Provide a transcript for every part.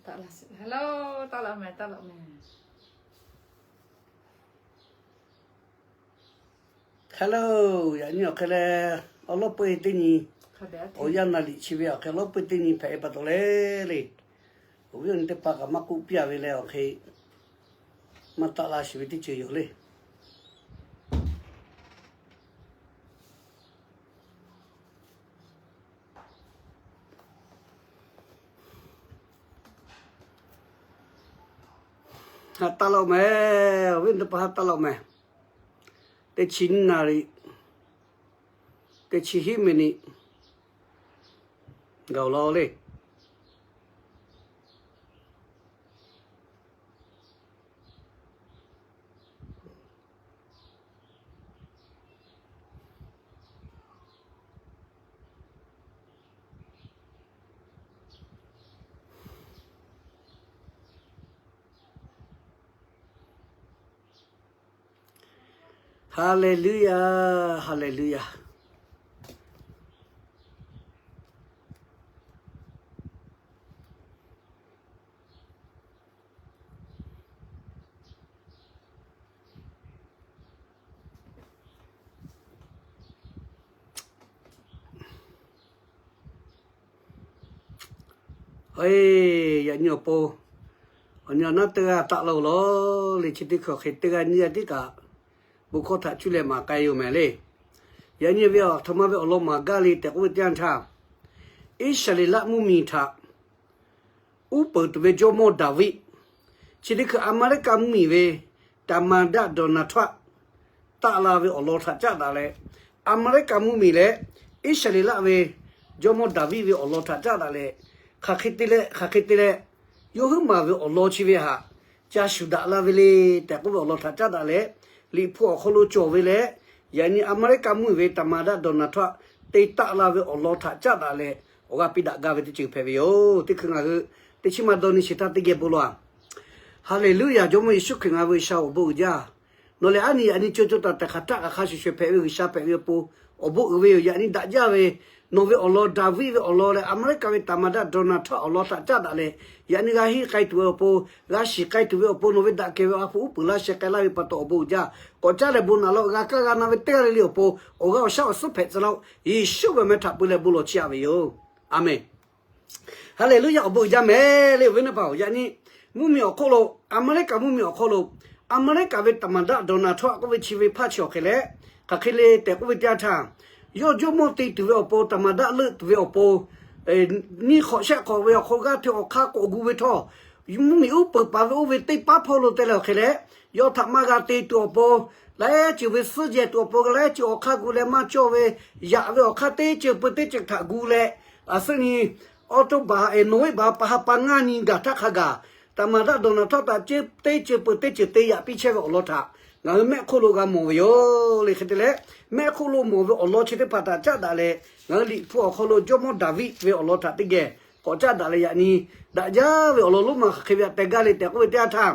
Hello, taˇ laꞈ mehˍ, taˇ laꞈ mehˍ. Hello, yaꞈ nyi awˬ hk'e leh, awˬ lawˉ peu teˇ nyi, awˬ yanˇ naˍ liꞈ chi ve awˬ hk'e lawˉ peu teˇ nyi hpehꞈ ve pa taw le le, awˬ viˉ awˬ nyi teˇ hpaˍ kaꞈ maˇ k'oˆ piˇ a ve leh awˬ hk'e maˇ taˆ la shiˍ ve teˇ ceuˬ yoˬ le. Ha taˆ laˇ-oˆ mehˍ, awˬ viˉ teˇ hpaˍ ha taˆ laˇ-oˆ mehˍ. Teˇ chi nyiˇ naˍ riˍ, teˇ chi hiˉ miˬniꞈ gaˬ law le. Haˍleˍluˆyaˍ, haˍleˍluˆyaˍ. Hei, yaꞈ nyi awˬ pon awˬ nyi awˬ naˉ teˇ g'aˇ taˆ la-oˬ lawˬ le. Chi teˇ hkui awˬ hk'e teˇ g'aˇ nyiˇ g'aˇ tiˉ kaꞈ, bon hkawˇ htaꞈ cuˇ leh maˍ k'ai yoˬ mehˍ le. Yaꞈ nyi ve awˬ htoꞈ ma ve awˬ lawn maˍ gaˇ le tehꞈ k'oˆ ve teˇ yanˇ htaˇ, Iˉsaˍreˍlaˆ mvuhˇmiˬ htaꞈ uˉ peunˍ tuˬ ve jawˇmawˇ Daˍviˆ, chi teˇ hkui Aˍmeˍriˆkaˆ mvuhˇmiˬ ve သမ္မတ Donald Trump taˆ la ve awˬ lawn htaꞈ caˉ daꞈ leh, Aˍmeˍriˆkaˆ mvuhˇmiˬ leh Iˉsaˍreˍlaˆ ve jawˇmawˇ Daˍviˆ ve awˬ lawn htaꞈ caˉ daꞈ leh, hk'aˬ hk'e te leh hk'aˬ hk'e te leh, yawˇ huiˉ maˬ ve awˬ lawn chi ve htaꞈ ca shuˍ daꞈ la ve le tehꞈ k'oˆ ve awˬ lawn htaꞈ caˉ daꞈ leh, Liꞈ hpu awˬ hk'aw lo cawˬ ve leh, yaꞈ nyi Aˍmeˍriˆkaˆ mvuhˇmiˬ ve သမ္မတ Donald Trump te taˆ la ve awˬ lawn htaꞈ caˉ daꞈ leh, awˬ g'aˇ piˇ daꞈ gaˇ ve teˇ ceuˬ hpehꞈ ve yoˬ. Teˇ hkui ngaˬ hui teˇ chiˉ maˇ dawˇ nyi sheˍ htaˇ teˇ geh bon lawˬ-a. Haˍleˍluˆyaˍ, Jawˇmawˇ Yeˍsuˆ Hkriꞈ ngaˬ hui ve G'uiˬsha awˬ bon uiˍ jaˇ. Nawˬ lehˬ aˉ nyi yaꞈ nyi co co taiˍ taiˍ hk'aˬ htaˆ kaꞈ hk'a shuˍ shuˍ hpehꞈ ve G'uiˬsha hpehꞈ ve awˬ pon awˬ bon uiˍ ve yoˬ. Yaꞈ nyi daꞈ jaˇ ve nawˬ ve awˬ lawn Daˍviˆ ve awˬ lawn leh Aˍmeˍriˆkaˆ ve သမ္မတ Donald Trump awˬ lawn htaꞈ caˉ daꞈ leh, yaꞈ nyi g'a henˇ k'ai tuˬ ve awˬ pon, g'a shiˍ k'ai tuˬ ve awˬ pon, nawˬ ve daꞈ kehˬ ve awˬ ha hpu uˉ peunˍ laˇ sheh k'ai laˇ ve pa taw awˬ bon uiˍ jaˇ. K'awꞈ caˉ leh bon naꞈ law g'a kaˇ g'a na ve teˇ g'aˇ le le awˬ pon awˬ g'aˇ awˬ shaˉ awˬ suhˉ hpehꞈ tcuh laˇ-oˆ. Yeˍsuˆ ve awˬ meh htaꞈ peu leh bon lawˬ chiˇ aꞈ ve yoˬ. Aˍmenˍ. Haˍleˍluˆyaˍ, awˬ bon uiˍ jaˇ mehˍ le, awˬ viˉ teˇ hpaˍ-oˬ. Yaꞈ nyi mvuhˇmiˬ awˬ hk'oˆ lo, Aˍmeˍriˆkaˆ mvuhˇmiˬ awˬ hk'oˆ lo, Aˍmeˍriˆkaˆ ve သမ္မတ Donald Trump k'oˆ ve chi ve hpaˇ chi awˬ hk'e leh, hk'aˬ hk'e le tehꞈ k'oˆ ve teˇ yanˇ htaˇ, yawˇ jawˇmawˇ te tuˬ ve awˬ pon, သမ္မတ leuˆ tuˬ ve awˬ pon, nyiˇ hk'awꞈ shehˆ hk'awꞈ ve awˬ hk'aw g'aˇ hteꞈ awˬ hk'aˇ k'awꞈ gu ve htawˇ, mvuhˇmiˬ uˉ peunˍ paˍ ve oˇ ve teˇ paˉ hpawˇ lo te leh awˬ hk'e leh, yawˇ htaꞈ maˇ g'a te tuˬ awˬ pon, laiˉ ceuˬ ve suhˉ jehˬ tuˬ awˬ pon, laiˉ ceuˬ awˬ hk'aˇ gu leh maˇ cawˇ ve, yaꞈ ve awˬ hk'aˇ teˇ ceuˬ peuˬ teˇ ceuˬ htaꞈ gu leh, a suhˉ nyi, October, November pa ha pa ngaˇ nyi gaˬ htaˇ hk'a gaˬ, သမ္မတ Donald Trump htaꞈ teˇ ceuˬ peuˬ teˇ ceuˬ te yaꞈ piˇ chehˇ ve awˬ lawn htaꞈ ngaˬ hui mehˆ hk'oˆ lo g'a mawˬ ve yoˬ le. Hk'e te leh, mehˆ hk'oˆ lo mawˬ ve awˬ lawn chi teˇ hpaˍ htaꞈ caˉ daꞈ leh, ngaˬ hui Liꞈ hpu awˬ hk'aw lo jawˇmawˇ Daˍviˆ ve awˬ lawn htaꞈ teˇ geh k'awꞈ caˉ daꞈ leh, yaꞈ nyi daꞈ jaˇ ve awˬ lawn lonˉ ma hk'aˬ hk'e ve htaꞈ teh gaˇ le tehꞈ k'oˆ ve teˇ yanˇ htaˇ,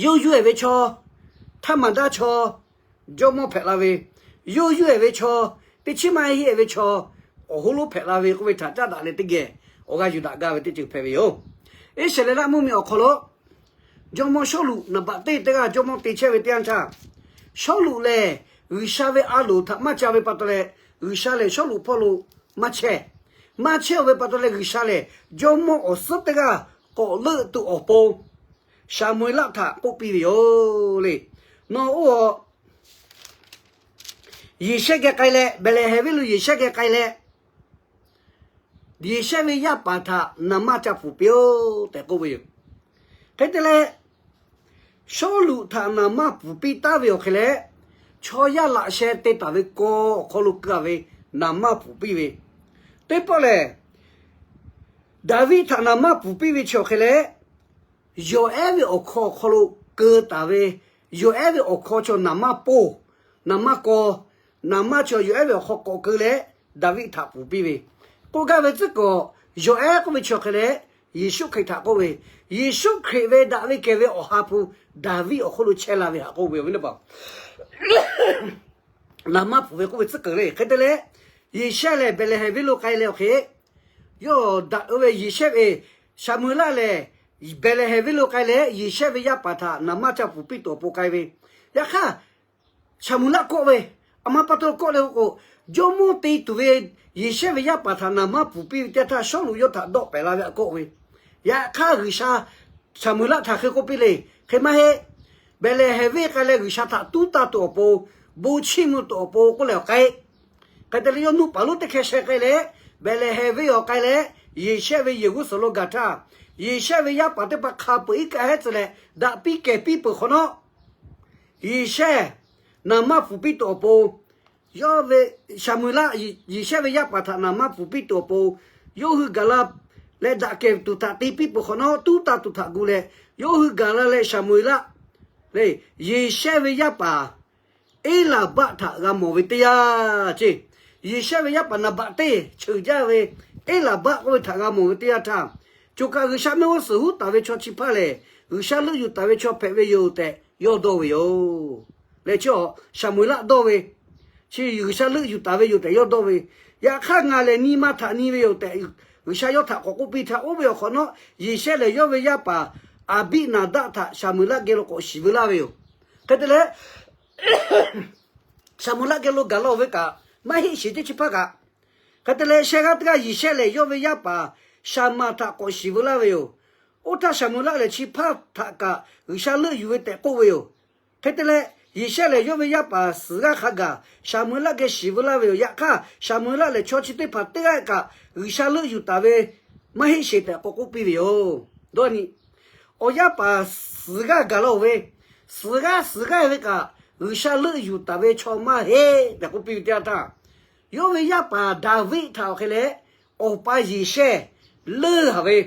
yawˇ yuˇ-ehˍ ve chaw, htaˇ maˍ daˇ chaw, jawˇmawˇ hpehꞈ la ve, yawˇ yuˇ-ehˍ ve chaw, teˇ chiˉ maˇ heˆ-ehˍ ve chaw, awˬ hoˉ lonˉ hpehꞈ la ve k'oˆ ve htaꞈ caˉ daꞈ leh teˇ geh awˬ g'aˇ yuˬ daꞈ gaˇ ve teˇ ceuˬ hpehꞈ ve yoˬ. Iˉsaˍreˍlaˆ mvuhˇmiˬ awˬ hk'aw lo jawˇmawˇ Sawˉluꞈ naˍ baꞈ teˇ teˇ g'aˇ jawˇmawˇ te chehˇ ve teˇ yanˇ htaˇ, Sawˉluꞈ lehˬ G'uiˬsha ve a loˍ htaꞈ maˇ ca ve pa taw leh, G'uiˬsha lehˬ Sawˉluꞈ hpawˇ lo maˇ chehˇ. Maˇ chehˇ-oˬ ve pa taw leh, G'uiˬsha lehˬ jawˇmawˇ awˬ suhˉ teˇ g'aˇ k'awꞈ leuˆ tuˬ awˬ pon, Saˍmo-eˍlaˆ htaꞈ k'oˆ piˇ ve yoˬ le. Nawˬ oˇ a Yeˍsehˇ geh k'ai leh, Behˍlehˍhehnˍ venˇ lo Yeˍsehˇ geh k'ai leh, Yeˍsehˇ ve yaˇ paˍ htaꞈ naˍ manˇ ca pfuhˍ piˇ-oˆ tehꞈ k'oˆ ve yoˬ. Hk'e te leh, Sawˉluꞈ htaꞈ naˍ manˇ pfuhˍ piˇ taˉ ve awˬ hk'e leh, chaw yaˇ laꞈ sheh te taˍ ve kaw awˬ hk'aw lo keu-a ve naˍ manˇ pfuhˍ piˇ ve, teˇ pawˆ lehˬ, Daˍviˆ htaꞈ naˍ manˇ pfuhˍ piˇ ve chi awˬ hk'e leh, yawˬ ehˉ ve awˬ hkaw awˬ hk'aw lo keu taˍ ve, yawˬ ehˉ ve awˬ hkaw chaw naˍ manˇ poˇ, naˍ manˇ kaw, naˍ manˇ chaw yawˬ ehˉ ve awˬ hk'aw k'awꞈ keu leh, Daˍviˆ htaꞈ pfuhˍ piˇ ve, k'oˆ gaˇ ve tcuhˉ kuiˬ, yawˬ ehˉ k'oˆ ve chi awˬ hk'e leh, Yeˍsuˆ Hkriꞈ htaꞈ k'oˆ ve, Yeˍsuˆ Hkriꞈ ve daꞈ ve kehˬ ve awˬ ha hpu Daˍviˆ awˬ hk'oˆ lo chehˇ la ve htaꞈ k'oˆ ve awˬ viˉ teˇ hpaˍ, naˍ manˇ pfuhˍ ve k'oˆ ve tcuhˉ kuiˬ le. Hk'e te leh, Yeˍsehˇ lehˬ Behˍlehˍhehnˍ venˇ lo k'ai leh awˬ hk'e, yawˇ daꞈ-o ve Yeˍsehˇ ve Saˍmo-eˍlaˆ lehˬ, Behˍlehˍhehnˍ venˇ lo k'ai leh, Yeˍsehˇ ve yaˇ paˍ htaꞈ naˍ manˇ ca puˍ piˇ tuˬ awˬ pon k'ai ve. Yaꞈ hk'aˇ, Saˍmo-eˍlaˆ kawˆ ve, a ma pa taw kawˆ leh k'o, jawˇmawˇ te tuˬ ve Yeˍsehˇ ve yaˇ paˍ htaꞈ naˍ manˇ puˍ piˇ ve teˇ yanˇ htaˇ, Sawˉluꞈ yawˇ htaꞈ dawˆ pehˍ la ve htaꞈ kawˆ ve. Yaꞈ hk'aˇ, G'uiˬsha Saˍmo-eˍlaˆ htaꞈ hk'e k'oˆ piˇ le, hk'e maˇ heˆ. Behˍlehˍhehnˍ venˇ k'ai leh G'uiˬsha htaꞈ tuˉ taˇ tuˬ awˬ pon, bon chiˇ mvuh tuˬ awˬ pon k'oˆ leh awˬ k'ai. Hk'e te leh, yawˇ nuˇ paˍ lonˉ teˇ hkeh sheh k'ai leh, Behˍlehˍhehnˍ venˇ awˬ k'ai leh, Yeˍsehˇ ve yehˬ g'uˇ suhˍ lo gaˬ htaˇ, Yeˍsehˇ ve yaˇ paˍ teˇ hpaˍ hk'a peuˬ iˉ kaˆ hehˉ tcuh leh, daꞈ piˇ kehˬ piˇ peuˬ hk'awꞈ nawˉ, Yeˍsehˇ naˍ manˇ puˍ piˇ tuˬ awˬ pon, yawˇ ve Saˍmo-eˍlaˆ, Yeˍsehˇ ve yaˇ paˍ htaꞈ naˍ manˇ puˍ piˇ tuˬ awˬ pon, yawˇ hui gaˬ la leh daꞈ kehˬ tuˬ htaꞈ te piˇ peuˬ hk'awꞈ nawˉ, tuˉ taˇ tuˬ htaꞈ gu leh, yawˇ hui gaˬ la leh Saˍmo-eˍlaˆ le, Yeˍsehˇ ve yaˇ paˍ Eˇlaˍbaˆ htaꞈ g'a mawˬ ve teˇ yanˇ ceˇ, Yeˍsehˇ ve yaˇ paˍ naˍ baꞈ teˇ cheuˬ jaˇ ve Eˇlaˍbaˆ k'oˆ ve htaꞈ g'a mawˬ ve teˇ yanˇ htaˇ, choˬ kaꞈ G'uiˬsha mehˆ g'uˇ suhˍ huˉ taˍ ve chaw chi hpaˇ lehˬ, G'uiˬsha leuˆ yuˬ taˍ ve chaw hpehꞈ ve yoˬ tehꞈ yawˇ dawˇ ve yoˬ. Leh chi Saˍmo-eˍlaˆ dawˇ ve, chi G'uiˬsha leuˆ yuˬ taˍ ve yoˬ tehꞈ yawˇ dawˇ ve. Yaꞈ hk'aˇ, ngaˬ lehˬ nyi ma htaꞈ nyi ve yoˬ tehꞈ G'uiˬsha yawˇ htaꞈ k'awꞈ k'oˆ piˇ htaˇ, oˇ ve awˬ hk'awꞈ nawˉ Yeˍsehˇ lehˬ yawˇ ve yaˇ paˍ Aˍbiˆnaˍdaˆ htaꞈ Saˍmo-eˍlaˆ geh lo k'awꞈ shiˍ veu laˇ ve yoˬ. Hk'e te leh, Saˍmo-eˍlaˆ geh lo gaˬ la ve kaꞈ maˇ heˆ sheˍ teˇ chi hpaˇ kaꞈ. Hk'e te leh, shehˆ g'aˇ teˇ g'aˇ Yeˍsehˇ lehˬ yawˇ ve yaˇ paˍ Shaˍmaˍ htaꞈ k'awꞈ shiˍ veu laˇ ve yoˬ. Oˇ htaˇ Saˍmo-eˍlaˆ lehˬ chi hpaˇ htaꞈ kaꞈ G'uiˬsha leuˆ yuˬ ve tehꞈ k'oˆ ve yoˬ. Hk'e te leh, Yeˍsehˇ lehˬ yawˇ ve yaˇ paˍ suhˍ g'aˇ hk'a gaˬ Saˍmo-eˍlaˆ geh shiˍ veu laˇ ve yoˬ. Yaꞈ hk'aˇ, Saˍmo-eˍlaˆ lehˬ chaw chi teˇ hpaˍ teˇ g'aˇ kaꞈ G'uiˬsha leuˆ yuˬ taˍ ve maˇ heˆ sheˍ tehꞈ k'awꞈ k'oˆ piˇ ve yoˬ. Dawˇ nyi, awˬ yaˇ paˍ suhˍ g'aˇ gaˬ la-oˬ ve, suhˍ g'aˇ suhˍ g'aˇ ve kaꞈ G'uiˬsha leuˆ yuˬ taˍ ve chaw maˇ heˆ tehꞈ k'oˆ piˇ ve teˇ yanˇ htaˇ, yawˇ ve yaˇ paˍ Daˍviˆ htaꞈ awˬ hk'e leh awˬ pa Yeˍsehˇ leuˆ haˍ ve,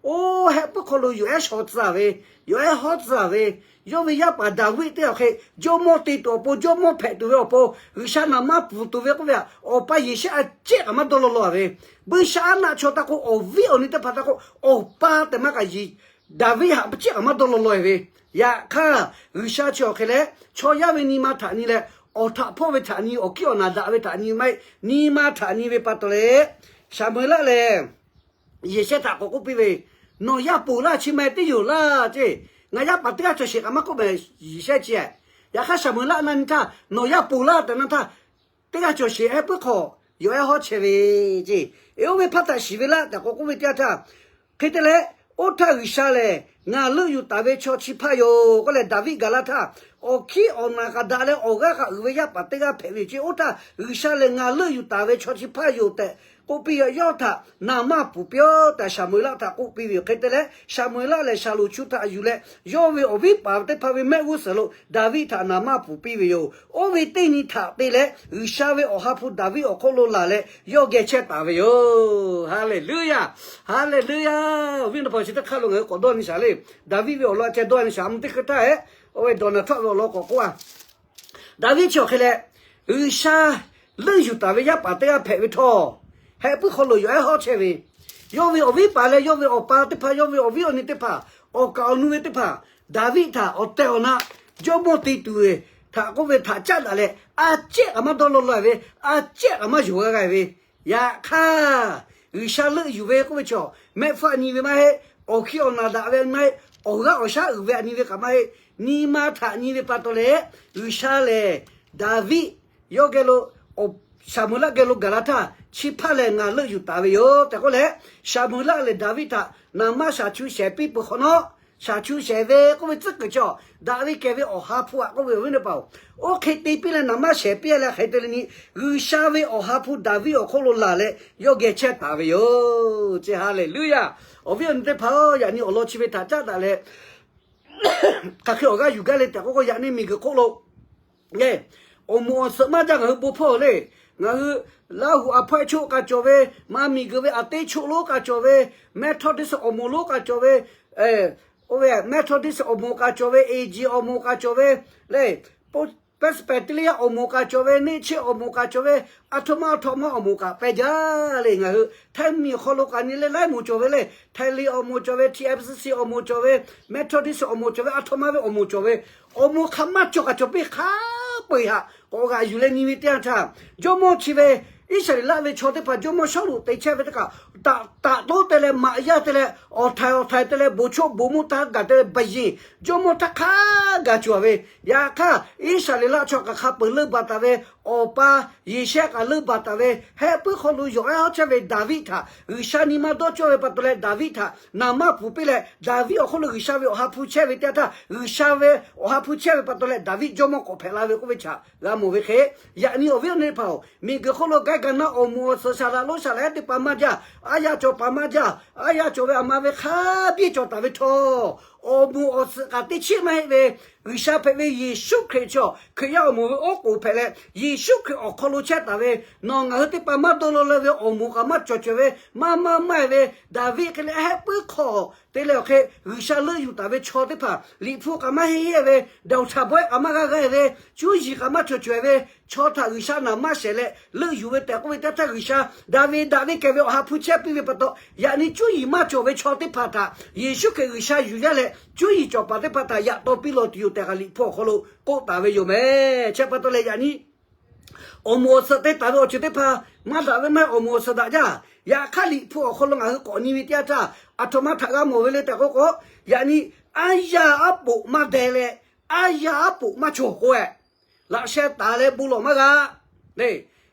oˇ heh puiˉ hk'aw lo yawˬ ehˉ shaw tcuh ve, yawˬ ehˉ hawˉ tcuh ve, yawˇ ve yaˇ paˍ Daˍviˆ teˇ hk'e jawˇmawˇ te tuˬ awˬ pon, jawˇmawˇ hpehꞈ tuˬ ve awˬ pon, G'uiˬsha naˍ manˇ puˍ tuˬ ve k'oˆ ve htaꞈ awˬ pa Yeˍsehˇ a ciˉ kaꞈ maˇ dawˇ law law ve, buiˇshaˆaˉnaˆ chaw htaˇ k'o, awˬ viˉ awˬ nyi teˇ hpaˍ htaˇ k'o, awˬ pa tehꞈ maˇ k'aꞈ yiˍ Daˍviˆ htaꞈ a ciˉ kaꞈ maˇ dawˇ law law ve. Yaꞈ hk'aˇ, G'uiˬsha chi awˬ hk'e leh chaw yaˇ ve nyi ma htaꞈ nyi leh, awˬ htaꞈ hpawˇ ve htaꞈ nyi, awˬ hkiˉ awˬ naˬ daꞈ ve htaꞈ nyi maˇ heˆ, nyi ma htaꞈ nyi ve pa taw leh, Saˍmo-eˍlaˆ lehˬ Yeˍsehˇ htaꞈ k'awꞈ k'oˆ piˇ ve, Nawˬ yaˇ ponˬ laˇ chi ma teˇ yoˬ laˇ ceˇ. Ngaˬ yaˇ paˍ teˇ g'aˇ cawˬ sheˍ kaꞈ maˇ k'oˆ mehˍ Yeˍsehˇ chi. Yaꞈ hk'aˇ, Saˍmo-eˍlaˆ na nyi htaˇ, Nawˬ yaˇ ponˬ laˇ tehꞈ na htaˇ, teˇ g'aˇ cawˬ sheˍ ehˉ puiˉ hk'aw yawˬ ehˉ hawˉ chehˇ ve ceˇ. Eˬ, oˇ ve hpaˇ htaꞈ shiˍ ve laˇ tehꞈ k'awꞈ k'oˆ ve teˇ yanˇ htaˇ, hk'e te leh, Oˇ htaˇ G'uiˬsha lehˬ ngaˬ leuˆ yuˬ taˍ ve chaw chi hpaˇ yoˬ k'oˆ leh Daˍviˆ gaˬ la htaˇ, awˬ hkiˉ awˬ naˬ k'aꞈ daꞈ leh awˬ g'aˇ k'aꞈ uiˍ ve yaˇ paˍ teˇ g'aˇ hpehꞈ ve yoˬ ceˇ. Oˇ htaˇ G'uiˬsha lehˬ ngaˬ leuˆ yuˬ taˍ ve chaw chi hpaˇ yoˬ tehꞈ k'oˆ piˇ, yawˇ htaꞈ naˍ manˇ puˍ piˇ-oˆ tehꞈ Saˍmo-eˍlaˆ htaꞈ k'oˆ piˇ ve yoˬ. Hk'e te leh, Saˍmo-eˍlaˆ lehˬ Shaˍlonˍ chu htaꞈ yuˬ leh, yawˇ ve awˬ viˉ paˍ teˇ hpaˍ ve mehˆ g'uˇ suhˍ lo Daˍviˆ htaꞈ naˍ manˇ puˍ piˇ ve yoˬ. Oˇ ve teˇ nyi htaꞈ te leh G'uiˬsha ve awˬ ha hpu Daˍviˆ awˬ hk'oˆ lo laˬ leh yawˇ geh chehˇ taˍ ve yoˬ. Haˍleˍluˆyaˇ, haˍleˍluˆyaˇ. Awˬ viˉ awˬ nyi teˇ hpaˍ chi teˇ hk'aˇ lo ngaˬ hui k'awꞈ dawˇ nyi shaˍ le. Daˍviˆ ve awˬ lawn a ceh dawˇ nyi shaˍ, a mvuh teˇ hkui htaˇ hehꞈ, oˇ ve Donald Trump ve awˬ lawn k'awꞈ k'oˆ-a. Daˍviˆ chi awˬ hk'e leh, G'uiˬsha leuˆ yuˬ taˍ ve yaˇ paˍ teˇ g'aˇ hpehꞈ ve htawˇ, heh puiˉ hk'aw lo yawˬ ehˉ hawˉ chehˇ ve, yawˇ ve awˬ viˉ paˍ leh yawˇ ve awˬ pa teˇ hpaˍ, yawˇ ve awˬ viˉ awˬ nyi teˇ hpaˍ, awˬ kaˍ awˬ nu ve teˇ hpaˍ, Daˍviˆ htaꞈ awˬ tehˬ awˬ na jawˇmawˇ te tuˬ ve htaꞈ k'oˆ ve htaꞈ caˉ daꞈ leh, a ciˉ kaꞈ maˇ dawˇ law law ve, a ciˉ kaꞈ maˇ yonˍ g'a g'a ve, yaꞈ hk'aˇ, G'uiˬsha leuˆ yuˬ ve k'oˆ ve chaw, mehˆ hpfuhˇ a nyi ve maˇ heˆ, awˬ hkiˉ awˬ naˬ daꞈ ve maˇ heˆ, awˬ g'aˇ awˬ shaˉ uiˍ ve a nyi ve kaꞈ maˇ heˆ, nyi ma htaꞈ nyi ve pa taw leh, G'uiˬsha lehˬ Daˍviˆ yawˇ geh lo, Saˍmo-eˍlaˆ geh lo gaˬ la htaˇ, chi hpaˇ lehˬ ngaˬ leuˆ yuˬ taˍ ve yoˬ tehꞈ k'oˆ leh, Saˍmo-eˍlaˆ lehˬ Daˍviˆ htaꞈ naˍ manˇ shaˍ chu shehˍ piˇ peuˬ hk'awꞈ nawˉ, shaˍ chu shehˍ ve k'oˆ ve tcuhˉ kuiˬ chaw, daꞈ ve kehˬ ve awˬ ha hpu aꞈ k'oˆ ve awˬ viˉ awˬ nyi teˇ hpaˍ-oˬ, oˇ hk'e te piˇ leh naˍ manˇ shehˍ piˇ leh hk'e te leh nyi, G'uiˬsha ve awˬ ha hpu Daˍviˆ awˬ hk'oˆ lo laˬ leh yawˇ geh chehˇ taˍ ve yoˬ ceˇ. Haˍleˍluˆyaˇ. Awˬ viˉ awˬ nyi teˇ hpaˍ-oˬ, yaꞈ nyi awˬ lawn chi ve htaꞈ caˉ daꞈ leh, hk'aˬ hk'e awˬ g'aˇ yuˬ gaˇ le tehꞈ k'oˆ k'o, yaꞈ nyi miˬguiˬ hk'oˆ lo le, awˬ moˍ awˬ suhˍ maˇ jaˇ ngaˬ hui bon hpawˇ le. Ngaˬ hui Laˇhuˍ a hpawehˇ choˆ k'a cawˬ ve, maˇ miˬguiˬ ve a teˇ choˆ lonˉ k'a cawˬ ve, Methodist awˬ moˍ lonˉ k'a cawˬ ve, oˇ ve Methodist awˬ moˍ k'a cawˬ ve, AG awˬ moˍ k'a cawˬ ve le, Presbyterian awˬ moˍ k'a cawˬ ve, Neˇ chehˇ awˬ moˍ k'a cawˬ ve, a htoꞈ ma a htoꞈ ma awˬ moˍ kaꞈ pehˇ jaˇ le. Ngaˬ hui Htaiˇ miˬ awˬ hk'aw lo k'aꞈ nyi leh laiˉ moˍ cawˬ ve le, Htaiˇ le awˬ moˍ cawˬ ve, TFCC awˬ moˍ cawˬ ve, Methodist awˬ moˍ cawˬ ve, a htoꞈ ma ve awˬ moˍ cawˬ ve, awˬ moˍ hk'a maˇ cawˬ kaꞈ cawˬ piˇ hk'a peu-eˬ htaꞈ k'awꞈ g'aꞈ yuˬ leh nyi ve teˇ yanˇ htaˇ, jawˇmawˇ chi ve Iˉsaˍreˍlaˆ ve chaw teˇ hpaˍ jawˇmawˇ Sawˉluꞈ te chehˇ ve teˇ kaꞈ, taꞈ taꞈ toˉ te leh maꞈ yaˇ te leh awˬ htaiˍ awˬ htaiˍ te leh bon choˆ bon muˇ taˇ gaˬ te leh baˬ yeˬ jawˇmawˇ htaˇ hk'a gaˬ cawˬ ve. Yaꞈ hk'aˇ, Iˉsaˍreˍlaˆ chaw kaꞈ hk'a peuˬ leuˆ baˬ taˍ ve, awˬ pa Yeˍsehˇ kaꞈ leuˆ baˬ taˍ ve, heh puiˉ hk'aw lo yawˬ ehˉ hawˉ chehˇ ve Daˍviˆ htaꞈ G'uiˬsha nyi ma dawˇ cawˇ ve pa taw leh Daˍviˆ htaꞈ naˍ maˇ puˍ piˇ leh, Daˍviˆ awˬ hk'oˆ lo G'uiˬsha ve awˬ ha hpu chehˇ ve teˇ yanˇ htaˇ, G'uiˬsha ve awˬ ha hpu chehˇ ve pa taw leh Daˍviˆ jawˇmawˇ k'awꞈ hpehꞈ la ve k'oˆ ve htaꞈ g'a mawˬ ve hk'e, yaꞈ nyi awˬ viˉ awˬ nyi teˇ hpaˍ-oˬ, miˬguiˬ hk'oˆ lo gaˇ gaˇ naˆ awˬ moˍ awˬ suhˍ saˍ laꞈ lonˉ saˍ laꞈ ehˉ teˇ hpaˍ maˇ jaˇ, aˉ yaˇ cawˬ paˍ maˇ jaˇ, aˉ yaˇ cawˬ ve aˬ ma ve hk'a biˇ cawˬ taˍ ve htawˇ, awˬ moˍ awˬ suhˍ kaꞈ teˇ chiˉ maˇ heˆ ve, G'uiˬsha hpehꞈ ve Yeˍsuˆ Hkriꞈ chaw Hkriꞈ yaˇ awˬ moˍ ve oˉ k'oˍ hpehꞈ leh, Yeˍsuˆ Hkriꞈ awˬ hk'aw lo chehˇ taˍ ve, nawˬ ngaˬ hui teˇ hpaˍ maˇ dawˇ law leh ve awˬ moˍ kaꞈ maˇ cawˬ cawˬ ve, maˇ maˇ maˇ ve, Daˍviˆ hk'e leh heh puiˉ hk'aw te leh awˬ hk'e G'uiˬsha leuˆ yuˬ taˍ ve chaw teˇ hpaˍ, liꞈ hpu kaꞈ maˇ heˆ heˆ ve, daꞈ htaꞈ bawehˇ kaꞈ maˇ g'aˇ g'aˇ ve, cuˇ yiˍ kaꞈ maˇ cawˬ cawˬ ve chaw htaꞈ G'uiˬsha naˍ maˇ shehˍ leh leuˆ yuˬ ve tehꞈ k'oˆ ve teˇ htaˇ, G'uiˬsha Daˍviˆ daꞈ ve kehˬ ve awˬ ha hpu chehˇ piˇ ve pa taw, yaꞈ nyi cuˇ yiˍ maˇ cawˬ ve chaw teˇ hpaˍ htaꞈ Yeˍsuˆ Hkriꞈ G'uiˬsha yuˬ yaˇ leh cuˇ yiˍ cawˬ paˍ teˇ hpaˍ htaꞈ yaꞈ taw piˇ law tuˬ yoˬ tehꞈ kaꞈ liꞈ hpu awˬ hk'aw lo k'oˆ taˍ ve yoˬ meh. Chi pa taw leh yaꞈ nyi awˬ moˍ awˬ suhˍ te taˍ ve awˬ ceuˬ teˇ hpaˍ maˇ daꞈ ve maˇ heˆ, awˬ moˍ awˬ suhˍ daꞈ jaˇ. Yaꞈ hk'aˇ liꞈ hpu awˬ hk'aw lo ngaˬ hui k'awꞈ nyi ve teˇ yanˇ htaˇ, aˬ htoꞈ ma htaꞈ g'a mawˬ ve le tehꞈ k'oˆ k'o, yaꞈ nyi aˉ yaˇ aˉ poꞈ maˇ deh leh, aˉ yaˇ aˉ poꞈ maˇ cawˬ k'o, laꞈ sheh taˍ leh bon lawˬ maˇ g'a le.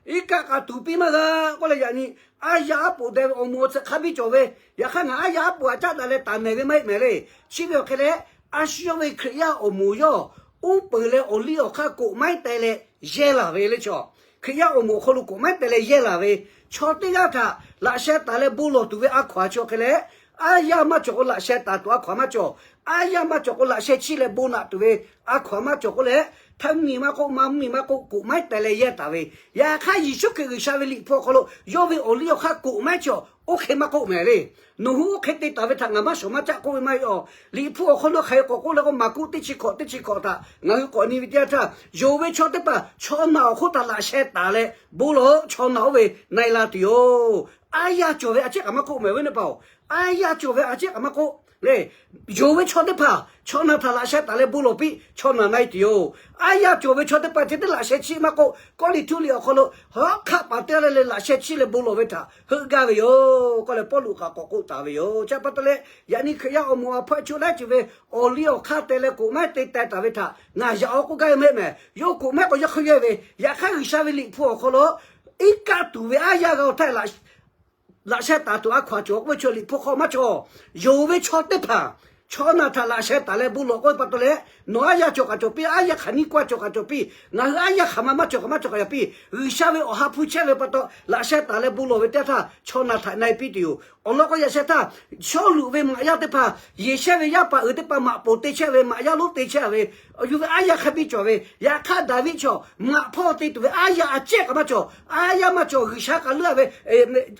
Iˉ kaˆ k'a tuˍ piˇ maˇ g'a k'oˆ leh, yaꞈ nyi aˉ yaˇ aˉ poꞈ deh ve awˬ moˍ awˬ suhˍ hk'a biˇ cawˬ ve, yaꞈ hk'aˇ ngaˬ aˉ yaˇ aˉ poꞈ aꞈ caˉ daꞈ leh taˍ mehˍ ve maˇ heˆ mehˍ le. Chi ve awˬ hk'e leh, a shu yawˇ ve Hkriꞈ yaˇ awˬ moˍ yawˇ uˉ peunˍ leh awˬ liˇ awˬ hk'aˇ koꞈ maiˉ teh leh yehˇ laˬ ve le chaw. Hkriꞈ yaˇ awˬ moˍ awˬ hk'aw lo koꞈ maiˉ teh leh yehˇ laˬ ve chaw teˇ g'aˇ htaꞈ laꞈ sheh taˍ leh bon lawˬ tuˬ ve a hkaw-anˬ chi awˬ hk'e leh, aˉ yaˇ maˇ cawˬ k'o laꞈ sheh taˍ tuˬ a hkaw-anˬ maˇ cawˬ. Aˉ yaˇ maˇ cawˬ k'o laꞈ sheh chiˇ leh bon naꞈ tuˬ ve a hkaw-anˬ maˇ cawˬ k'oˆ leh, htaˇ miˬ maˇ k'oˆ, maˇ miˬ maˇ k'oˆ, koꞈ maiˉ teh leh yehˇ taˍ ve. Yaꞈ hk'aˇ Yeˍsuˆ Hkriꞈ G'uiˬsha ve liꞈ hpu awˬ hk'aw lo yawˇ ve awˬ liˇ awˬ hk'aˇ koꞈ maiˉ cawˬ. Oˇ hk'e maˇ k'oˆ mehˍ le. Nawˬ hui oˇ hk'e te taˍ ve htaꞈ ngaˬ maˇ shawˍ maˇ caˆ k'oˆ ve maˇ heˆ aˬ. Liꞈ hpu awˬ hk'aw lo hk'aˬ hk'e k'awꞈ k'oˆ leh k'o, Maˍkuˆ teˇ chi hkawꞈ teˇ chi hkawꞈ htaꞈ ngaˬ hui k'awꞈ nyi ve teˇ yanˇ htaˇ, yonˍ ve chaw teˇ hpaˍ chaw naˬ awˬ hk'oˆ htaꞈ laꞈ sheh taˍ leh bon lawˬ, chaw naˬ oˇ ve na e la tuˬ yoˬ. Aˉ yaˇ cawˬ ve a ciˉ kaꞈ maˇ k'oˆ mehˍ ve ne paˍ-oˬ. Aˉ yaˇ cawˬ ve a ciˉ kaꞈ maˇ k'oˆ le. Yonˍ ve chaw teˇ hpaˍ chaw naˬ htaꞈ laꞈ sheh taˍ leh bon lawˬ piˇ, chaw naˬ na e tuˬ yoˬ. Aˉ yaˇ cawˬ ve chaw teˇ hpaˍ ceh tiˉ laꞈ sheh chiˇ maˇ k'oˆ, Kawˇrenˍhtuˆ liꞈ awˬ hk'aw lo hawˉ hk'aˆ paˍ teˇ g'aˇ le le laꞈ sheh chiˇ leh bon lawˬ ve htaꞈ heuˆ gaˇ ve yoˬ k'oˆ leh Pawˇluꞈ kaꞈ k'awꞈ k'oˆ taˍ ve yoˬ. Chi pa taw leh, yaꞈ nyi Hkriꞈ yaˇ awˬ moˍ awˬ hpawehˇ choˆ laiˉ ceuˬ ve awˬ liˇ awˬ hk'aˇ teh leh koꞈ maiˉ te teh taˍ ve htaꞈ ngaˬ yaꞈ awˬ k'oˆ gaˇ ve maˇ heˆ mehˍ. Yawˇ koꞈ maiˉ k'awꞈ yaˇ hk'aˇ yehˇ ve, yaꞈ hk'aˇ G'uiˬsha ve liꞈ hpu awˬ hk'aw lo iˉ kaˆ tuˬ ve aˉ yaˇ g'a awˬ htaˇ laꞈ sheh taˍ tuˬ a hkaw-anˬ cawˬ k'oˆ ve chaw liꞈ hpu hk'aw maˇ cawˬ. Yonˍ ve chaw teˇ hpaˍ chaw naˬ htaꞈ laꞈ sheh taˍ leh bon lawˬ k'oˆ ve pa taw leh, nawˬ aˉ yaˇ cawˬ kaꞈ cawˬ piˇ, aˉ yaˇ hk'aˬ nyiˇ k'oˆ cawˬ kaꞈ cawˬ piˇ, ngaˬ hui aˉ yaˇ hk'aˬ ma maˇ cawˬ kaꞈ maˇ cawˬ kaꞈ cawˬ piˇ, G'uiˬsha ve awˬ ha hpu chehˇ ve pa taw laꞈ sheh taˍ leh bon lawˬ ve teˇ htaˇ chaw naˬ htaꞈ na e piˇ tuˬ yoˬ. Awˬ lawn k'o yaꞈ sheh htaˇ, Sawˉluꞈ ve maꞈ yaˇ teˇ hpaˍ, Yeˍsehˇ ve yaˇ paˍ uiˍ teˇ hpaˍ maꞈ poˍ te chehˇ ve, maꞈ yaˇ lonˉ te chehˇ ve, yonˍ ve aˉ yaˇ hk'a biˇ cawˬ ve, yaꞈ hk'aˇ Daˍviˆ chaw maꞈ hpawˇ te tuˬ ve aˉ yaˇ a cehˇ kaꞈ maˇ cawˬ. Aˉ yaˇ maˇ cawˬ, G'uiˬsha kaꞈ leuˆ-a ve,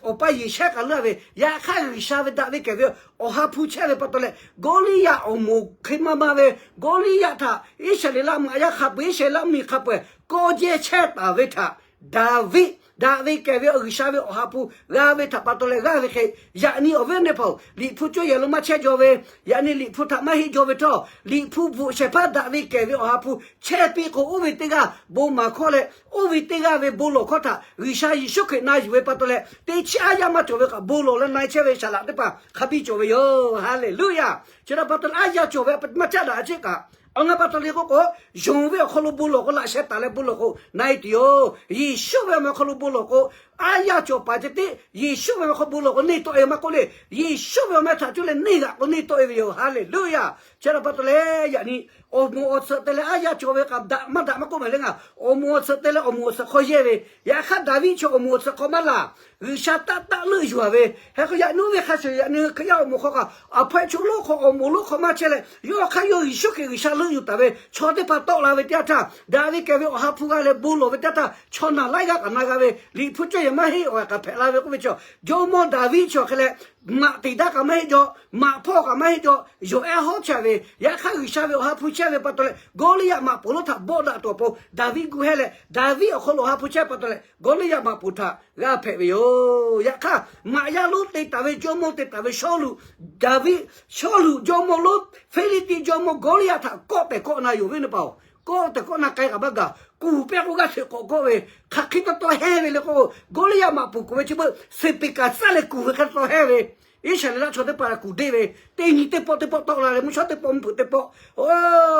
Awˬ pa Yeˍsehˇ kaꞈ leuˆ-a ve, yaꞈ hk'aˇ G'uiˬsha ve daꞈ ve kehˬ ve awˬ ha hpu chehˇ ve pa taw leh, Gawˇliˇyaꞈ awˬ moˍ hk'e maˇ maˇ ve, Gawˇliˇyaꞈ htaꞈ Iˉsaˍreˍlaˆ maꞈ yaˇ hk'a peu-eˬ, Iˉsaˍreˍlaˆ miˬ hk'a peu-eˬ kawˇ jehˇ chehˇ taˍ ve htaꞈ Daˍviˆ daꞈ ve kehˬ ve G'uiˬsha ve awˬ ha hpu g'a ve htaꞈ pa taw leh g'aˇ ve hk'e, yaꞈ nyi awˬ viˉ awˬ nyi hpaˍ-oˬ, Liꞈ hpu cawˇ yehˬ lo maˇ chehˇ jaw ve, yaꞈ nyi Liꞈ hpu htaꞈ maˇ heˆ jaw ve htawˇ, Liꞈ hpu bvuhꞈ shehˍ hpaˇ daꞈ ve kehˬ ve awˬ ha hpu chehˇ piˇ k'o, oˇ ve teˇ g'aˇ bon maˍ hkawˇ leh, oˇ ve teˇ g'aˇ ve bon lawˬ hkawˇ htaꞈ G'uiˬsha Yeˍsuˆ Hkriꞈ na yuˬ ve pa taw leh, teˇ chiˉ aˉ yaˇ maˇ cawˬ ve kaꞈ bon lawˬ leh na e chehˇ ve saˍ laꞈ teˇ hpaˍ hk'a biˇ cawˬ ve yoˬ. Haˍleˍluˆyaꞈ. Chi htaꞈ pa taw leh aˉ yaˇ cawˬ ve maˇ caˉ daꞈ a ciˉ kaꞈ, awˬ na pa taw leh k'oˆ k'o, yonˍ ve awˬ hk'aw lo bon lawˬ k'o, laꞈ sheh taˍ leh bon lawˬ k'o na e tuˬ yoˬ. Yeˍsuˆ ve awˬ meh awˬ hk'aw lo bon lawˬ k'o, aˉ yaˇ cawˬ paˍ ceh tiˉ Yeˍsuˆ ve awˬ meh hk'aw bon lawˬ k'o neˇ tawˆ e maˇ k'oˆ le. Yeˍsuˆ ve awˬ meh htaꞈ cuˇ leh neˇ g'aꞈ k'o neˇ tawˆ e ve yoˬ. Haˍleˍluˆyaꞈ. Chi htaꞈ pa taw leh yaꞈ nyi awˬ moˍ awˬ tsuhꞈ te leh aˉ yaˇ cawˬ ve kaꞈ daꞈ maˇ daꞈ maˇ k'oˆ mehˍ le. Ngaˬ awˬ moˍ awˬ tsuhꞈ te leh awˬ moˍ awˬ tsuhꞈ hk'aw yehˇ ve, yaꞈ hk'aˇ Daˍviˆ chaw awˬ moˍ awˬ tsuhꞈ hk'aw maˇ laˬ. G'uiˬsha taˆ taˆ leuˆ yuˬ-a ve, hk'e k'o yaꞈ nyi oˇ ve hk'a shuˍ yaꞈ nyi Hkriꞈ yaˇ awˬ moˍ hk'aw kaꞈ, aˬ hpawehˇ chaw lonˉ hk'aw awˬ moˍ lonˉ hk'aw maˇ chehˇ leh, yawˇ hk'aˇ yawˇ Yeˍsuˆ Hkriꞈ G'uiˬsha leuˆ yuˬ taˍ ve chaw teˇ hpaˍ tawˆ la ve teˇ yanˇ htaˇ, daꞈ ve kehˬ ve awˬ ha hpu g'a leh bon lawˬ ve teˇ yanˇ htaˇ, chaw naˬ laiˉ g'aˇ kaꞈ na g'a ve, Liꞈ hpu cawˇ yehˬ maˇ heˆ awˬ kaꞈ hpehꞈ la ve k'oˆ ve chaw, jawˇmawˇ Daˍviˆ chaw hk'e leh, maꞈ teꞈ daˇ kaꞈ maˇ heˆ jaw, maꞈ hpawˇ kaꞈ maˇ heˆ jaw, yawˬ ehˉ hawˉ chehˇ ve, yaꞈ hk'aˇ G'uiˬsha ve awˬ ha hpu chehˇ ve pa taw leh, Gawˇliˇyaꞈ maꞈ poˍ lonˉ htaꞈ bawˆ daꞈ tuˬ awˬ pon Daˍviˆ gu hehˇ leh, Daˍviˆ awˬ hk'aw lo awˬ ha hpu chehˇ pa taw leh, Gawˇliˇyaꞈ maꞈ poˍ htaꞈ g'a hpehꞈ ve yoˬ. Yaꞈ hk'aˇ, maꞈ yaˇ lonˉ te taˍ ve jawˇmawˇ te taˍ ve Sawˉluꞈ, Daˍviˆ, Sawˉluꞈ jawˇmawˇ lonˉ Hpiˇliˇtiˆ jawˇmawˇ Gawˇliˇyaꞈ htaꞈ kawˆ pehˍ kawˆ na yoˬ ve ne paˍ-oˬ. kawˆ tehꞈ kawˆ na k'ai kaꞈ maˇ gaˬ. Kuˬ pehˇ k'o g'aˇ hteꞈ k'awꞈ kawˆ ve, hk'aˬ hk'e taw taw hehnˇ ve le k'o, Goˇliˇyaꞈ maꞈ puˍ kuˬ ve chi beuꞈ seˍ peˍ kaꞈ tcuhˉ leh kuˬ ve hk'e taw taw hehnˇ ve, Iˉsaˍreˍlaˆ chaw teˇ hpaˍ kuˬ deˇ ve, teˇ nyi teˇ pawˆ teˇ pawˆ tawˆ la leh mvuhˇ shawˉ teˇ pawˆ mvuhˇ hpeuꞈ teˇ pawˆ,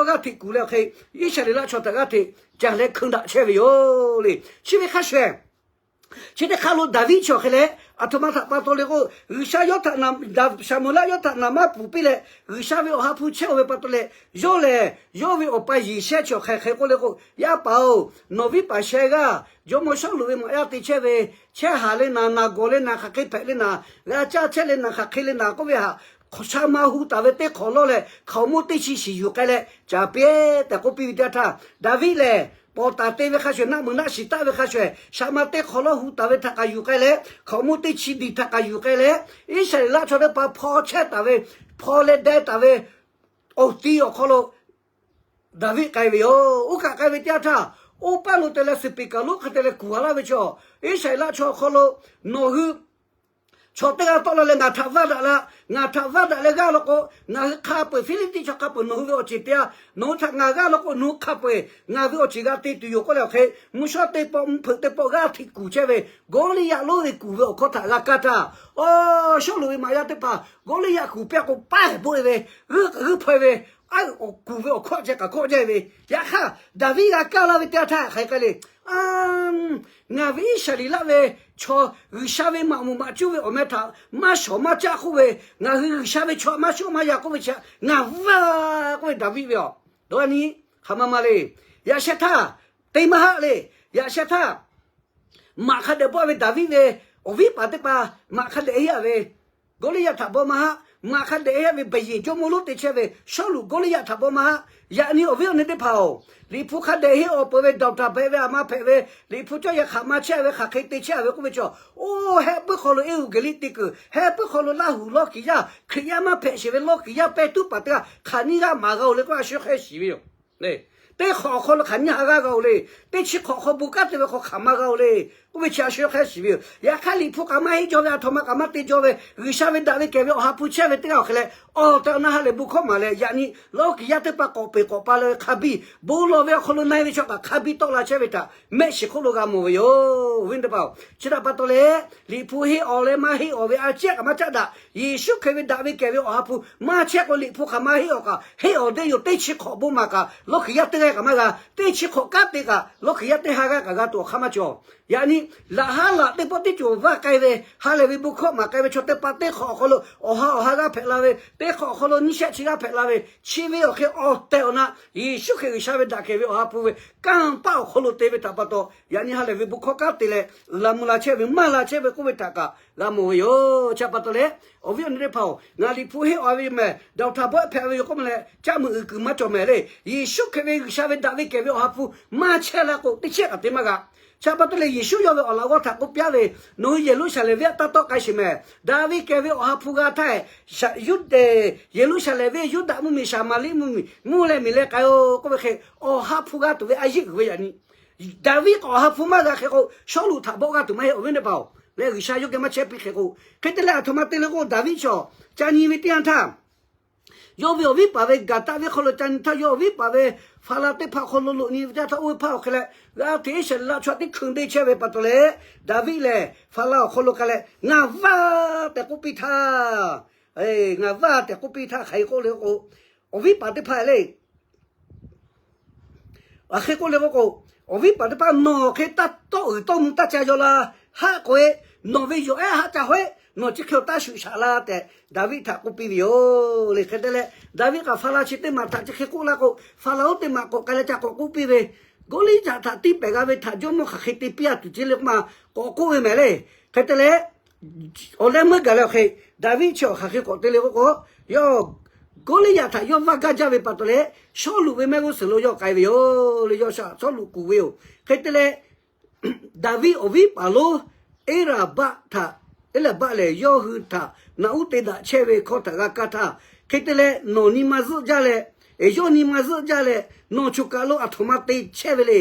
g'aˇ hteꞈ kuˬ leh awˬ hk'e, Iˉsaˍreˍlaˆ chaw htaꞈ g'aˇ hteꞈ caˬ leh hkeun daꞈ chehˇ ve yoˬ le. Chi ve hk'a shuˍ shuˍ, chi teˇ hk'aˇ lo Daˍviˆ chi awˬ hk'e leh, aˬ htoꞈ ma htaꞈ pa taw le k'o, G'uiˬsha yawˇ htaꞈ, Saˍmo-eˍlaˆ yawˇ htaꞈ naˍ manˇ puˬ piˇ leh G'uiˬsha ve awˬ ha hpu chehˇ-oˬ ve pa taw leh, yawˇ lehˬ yawˇ ve awˬ pa Yeˍsehˇ chi awˬ hk'e hk'e k'oˆ le k'o, Yaˇ paˍ-oˬ, nawˬ viˉ paˍ sheh g'aˇ Jawˇmawˇ Sawˉluꞈ ve maꞈ yaˇ te chehˇ ve, chehˇ haˍ leh naˍ, naˍ gawˬ leh naˍ, hk'aˬ hk'e hpehꞈ leh naˍ, g'a caˇ chehˇ leh naˍ, hk'aˬ hk'e leh naˍ k'oˆ ve htaꞈ, sha ma hu taˍ ve teˇ hk'awꞈ lawˇ leh hkaoˍmonˇ teˇ chi shiˍ yuˬ k'ai leh caˍ piˇ-eˬ tehꞈ k'oˆ piˇ ve teˇ yanˇ htaˇ, Daˍviˆ lehˬ paw taˍ te ve hk'a shuˍ, naˆ meuꞈ naˆ shiˍ taˆ ve hk'a shuˍ, sha ma teˇ hk'awꞈ lawˇ hu taˍ ve htaꞈ kaꞈ yuˬ k'ai leh, hkaoˍmonˇ teˇ chi diˬ htaꞈ kaꞈ yuˬ k'ai leh, Iˉsaˍreˍlaˆ chaw teˇ hpaˍ hpaw chehˇ taˍ ve, hpaw leh deh taˍ ve awˬ ti awˬ hk'aw lo Daˍviˆ k'ai ve yoˬ. Oˇ kaꞈ k'ai ve teˇ yanˇ htaˇ, oˇ paˇ lo te leh seˍ peˍ kaˬ lonˉ hk'e te leh kuˬ a laˇ ve chaw, Iˉsaˍreˍlaˆ chaw awˬ hk'aw lo nawˬ hui chaw teˇ g'aˇ tawˆ la leh ngaˬ htaꞈ vaˇ daꞈ la, ngaˬ htaꞈ vaˇ daꞈ leh g'aˇ law k'o, ngaˬ hui hk'a peu-eˬ, Hpiˇliˇtiˆ chaw hk'a peu-eˬ nawˬ hui ve awˬ ceˬ te-a, nawˬ hui htaꞈ ngaˬ g'aˇ law k'o nawˬ hui hk'a peu-eˬ ngaˬ ve awˬ ceˬ g'a te tuˬ yoˬ k'oˆ leh awˬ hk'e, mvuhˇ shawˉ teˇ pawˆ mvuhˇ hpeuꞈ teˇ pawˆ g'aˇ hteꞈ kuˬ chehˇ ve, Goˇliˇyaꞈ lonˉ ve kuˬ ve awˬ hkawˇ htaꞈ g'a kaˇ htaˇ, aˬ, Sawˉluꞈ ve maꞈ yaˇ teˇ hpaˍ Goˇliˇyaꞈ kuˬ pehˇ k'o paˉ hehˍ bawˆ-e ve, g'euˆ k'aꞈ g'euˆ hpaw-e ve, aˉ, kuˬ ve awˬ hkawˇ ceh k'aꞈ kawˆ jaˇ ve. Yaꞈ hk'aˇ Daˍviˆ g'a kaˇ laˇ ve teˇ yanˇ htaˇ hk'aˬ hk'e k'ai le, ngaˬ ve Iˉsaˍreˍlaˆ ve chaw G'uiˬsha ve maꞈ moˍ maꞈ cuˇ ve awˬ meh htaꞈ maˇ shawˍ maˇ caˆ k'oˆ ve, ngaˬ hui G'uiˬsha ve chaw maˇ shawˍ maˇ ya k'oˆ ve chi ngaˬ vaˇ k'oˆ ve Daˍviˆ ve aˬ, dawˇ a nyi, hk'aˬ ma ma le. Yaꞈ sheh htaˇ, te maˇ haˆ le. Yaꞈ sheh htaˇ, maꞈ hk'a dehꞈ bawˆ ve Daˍviˆ ve awˬ viˉ paˍ teˇ hpaˍ maꞈ hk'a dehꞈ heˆ-a ve Goˇliˇyaꞈ htaꞈ bawˆ maˇ haˆ. Maꞈ hk'a dehꞈ heˆ ve baˬ yeˬ jawˇmawˇ lonˉ te chehˇ ve Sawˉluꞈ Goˇliˇyaꞈ htaꞈ bawˆ maˇ haˆ. Yaꞈ nyi awˬ viˉ awˬ nyi teˇ hpaˍ-oˬ, Liꞈ hpu hk'a dehꞈ henˇ awˬ peuˬ ve dawˬ htaꞈ hpehꞈ ve aˬ ma hpehꞈ ve, Liꞈ hpu cawˇ yehˬ hk'aˬ ma chehˇ ve hk'aˬ hk'e te chehˇ ve k'oˆ ve chaw, oˇ heh puiˉ hk'aw lo eˇ uˬ geˬ liˇ te kuiˬ, heh puiˉ hk'aw lo Laˇ huˍ lawˇ kiˍ yaˇ Hkriꞈ yaˇ maˇ hpehꞈ sheˍ ve lawˇ kiˍ yaˇ pehˇ tuˉ paˍ teˇ g'aˇ hk'aˬ nyiˇ g'aˇ maˍ g'a-oˬ le k'oˆ a shu hk'e shiˍ ve yoˬ. Teˇ hk'awꞈ awˬ hk'aw lo hk'aˬ nyiˇ ha g'aˇ g'a-oˬ le. Teˇ chi hk'awꞈ hk'aw bon kanˉ te ve hk'aw hk'aˬ ma g'a-oˬ le k'oˆ ve chi a shu hk'e shiˍ ve yoˬ. Yaꞈ hk'aˇ Liꞈ hpu kaꞈ maˇ heˆ jaw ve, aˬ htoꞈ ma kaꞈ maˇ te jaw ve, G'uiˬsha ve daꞈ ve kehˬ ve awˬ ha hpu chehˇ ve teˇ g'aˇ awˬ hk'e leh, awˬ tehˬ awˬ na ha lehˬ bon hkawˇ maˍ leh, yaꞈ nyi lawˇ kiˍ yaˇ teˇ hpaˍ k'awꞈ peˬ k'awꞈ pa leh ve hk'a biˇ bon lawˬ ve awˬ hk'aw lo na-e ve chaw kaꞈ hk'a biˇ tawˆ la chehˇ ve htaꞈ mehˆ shiˍ hk'oˆ lo g'a mawˬ ve yoˬ. Awˬ viˉ teˇ hpaˍ-oˬ, chi htaꞈ pa taw leh Liꞈ hpu henˇ awˬ leh maˇ henˇ awˬ ve a ciˉ kaꞈ maˇ caˆ daꞈ. Yeˍsuˆ Hkriꞈ ve daꞈ ve kehˬ ve awˬ ha hpu maˇ chehˇ k'o, Liꞈ hpu hk'aˬ ma henˇ awˬ kaꞈ henˇ awˬ teˇ yoˬ. Teˇ chi hk'awꞈ bon maˍ kaꞈ lawˇ kiˍ yaˇ teˇ g'aˇ kaꞈ maˇ g'a. Teˇ chi hk'awꞈ kanˉ te kaꞈ lawˇ kiˍ yaˇ teˇ ha g'aˇ kaꞈ g'a tuˬ awˬ hk'aˇ maˇ cawˬ. Yaꞈ nyi laꞈ haˉ laꞈ teˇ pawˆ teˇ cawˬ vaˇ k'ai ve, ha lehˬ ve bon hkawˇ maˍ k'ai ve chaw teˇ hpaˍ teˇ hk'awꞈ awˬ hk'aw lo awˬ ha awˬ ha g'aˇ hpehꞈ la ve, teˇ hk'awꞈ awˬ hk'aw lo nyiˇ shehˆ chi g'aˇ hpehꞈ la ve, chi ve awˬ hk'e awˬ tehˬ awˬ na Yeˍsuˆ Hkriꞈ G'uiˬsha ve daꞈ kehˬ ve awˬ ha hpu ve kanˇ paˆ awˬ hk'aw lo te ve htaꞈ pa taw, yaꞈ nyi ha lehˬ ve bon hkawˇ kanˉ te leh uiˍ la mvuh la chehˇ ve, maˇ la chehˇ ve k'oˆ ve htaꞈ kaꞈ g'a mawˬ ve yoˬ. Chi htaꞈ pa taw leh, awˬ viˉ awˬ nyi teˇ hpaˍ-oˬ, ngaˬ Liꞈ hpu henˇ awˬ ve yoˬ mehˍ, dawˬ htaꞈ bawˆ hpehꞈ ve yoˬ k'oˆ ma leh caˆ meuꞈ uiˍ kuiˬ maˇ cawˬ mehˍ le. Yeˍsuˆ Hkriꞈ ve G'uiˬsha ve daꞈ ve kehˬ ve awˬ ha hpu maˇ chehˇ la k'o, teˇ chehˇ kaꞈ te maˇ g'a. Chi htaꞈ pa taw leh Yeˍsuˆ yawˇ ve awˬ laꞈ g'awˇ htaꞈ k'oˆ piˇ-a ve, nawˬ hui Yeˍruˆsaˍlehnˍ venˇ aꞈ taˇ tawˆ k'ai sheˍ mehˍ. Daꞈ ve kehˬ ve awˬ ha hpu g'a htaˇ, Yeˍruˆsaˍlehnˍ venˇ Yuˇdaꞈ mvuhˇmiˬ Saˍmaˍriˆ mvuhˇmiˬ mvuhˇ leh miˬ leh k'ai-o k'oˆ ve hk'e, awˬ ha hpu g'a tuˬ ve a yeˇ uiˍ ve yaꞈ nyi Daˍviˆ k'awꞈ awˬ ha hpu maˇ g'a hk'e k'o, Sawˉluꞈ htaꞈ bawˆ g'a tuˬ maˇ heˆ, awˬ viˉ teˇ hpaˍ-oˬ, leh G'uiˬsha yawˇ geh maˇ chehˇ piˇ hk'e k'o. Hk'e te leh, aˬ htoꞈ ma te le k'o, Daˍviˆ chaw ca nyi ve teˇ yanˇ htaˇ, yawˇ ve awˬ viˉ paˍ ve Gaˍtaˆ venˇ hk'aw lo ca nyi htaˇ, yawˇ awˬ viˉ paˍ ve Faˍlaˍ teˇ hpaˍ hk'aw lo loꞈ nyi ve teˇ yanˇ htaˇ, oˇ ve hpaˇ awˬ hk'e leh g'a hteꞈ Iˉsaˍreˍlaˆ chaw tiˉ hkui deˇ chehˇ ve pa taw leh, Daˍviˆ lehˬ Faˍlaˍ awˬ hk'aw lo k'ai leh, Ngaˬ vaˇ tehꞈ k'oˆ piˇ htaˇ, ngaˬ vaˇ tehꞈ k'oˆ piˇ htaˇ hk'aˬ hk'e k'oˆ le k'o, awˬ viˉ paˍ teˇ hpaˍ le Aˬ hk'e k'oˆ le k'oˆ k'o, awˬ viˉ paˍ teˇ hpaˍ, Nawˬ hk'e taˇ tawˆ uiˍ tawˇ mvuh taˇ ca yaw la. Haˆ k'o-e, nawˬ ve yawˬ ehˉ haˆ ca hawehˉ, nawˬ chi hk'e awˬ taˇ shuˍ shaꞈ la tehꞈ Daˍviˆ htaꞈ k'oˆ piˇ ve yoˬ le. Hk'e te leh, Daˍviˆ kaꞈ Faˍlaˍ chi teˇ maˬ htaꞈ chi hk'e k'oˆ laˇ k'o, Faˍlaˍ oˇ teˇ maˬ k'awꞈ k'ai leh ca k'awꞈ k'oˆ piˇ ve, Goˇliˇyaꞈ htaꞈ tiˇ pehˍ g'a ve htaꞈ jawˇmawˇ hk'aˬ hk'e te piˇ-a tuˬ ce le k'oˆ ma, k'awꞈ k'oˆ ve mehˍ le. Hk'e te leh, awˬ leh meuˇ gaˬ leh awˬ hk'e, Daˍviˆ chi awˬ hk'aˬ hk'e k'awꞈ te le k'oˆ k'o, yawˇ Goˇliˇyaꞈ htaꞈ yawˇ vaˇ gaˇ jaˇ ve pa taw leh, Sawˉluꞈ ve mehˆ g'uˇ suhˍ lo yawˇ k'ai ve yoˬ le. Yawˇ Sawˉluꞈ kuˬ ve yoˬ. Hk'e te leh, Daˍviˆ awˬ viˉ paˍ lonˉ Eˇraˍbaˆ htaꞈ, Eˇraˍbaˆ lehˬ yawˇ hui htaꞈ naꞈ uˉ te daꞈ chehˇ ve hkawˇ htaꞈ g'a kaˇ htaˇ, hk'e te leh nawˬ nyi ma zuhˆ jaˇ leh, yawˇ nyi ma zuhˆ jaˇ leh, nawˬ choˬ kaˬ lo aˬ htoꞈ ma te chehˇ ve le.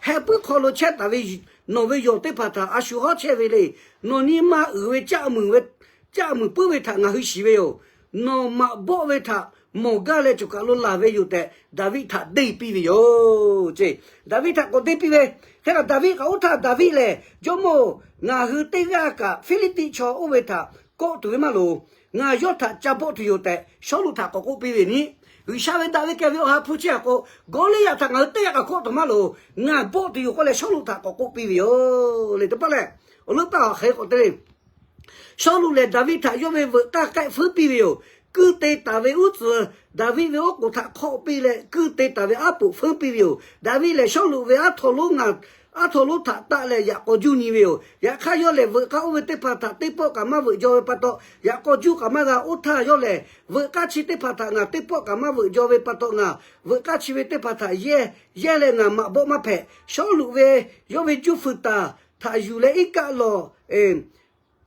Heh puiˉ hk'aw lo chehˇ taˍ ve nawˬ ve yawˬ teˇ hpaˍ htaꞈ a shu hawˉ chehˇ ve le. Nawˬ nyi ma uiˍ ve caˆ muiˬ ve, caˆ muiˬ puiˉ ve htaꞈ ngaˬ hui shiˍ ve yoˬ. Nawˬ maꞈ bawˆ ve htaꞈ mawˬ gaˇ leh choˬ kaˬ lo laˬ ve yoˬ tehꞈ Daˍviˆ htaꞈ deˇ piˇ ve yoˬ ce. Daˍviˆ htaꞈ k'awꞈ deˇ piˇ ve hk'e kaꞈ, Daˍviˆ k'awꞈ oˇ htaˇ, Daˍviˆ lehˬ, Jawˇmawˇ-oˬ, ngaˬ hui teˇ g'aˇ kaꞈ Hpiˇliˇtiˆ chaw oˇ ve htaꞈ kawˆ tuˬ ve maˇ loˍ. Ngaˬ yawˇ htaꞈ ca bawˆ tuˬ yoˬ tehꞈ Sawˉluꞈ htaꞈ k'awꞈ k'oˆ piˇ ve nyi. G'uiˬsha ve daꞈ ve kehˬ ve awˬ ha hpu chi htaꞈ k'o, Gawˇliˇyaꞈ htaꞈ ngaˬ hui teˇ g'aˇ kaꞈ kawˆ tuˬ maˇ loˍ. Ngaˬ bawˆ tuˬ yoˬ k'oˆ leh Sawˉluꞈ htaꞈ k'awꞈ k'oˆ piˇ ve yoˬ le. Teˇ pawˆ lehˬ, awˬ leuˉ paˇ awˬ hk'e k'awꞈ te le. Sawˉluꞈ lehˬ Daˍviˆ htaꞈ yawˇ ve veuꞈ k'aˇ k'ehˆ feuˉ piˇ ve yoˬ. Kuiˇ te taˍ ve uˉ tcuhˍ, Daˍviˆ ve oˉ k'oˍ htaꞈ hk'awˆ piˇ leh, kuiˇ te taˍ ve aˉ poꞈ feuˉ piˇ ve yoˬ. Daˍviˆ lehˬ, Sawˉluꞈ ve aˉ htaw lonˉ ngaˬ, aˉ htaw lonˉ htaꞈ taˆ leh yaꞈ k'aw juˇ nyi ve yoˬ. Yaꞈ hk'aˇ, yawˇ lehˬ veuꞈ k'aˇ oˇ ve teˇ hpaˍ htaꞈ teˇ pawˆ kaꞈ maˇ veuꞈ jaw ve pa taw, yaꞈ k'aw juˇ kaꞈ maˇ g'a. Oˇ htaˇ yawˇ lehˬ, veuꞈ k'aˇ chi teˇ hpaˍ htaꞈ ngaˬ teˇ pawˆ kaꞈ maˇ veuꞈ jaw ve pa taw, ngaˬ veuꞈ k'aˇ chi ve teˇ hpaˍ htaꞈ yehˇ, yehˇ leh ngaˬ maꞈ bawˆ maˇ hpehꞈ. Sawˉluꞈ ve yawˇ ve juˇ fuiˍ taˍ htaꞈ yuˬ leh iˉ kaˆ lawˬ,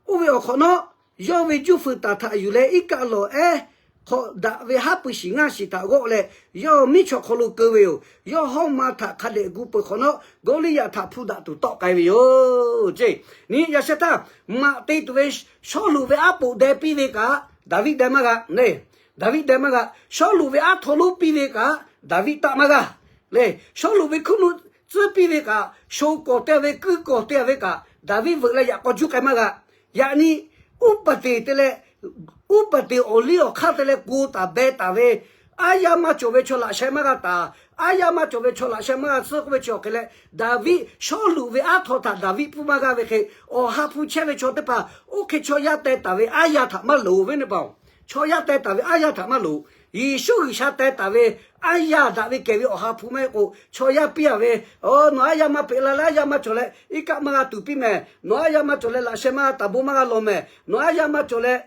oˇ ve awˬ hk'awꞈ nawˉ, yawˇ ve juˇ fuiˍ taˍ htaꞈ yuˬ leh iˉ kaˆ lawˬ ehˉ hk'awꞈ daꞈ ve haˉ pui shiˍ ngaˇ shiˍ htaꞈ g'awˆ leh, yawˇ miˉ chaw hk'aw lo keu ve yoˬ. Yawˇ hawˉ ma htaꞈ hk'a dehꞈ gu peuˬ hk'awꞈ nawˉ, Gawˇliˇyaꞈ htaꞈ hpu daꞈ tuˬ tawˆ k'ai ve yoˬ ce. Nyi yaꞈ sheh htaˇ, maꞈ te tuˬ ve Sawˉluꞈ ve aˉ poꞈ deh piˇ ve kaꞈ Daˍviˆ deh maˇ g'a le. Daˍviˆ deh maˇ g'a. Sawˉluꞈ ve aˉ htaw lonˉ piˇ ve kaꞈ Daˍviˆ taˆ maˇ g'a le. Sawˉluꞈ ve hkuiˉ nuˆ tcuhˉ piˇ ve kaꞈ, sho kawˍ te ve, kuiˇ kawˍ te ve kaꞈ, Daˍviˆ veuꞈ leh yaꞈ k'aw juˇ k'ai maˇ g'a. Yaꞈ nyi uˉ paˍ teˍ te leh, uˉ paˍ teˍ awˬ liˇ awˬ hk'aˇ te leh ko taˍ beh taˍ ve, aˉ yaˇ maˇ cawˬ ve chaw laꞈ sheh maˇ g'a taˍ. Aˉ yaˇ maˇ cawˬ ve chaw laꞈ sheh maˇ g'a tcuhˉ k'oˆ ve chi awˬ hk'e leh, Daˍviˆ Sawˉluꞈ ve aˉ htaw htaꞈ Daˍviˆ pfuhˇ maˇ g'aˇ ve hk'e, awˬ ha hpu chehˇ ve chaw teˇ hpaˍ oˇ hk'e chaw yaˇ teh taˍ ve aˉ yaˇ htaꞈ maˇ loˍ ve ne paˍ-oˬ. Chaw yaˇ teh taˍ ve aˉ yaˇ htaꞈ maˇ loˍ. Yeˍsuˆ G'uiˬsha teh taˍ ve aˉ yaˇ daꞈ ve kehˬ ve awˬ ha hpu maˇ heˆ k'o, chaw yaˇ piˇ a ve, nawˬ aˉ yaˇ maˇ peꞈ la leh aˉ yaˇ maˇ cawˬ leh iˉ kaˆ maˇ g'a tuˍ piˇ mehˍ. Nawˬ aˉ yaˇ maˇ cawˬ leh laꞈ sheh maˇ g'a taˍ bon maˇ g'a lawˬ mehˍ. Nawˬ aˉ yaˇ maˇ cawˬ leh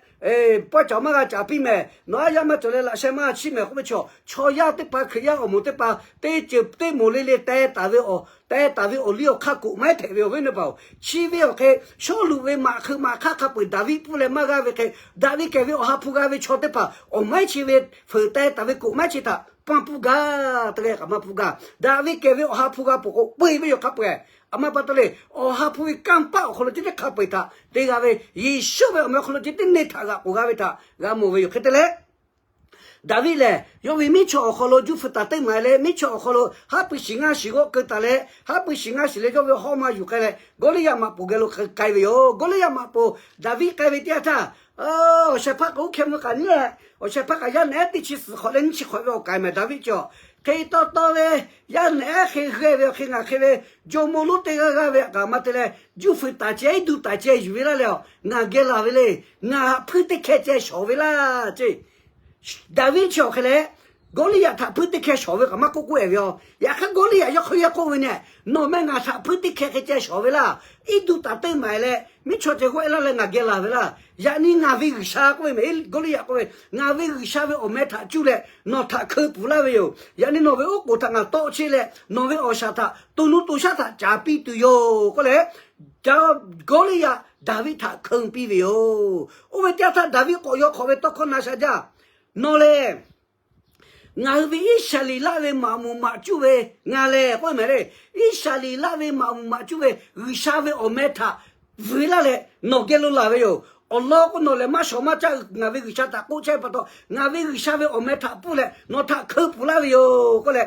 pawehˇ caˍ maˇ g'a caˍ piˇ mehˍ. Nawˬ aˉ yaˇ maˇ cawˬ leh laꞈ sheh maˇ g'a chiˇ mehˍ k'oˆ ve chaw, chaw yaˇ teˇ hpaˍ, Hkriꞈ yaˇ awˬ moˍ teˇ hpaˍ, teˇ ceuˬ teˇ moˍ le le teh taˍ ve awˬ, teh taˍ ve awˬ liˇ awˬ hk'aˇ koꞈ maˇ heˆ hpehꞈ ve yoˬ ve ne paˍ-oˬ. Chi ve awˬ hk'e, Sawˉluꞈ ve maꞈ hk'eu maꞈ hk'aˇ hk'a peu-eˬ Daˍviˆ pfuhˇ leh maˇ g'aˇ ve hk'e, daꞈ ve kehˬ ve awˬ ha hpu g'a ve chaw teˇ hpaˍ awˬ maˇ heˆ chi ve, fuiˍ teh taˍ ve koꞈ maˇ heˆ chi htaꞈ paˇ pfuhˇ gaˇ, teˇ g'aˇ kaꞈ maˇ pfuhˇ gaˇ. Daꞈ ve kehˬ ve awˬ ha hpu g'a peuˬ k'o, peu-eˬ ve yoˬ hk'a peu-eˬ. A ma pa taw le, awˬ ha hpu ve kanˇ paˆ awˬ hk'aw lo ceh teˇ hk'a peu-eˬ htaꞈ te g'a ve, Yeˍsuˆ ve awˬ meh awˬ hk'aw lo ceh teˇ neˇ htaꞈ g'aꞈ k'oˍ g'a ve htaꞈ g'a mawˬ ve yoˬ hk'e te leh, Daˍviˆ lehˬ, yawˇ ve miˉ chaw awˬ hk'aw lo juˇ fuiˍ taˍ teˇ maˍ leh, miˉ chaw awˬ hk'aw lo haˉ pui shiˍ ngaˇ shiˍ g'awˆ keu taˍ leh, haˉ pui shiˍ ngaˇ shiˍ leh yawˇ ve hawˉ ma yuˬ k'ai leh, Gawˇliˇyaꞈ maꞈ poˍ geh lo k'ai ve yoˬ. Gawˇliˇyaꞈ maꞈ poˍ Daˍviˆ k'ai ve teˇ yanˇ htaˇ, awˬ shehˍ hpaˇ kaꞈ uˉ hkeh mvuh kaꞈ nyi leh, awˬ shehˍ hpaˇ kaꞈ yaˇ nehˬ ehˉ teˇ chi suhˍ hk'awꞈ leh nyiˇ chi hk'awꞈ ve awˬ k'ai mehˍ Daˍviˆ cawˬ. Hk'e taw taw ve, yaˇ nehˬ ehˉ hk'e g'aˇ ve awˬ hk'e ngaˬ hk'e ve jawˇmawˇ lonˉ teˇ g'aˇ g'aˇ ve aꞈ kaꞈ maˇ te leh, juˇ fuiˍ taˍ ceh, iˉ duˬ taˍ ceh yuˬ ve laˇ leh, ngaˬ geh laˬ ve le. Ngaˬ htaꞈ hpuiˇ teˇ hkeh ceh shawˍ ve laˇ ce. Daˍviˆ chi awˬ hk'e leh, Gawˇliˇyaꞈ htaꞈ hpuiˇ teˇ hkeh shawˍ ve kaꞈ maˇ k'oˆ k'oˆ-e ve yoˬ. Yaꞈ hk'aˇ Gawˇliˇyaꞈ yawˇ hk'aw yawˇ k'oˆ ve ne, nawˬ meh ngaˬ htaꞈ hpuiˇ teˇ hkeh hk'e ceh shawˍ ve laˇ. Iˉ duˬ taˍ teˇ maˍ leh, miˉ chaw ceh g'awˆ e laˇ leh ngaˬ geh laˬ ve laˇ. Yaꞈ nyi ngaˬ ve G'uiˬsha k'oˆ ve mehˍ, Gawˇliˇyaꞈ k'oˆ ve, ngaˬ ve G'uiˬsha ve awˬ meh htaꞈ cuˇ leh nawˬ htaꞈ hkeu pfuhˍ laˇ ve yoˬ. Yaꞈ nyi nawˬ ve oˉ k'oˍ htaꞈ ngaˬ tawˆ chehˇ leh, nawˬ ve awˬ shaˍ htaꞈ to nuˇ to shaˉ htaꞈ caˍ piˇ tuˬ yoˬ k'oˆ leh, Gawˇliˇyaꞈ Daˍviˆ htaꞈ hkeu piˇ ve yoˬ. Oˇ ve teˇ yanˇ htaˇ Daˍviˆ k'awꞈ yaw hk'awꞈ ve tawˇ hkawˇ na sha jaˇ. Nawˬ lehˬ, ngaˬ hui ve Iˉsaˍreˍlaˆ ve maꞈ muˍ maꞈ cuˇ ve ngaˬ lehˬ k'oˆ ve mehˍ le. Iˉsaˍreˍlaˆ ve maꞈ muˍ maꞈ cuˇ ve G'uiˬsha ve awˬ meh htaꞈ vuiˬ laˇ leh nawˬ geh lo laˬ ve yoˬ. Awˬ lawn k'o, nawˬ lehˬ maˇ shawˍ maˇ caˆ ngaˬ ve G'uiˬsha htaꞈ k'oˆ chehˇ ve pa taw, ngaˬ ve G'uiˬsha ve awˬ meh htaꞈ pfuhˇ leh nawˬ htaꞈ hkeu pfuhˍ laˇ ve yoˬ k'oˆ leh,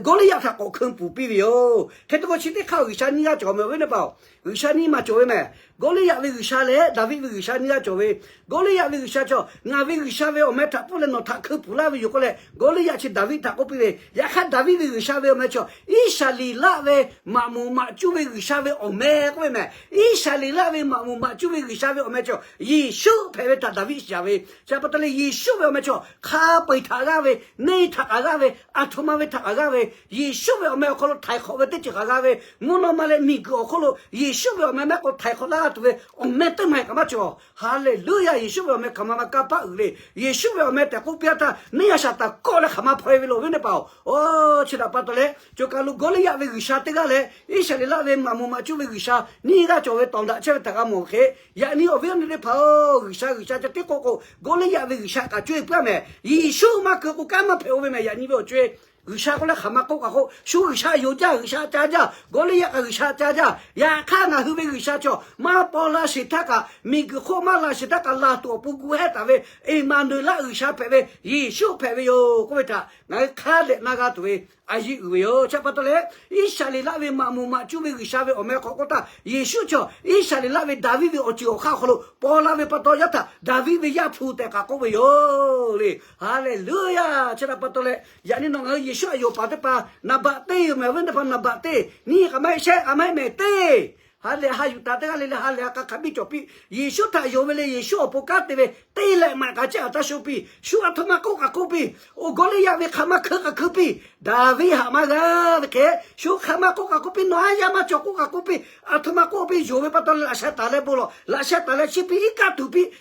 Gawˇliˇyaꞈ htaꞈ k'awꞈ hkeu pfuhˍ piˇ ve yoˬ. Hk'e te k'o, chi teˇ hk'aˇ G'uiˬsha nyiˇ g'aˇ cawˬ mehˍ ve ne paˍ-oˬ. G'uiˬsha nyiˇ ma cawˬ ve mehˍ. Gawˇliˇyaꞈ ve G'uiˬsha leh Daˍviˆ ve G'uiˬsha nyiˇ g'aˇ cawˬ ve. Gawˇliˇyaꞈ ve G'uiˬsha cawˬ, ngaˬ ve G'uiˬsha ve awˬ meh htaꞈ pfuhˇ leh nawˬ htaꞈ hkeu pfuhˍ laˇ ve yoˬ k'oˆ leh, Gawˇliˇyaꞈ chi Daˍviˆ htaꞈ k'oˆ piˇ ve. Yaꞈ hk'aˇ Daˍviˆ ve G'uiˬsha ve awˬ meh cawˬ, Iˉsaˍreˍlaˆ ve maꞈ muˍ maꞈ cuˇ ve G'uiˬsha ve awˬ meh k'oˆ ve mehˍ. Iˉsaˍreˍlaˆ ve maꞈ muˍ maꞈ cuˇ ve G'uiˬsha ve awˬ meh cawˬ Yeˍsuˆ hpehꞈ ve htaꞈ Daˍviˆ shiˍ ve. Chi pa taw leh, Yeˍsuˆ ve awˬ meh cawˬ hk'a peu-eˬ htaꞈ g'aˇ ve, neˇ htaꞈ kaꞈ g'aˇ ve, aˬ htoꞈ ma ve htaꞈ kaꞈ g'aˇ ve, Yeˍsuˆ ve awˬ meh awˬ hk'aw lo htaiˍ hk'awꞈ ve teˇ ceuˬ kaꞈ g'aˇ ve, mvuhˇ naw ma leh miˬguiˬ awˬ hk'oˆ lo Yeˍsuˆ ve awˬ meh mehˆ k'o htaiˍ hk'awꞈ laˇ g'a tuˬ ve awˬ meh teˇ maˬ kaꞈ maˇ cawˬ. Haˍleˍluˆyaˇ. Yeˍsuˆ ve awˬ meh hkaoˍ ma ma kanˇ paˆ uiˍ le. Yeˍsuˆ ve awˬ meh tehꞈ k'oˆ piˇ-a htaˇ, neˇ a shaˍ taˍ kawˆ leh hk'aˬ ma hpaw-e ve loˬ ve ne paˍ-oˬ. Chi htaꞈ pa taw leh, co ka lo Gawˇliˇyaꞈ ve G'uiˬsha teˇ g'aˇ leh Iˉsaˍreˍlaˆ ve maꞈ muˍ maꞈ cuˇ ve G'uiˬsha nyiˇ g'aˇ cawˬ ve tawˍ daꞈ chehˇ ve htaꞈ g'a mawˬ ve hk'e, yaꞈ nyi awˬ viˉ awˬ nyi teˇ hpaˍ-oˬ, G'uiˬsha G'uiˬsha ca tiˉ k'oˆ k'o, Gawˇliˇyaꞈ ve G'uiˬsha kaꞈ co-e puiˉ-a mehˍ. Yeˍsuˆ maˇ keu k'o kanˉ maˇ hpehꞈ-o ve mehˍ. Yaꞈ nyi ve awˬ co-e G'uiˬsha k'oˆ leh hk'aˬ ma k'oˆ kaꞈ k'o, shu G'uiˬsha yonˍ jaˇ, G'uiˬsha ca jaˇ, Gawˇliˇyaꞈ kaꞈ G'uiˬsha ca jaˇ. Yaꞈ hk'aˇ ngaˬ hui ve G'uiˬsha chaw maˇ paw la sheˍ htaˇ kaꞈ, miˬguiˬ hk'oˆ maˇ la sheˍ htaˇ kaꞈ, laˬ tuˬ awˬ pon gu hehˉ taˍ ve Eˍmaˍnuˍlaˆ G'uiˬsha hpehꞈ ve Yeˍsuˆ hpehꞈ ve yoˬ k'oˆ ve htaꞈ ngaˬ hui hk'a dehꞈ na g'a tuˬ ve a yiˇ uiˍ ve yoˬ. Chi pa taw leh, Iˉsaˍreˍlaˆ ve maꞈ moˍ maꞈ cuˇ ve G'uiˬsha ve awˬ meh hk'aw k'oˆ htaˇ, Yeˍsuˆ chaw Iˉsaˍreˍlaˆ ve Daˍviˆ ve awˬ ceuˬ awˬ hk'aˇ awˬ hk'aw lo paw la ve pa taw, yaˇ htaꞈ Daˍviˆ ve yaˇ hpu tehꞈ k'oˆ ve yoˬ le. Haˍleˍluˆyaˇ. Chi htaꞈ pa taw leh, yaꞈ nyi nawˬ ngaˬ hui Yeˍsuˆ htaꞈ yonˍ paˍ teˇ hpaˍ naˍ baꞈ teˇ yoˬ mehˍ ve teˇ hpaˍ naˍ baꞈ teˇ, nyiˇ hk'aˬ maˇ heˆ, shehˆ hk'aˬ maˇ heˆ mehˍ teˇ. Ha lehˬ ha yuˬ taˍ teˇ g'aˇ le le ha lehˬ ha k'a hk'a biˇ cawˬ piˇ. Yeˍsuˆ htaꞈ yonˍ ve le, Yeˍsuˆ awˬ pon kanˉ te ve teˇ lehꞈ maꞈ kaꞈ ceˇ a taˇ sho piˇ. Shu a htoꞈ ma k'oˆ kaꞈ k'oˆ piˇ. Oˬ, Gawˇliˇyaꞈ ve hk'aˬ ma hkeu kaꞈ hkeu piˇ. Daˍviˆ haꞈ maˇ g'a ve hk'e, shu hk'aˬ ma k'oˆ kaꞈ k'oˆ piˇ, nawˬ haˉ yaˇ maˇ cawˬ k'oˆ kaꞈ k'oˆ piˇ. A htoꞈ ma k'oˆ piˇ, yonˍ ve pa taw leh laꞈ sheh taˍ leh bon lawˬ, laꞈ sheh taˍ leh chi piˇ, iˉ kaˆ tuˬ piˇ,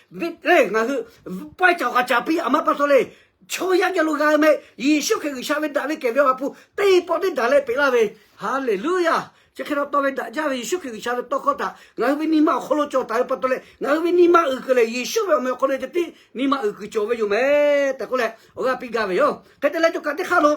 ngaˬ hui pawehˇ caˬ kaꞈ caˍ piˇ, a maˇ pa taw le. Chaw yaˇ geh lo g'a meh, Yeˍsuˆ Hkriꞈ G'uiˬsha ve daꞈ ve kehˬ ve Awˬ ha hpu teˇ pawˆ teˇ daꞈ leh peꞈ laˇ ve. Haˍleˍluˆyaˇ. Chi hk'e taw taw ve daꞈ jaˇ ve Yeˍsuˆ Hkriꞈ G'uiˬsha ve tawˇ hkawˇ htaꞈ ngaˬ hui ve nyi ma awˬ hk'aw lo cawˬ taˍ ve pa taw leh, ngaˬ hui ve nyi ma uiˍ kuiˬ lehˬ, Yeˍsuˆ ve awˬ meh awˬ hk'aw lo ceh tiˉ nyi ma uiˍ kuiˬ cawˬ ve yoˬ mehˍ tehꞈ k'oˆ leh awˬ g'aˇ piˇ gaˇ ve yoˬ. Hk'e te leh, cawˬ kaꞈ teˇ hk'aˇ lo